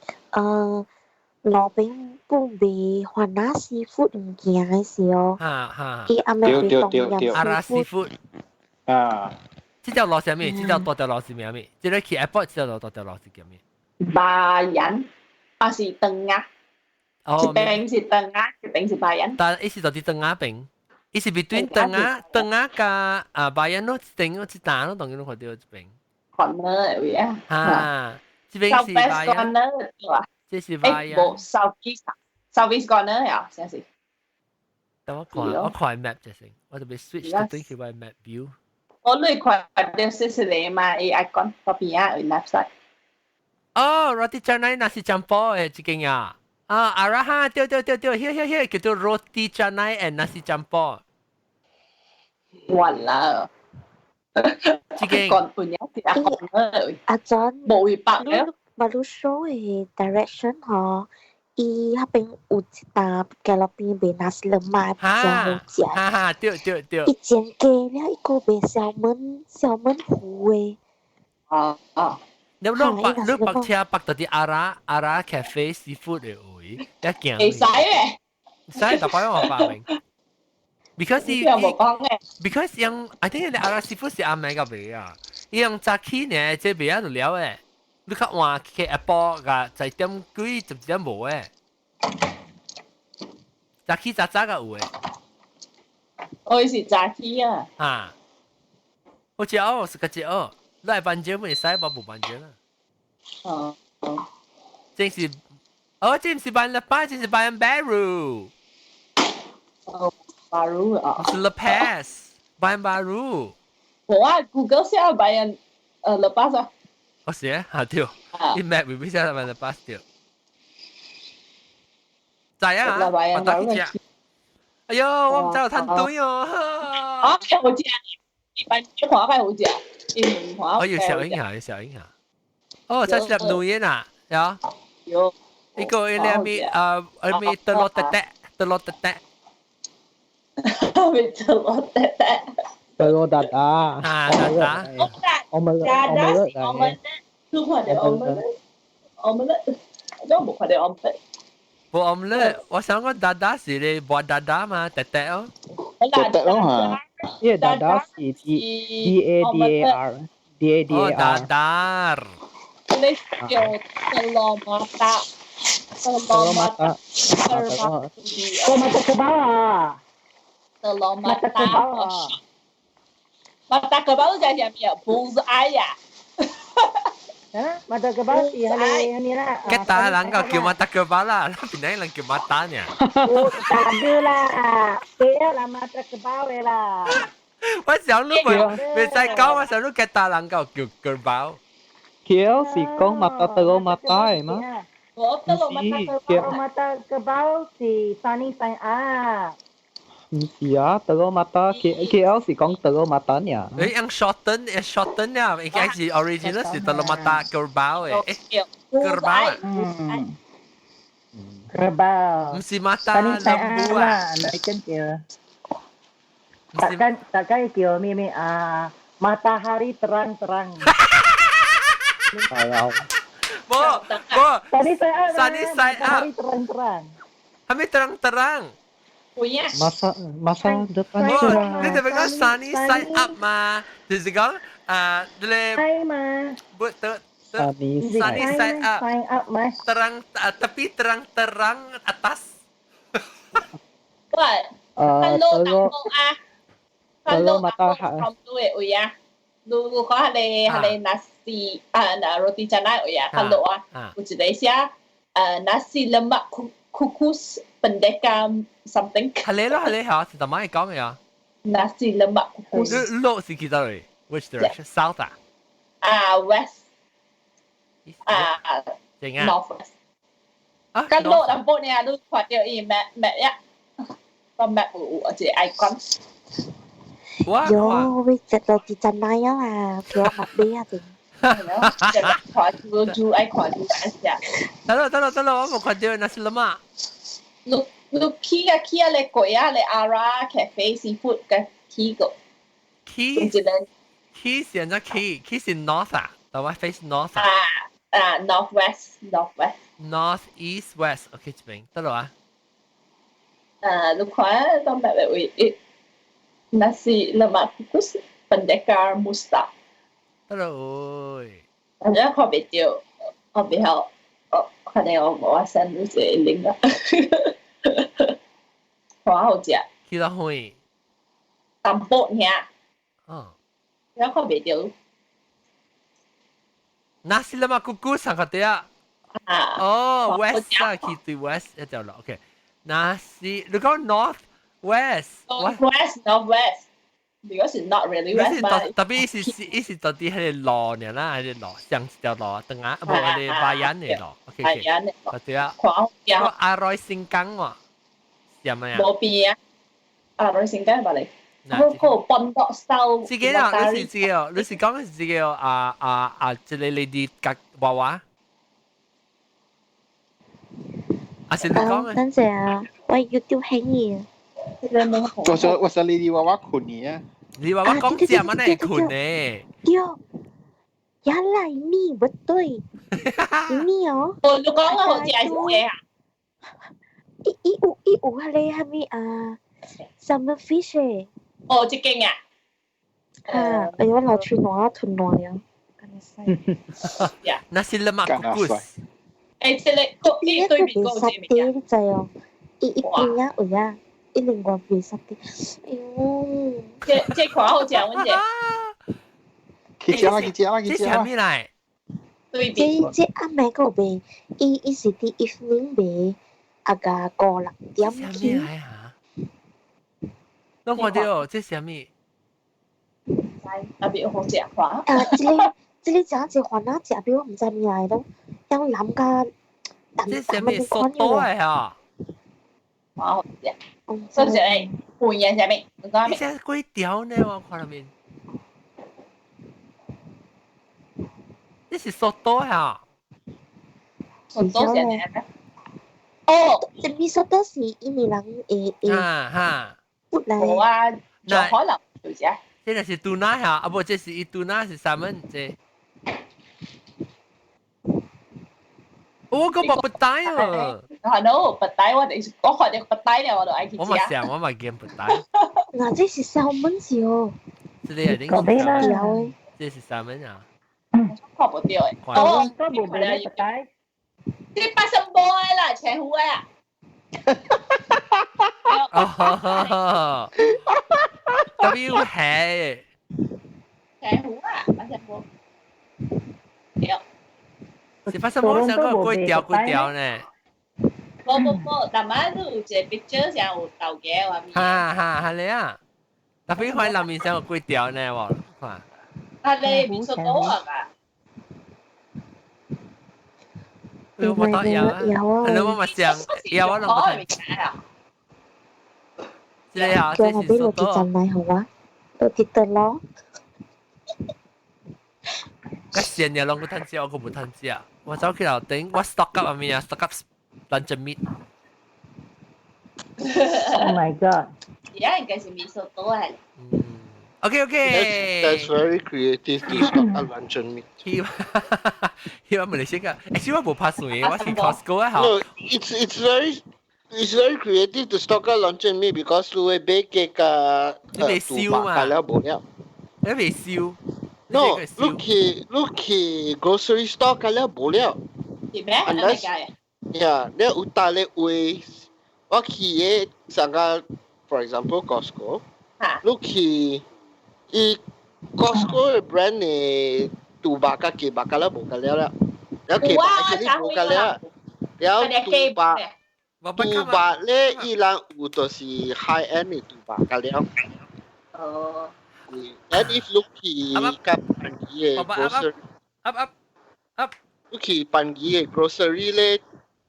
C: 路邊本賣番仔 seafood 物件的時候，
A: 哈哈，
C: 伊阿妹
B: 對對對對，
A: 阿拉 seafood
B: 啊，
A: 這條路是啥物？這條大條路是咩物？這個去 airport 這條大條路是叫咩？
F: Bayan，啊是 Tengah。
A: 哦，
F: 一邊是 Tengah，一邊是 Bayan。
A: 但伊是到佇 Tengah 邊，伊是 between Tengah Tengah 加啊 Bayan 咯，一頂一單咯，當然攏看到這邊。
F: Corner 位啊。
A: 哈，這邊是 Bayan。
F: Corner 對吧？
A: 這是 Bayan。
F: 無 South East，South East Corner 呀，先是。
A: 等我看，我看 map 就先，我就欲 switch 到對去我 map view。
F: 我你看到是是你嘛？伊 icon 嗰邊啊，left side。
A: 哦，roti canai nasi campur 誒，這間啊。啊，阿拉哈，對對對對，遐遐遐叫做 roti canai and nasi campur。
F: 完啦！
A: 這間。
F: 講半日是阿講
C: 阿 John，
F: 無一百
C: 你馬路 show 的 direction 吼，伊彼邊有一擔街路邊賣 nasi lemak 真好食。
A: 哈哈，對對對。
C: 伊前加了一個賣 salmon salmon 糊的。
F: 哦哦。
A: 你攏泊你泊車泊到佇阿拉阿拉 cafe seafood 的位，一行。
F: 會使嘅。
A: 使就擺我百名。Because 伊，because 用，I think 阿拉 seafood 是阿妹個賣啊，伊用早起呢，這賣啊就了誒。你較晚去下晡個十點幾11點無誒，早起早早個有誒。
F: 我是早起啊。
A: 啊，我食哦，是個食哦，你來辦酒會使，我無辦酒啦。
F: 哦哦，
A: 這是，哦，這毋是 Bayan Lepas，這是 Bayan Baru。
F: 哦，Baru 啊。
A: 是 Lepas，Bayan Baru。
F: 我啊，Google 寫 Bayan 誒 Lepas 啊。
A: 我是啊，嚇對，伊 map 未必寫 Bayan Lepas 對。知啊，我打去食。哎喲，我毋知有趁對哦。
F: 啊，好食，一般看較好食，伊唔看。
A: 我要小影下，要小影下。哦，這是粒女嘅呐，有。
F: 有。
A: 呢個呢咪啊，咪 telur tetek，telur tetek。
F: 咪 telur tetek。
D: Telur dadar。
A: 啊，dadar。
D: 我咪
F: dadar 是 omelette，你看著 omelette，omelette，我無看著 omelette。
A: 無 omelette，我想講 dadar 是你磨 dadar 嘛，tetek 哦。
E: tetek 咯嚇。
D: 因為 dadar 是 D A D A R D A D A R。
A: Dadar。
F: 你叫 telur mata。Telur mata。
G: Telur mata kerbau 啊。
F: Telur mata mata kerbau 就係咩啊？Bullseye 啊！
G: 啊，mata kerbau 是係你你啦。
A: 吉打人個叫 mata kerbau 啦，邊個人叫 mata 呢？
G: 我大個啦，對啦，mata kerbau 的啦。
A: 我想你未未使講，我想你吉打人個叫 kerbau。
D: KL 是講 mata telur mata 的嗎？
F: 我 telur mata
G: kerbau mata kerbau 是 sunny side up。
D: 唔是啊，telur mata KL 是講 telur mata 呢。
A: 你用 shorten shorten 呀，應該是 original 是 telur mata kerbau 的，誒，kerbau 啊。
G: 嗯。Kerbau。
A: 唔是 mata lembu 啊。
G: American 叫。Takkan takkan叫咩咩啊？Matahari terang-terang。
D: 係啊。
A: 冇冇。
G: Sunny side up。
A: Sunny side up。
G: Matahari terang-terang。
A: 係咪terang-terang？
F: 會啊。
D: Masa masa depan cerah。
A: 你特別講 sunny side up 嘛，就是講啊，你
G: 係嘛？
A: 不得
D: Sunny
A: sunny side up。
G: Side up 嘛？
A: Terang tapi terang-terang atas。
F: 喂，
D: 誒，hello
F: 啊，hello
D: mata
F: 咁多嘅位啊，你你看係係 nasi 啊，那 roti canai 位啊，hello 啊，有一個寫nasi lemak kukus pendekar something。
A: 係你咯，係你嚇，是怎麼講嘅啊
F: ？Nasi lemak kukus。
A: 路是幾多嚟？Which direction? South 啊？
F: 啊，west。啊，north west。
A: 啊，
F: 咁路淡薄呢，你看到伊 map map 呀？個 map 有有一個 icon。
C: 喲，會食 roti canai 啊，叫我買啊定。
F: 看住住愛看住一下。
A: 得啦得啦得啦，我冇看到 nasi lemak。
F: 你你去啊去啊，你過啊，你 Ara Cafe Seafood 嘅去過。
A: 去去是按怎去？去是 north 啊，但我 face north
F: 啊。啊，north west north west。
A: North east west，OK 這邊得啦啊。
F: 啊，你看到 map 位，nasi lemak kukus pendekar Musta。
A: 得啦喂。
F: 反正看袂著，我袂曉，我可能我無我 send 你一個 link 啊。看好食。
A: 去到遠。
F: 淡薄爾。
A: 嗯。
F: 我看袂著。
A: Nasi lemak kukus 上個啲啊。
F: 啊。
A: 哦，west 啊，去對 west 一條路，OK。Nasi，你講 north west。
F: North west north west。Because it's not really west 嘛。
A: 特別是伊是到底係路呢啦，係路上一條路，等下無係 Bayan 的路，OK OK。對啊。
F: 看好食。
A: 我阿瑞新港喎，係咪啊？
F: 無變啊！阿瑞新港捌嚟。嗰個 Pondok style。
A: 自己啊，你是自己哦，你是講的是自己哦，啊啊啊！這個 lady 夾娃娃，啊是你講的？
C: 等陣啊，我 YouTube 興嘢。
B: 我想 lady 娃娃困你啊！
A: 你娃娃講食嘛，那會困呢？
C: 對，原來你不對，你哦。
F: 我你講我好似係咩啊？
C: 伊伊有伊有彼个啥物啊？Salmon fish 誒。
F: 哦，這間啊。
C: 啊，哎呦，我老喙爛吞爛了。
A: Nasi lemak kukus。
F: 誒，這個國對面嗰個
C: 沙爹，你知哦？伊伊邊啊位啊，伊另外賣沙爹。哎呦，
F: 這這款好食，阮這。
B: 去食啦，去食啦，去食啦。
A: 這啥物來？
F: 對面。
C: 這這暗暝閣有賣，伊伊是佇 evening 賣，啊個五六點起。
A: 來嚇？攏看著，這是啥物？
F: 特別好食看。
C: 啊，這個這個這番仔食表，我毋知物來咯，樣藍甲淡
A: 這是啥物
C: 淡的
A: 索多
C: 款的。
A: 的哈？
F: 好食。所以是換嘢啥物？你講
A: 你這幾條呢？我看入面。這是索多哈？
F: 索多是咩？哦，
C: 這味索多是印尼人會
A: 哈哈。
C: 出來。
F: 無啊，就可能就是啊。
A: 這個是杜娜哈，啊無，這是伊杜娜是啥物？這。我個無不帶啊！
F: 係咯，不帶我哋我看到不帶了，我就愛去食。
A: 我嘛想，我嘛驚不帶。
C: 嗱，這是 salmon 是哦。
A: 這個一定
G: 是
C: 條的。
A: 這是啥物啊？
F: 看無著的。哦，
G: 都無賣不帶。
F: 這八十波的啦，切糊的啊。
A: 哦，W 係。
F: 切糊啊，八十波。對。
A: 是發生冇想過幾條幾條呢？
F: 無無無，但係都有一個 picture 上有豆芽話面。
A: 哈哈，係咧啊！特別看內面上有幾條呢？喎，看。
F: 啊，你面數多啊嘛？
A: 我冇得有啊！係咯，我咪想有啊，攏冇。這個啊，這是索多。
C: 叫我俾落地陣嚟好啊，落地得咯。
A: 個線又攏個趁食，我個無趁食。我走去樓頂，我 stock up 阿咩啊，stock up luncheon meat。
G: Oh my god！
F: 而家應該是麵數多係。
A: OK OK。
E: That's very creative to stock up luncheon meat。
A: 希望希望馬來西亞，欸，我無拍算嘅，我是 Costco 啊。
E: No, it's very creative to stock up luncheon meat because 你會買雞加
A: 你未燒嘛？
E: 了無了。
A: 你未燒。
E: No，你去 grocery store 加了無了。
F: 是咩？
E: Unless 呀，你有搭咧位，我去嘅上個，for example Costco，你去伊 Costco 嘅 brand 嘅豬肉佮雞肉加了無加了啦，了雞肉 actually 無加了，了豬肉豬肉咧伊人有就是 high end 嘅豬肉加了。
F: 哦。
E: And if 你去較便宜嘅 grocery，
A: up up up，
E: 你去便宜嘅 grocery 咧，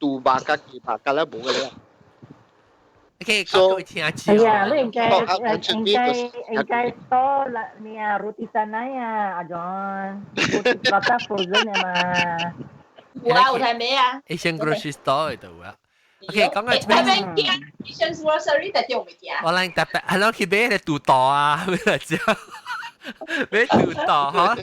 E: 豬肉佮雞肉加了無個了。
A: OK，各位聽
G: 哎呀，你應該多啦咩啊？Roti canai 啊，阿 John， roti prata frozen 啊嘛。
F: 有啊，有睇咩啊
A: ？Asian grocery store 度啊。OK，講個
F: 咩？Asian grocery 特啲物件。
A: 我諗特別係咯，去買個肚肚啊，買嚟食，買肚肚嚇。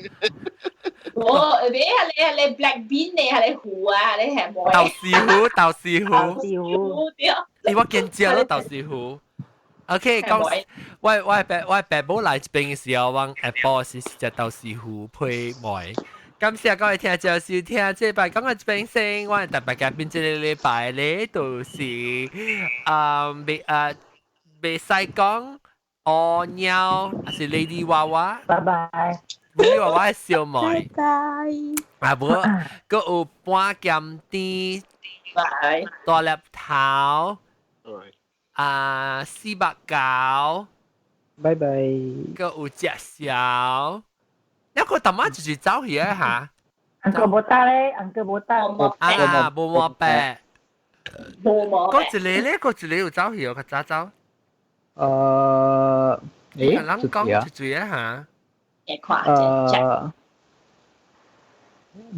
F: 我買係你black bean 你係你糊啊，你係冇。
A: 豆豉糊，豆豉糊。
G: 豆豉糊。
A: 欸，我見食咯豆豉糊。OK，講我爸母來這邊嘅時候，我下晡是食豆豉糊配糜。感謝各位聽眾收聽，這擺講個這邊先，我特別嘉賓這個禮拜咧，就是啊未啊袂使講烏貓，還是 Lady 娃娃。
G: 拜拜。
A: Lady 娃娃係燒賣。
C: 拜拜。
A: 啊無，閣有半鹹甜，
F: 拜。
A: 大粒頭。啊，四百九。
D: 拜拜。
A: 閣有食燒。一個大媽就是走去啊嚇。
G: Uncle Botak 咧，Uncle Botak。
A: 啊，無毛白。
F: 無毛。
A: 嗰一個咧，嗰一個有走去哦，較早走。
D: 誒，
A: 人講一嘴啊嚇。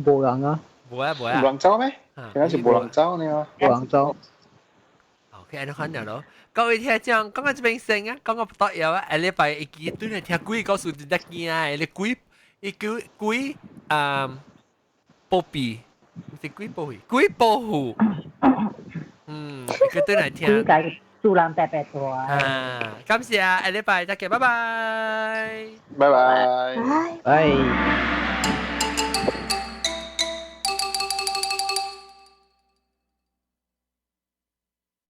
D: 無人啊。
A: 無啊無啊。
B: 無人走咩？而家是無人走呢？
D: 無人走。
A: OK，按呢款了咯。各位聽眾，講到這邊先啊，講到不得了啊！下禮拜一記對來聽鬼故事真得驚啊！你鬼。伊叫鬼啊，保庇，毋是鬼保庇，鬼保護。嗯，佢對來聽。
G: 鬼界主人白白大。
A: 啊，感謝，下禮拜再見，拜拜。
B: 拜拜。
C: 拜。
D: 拜。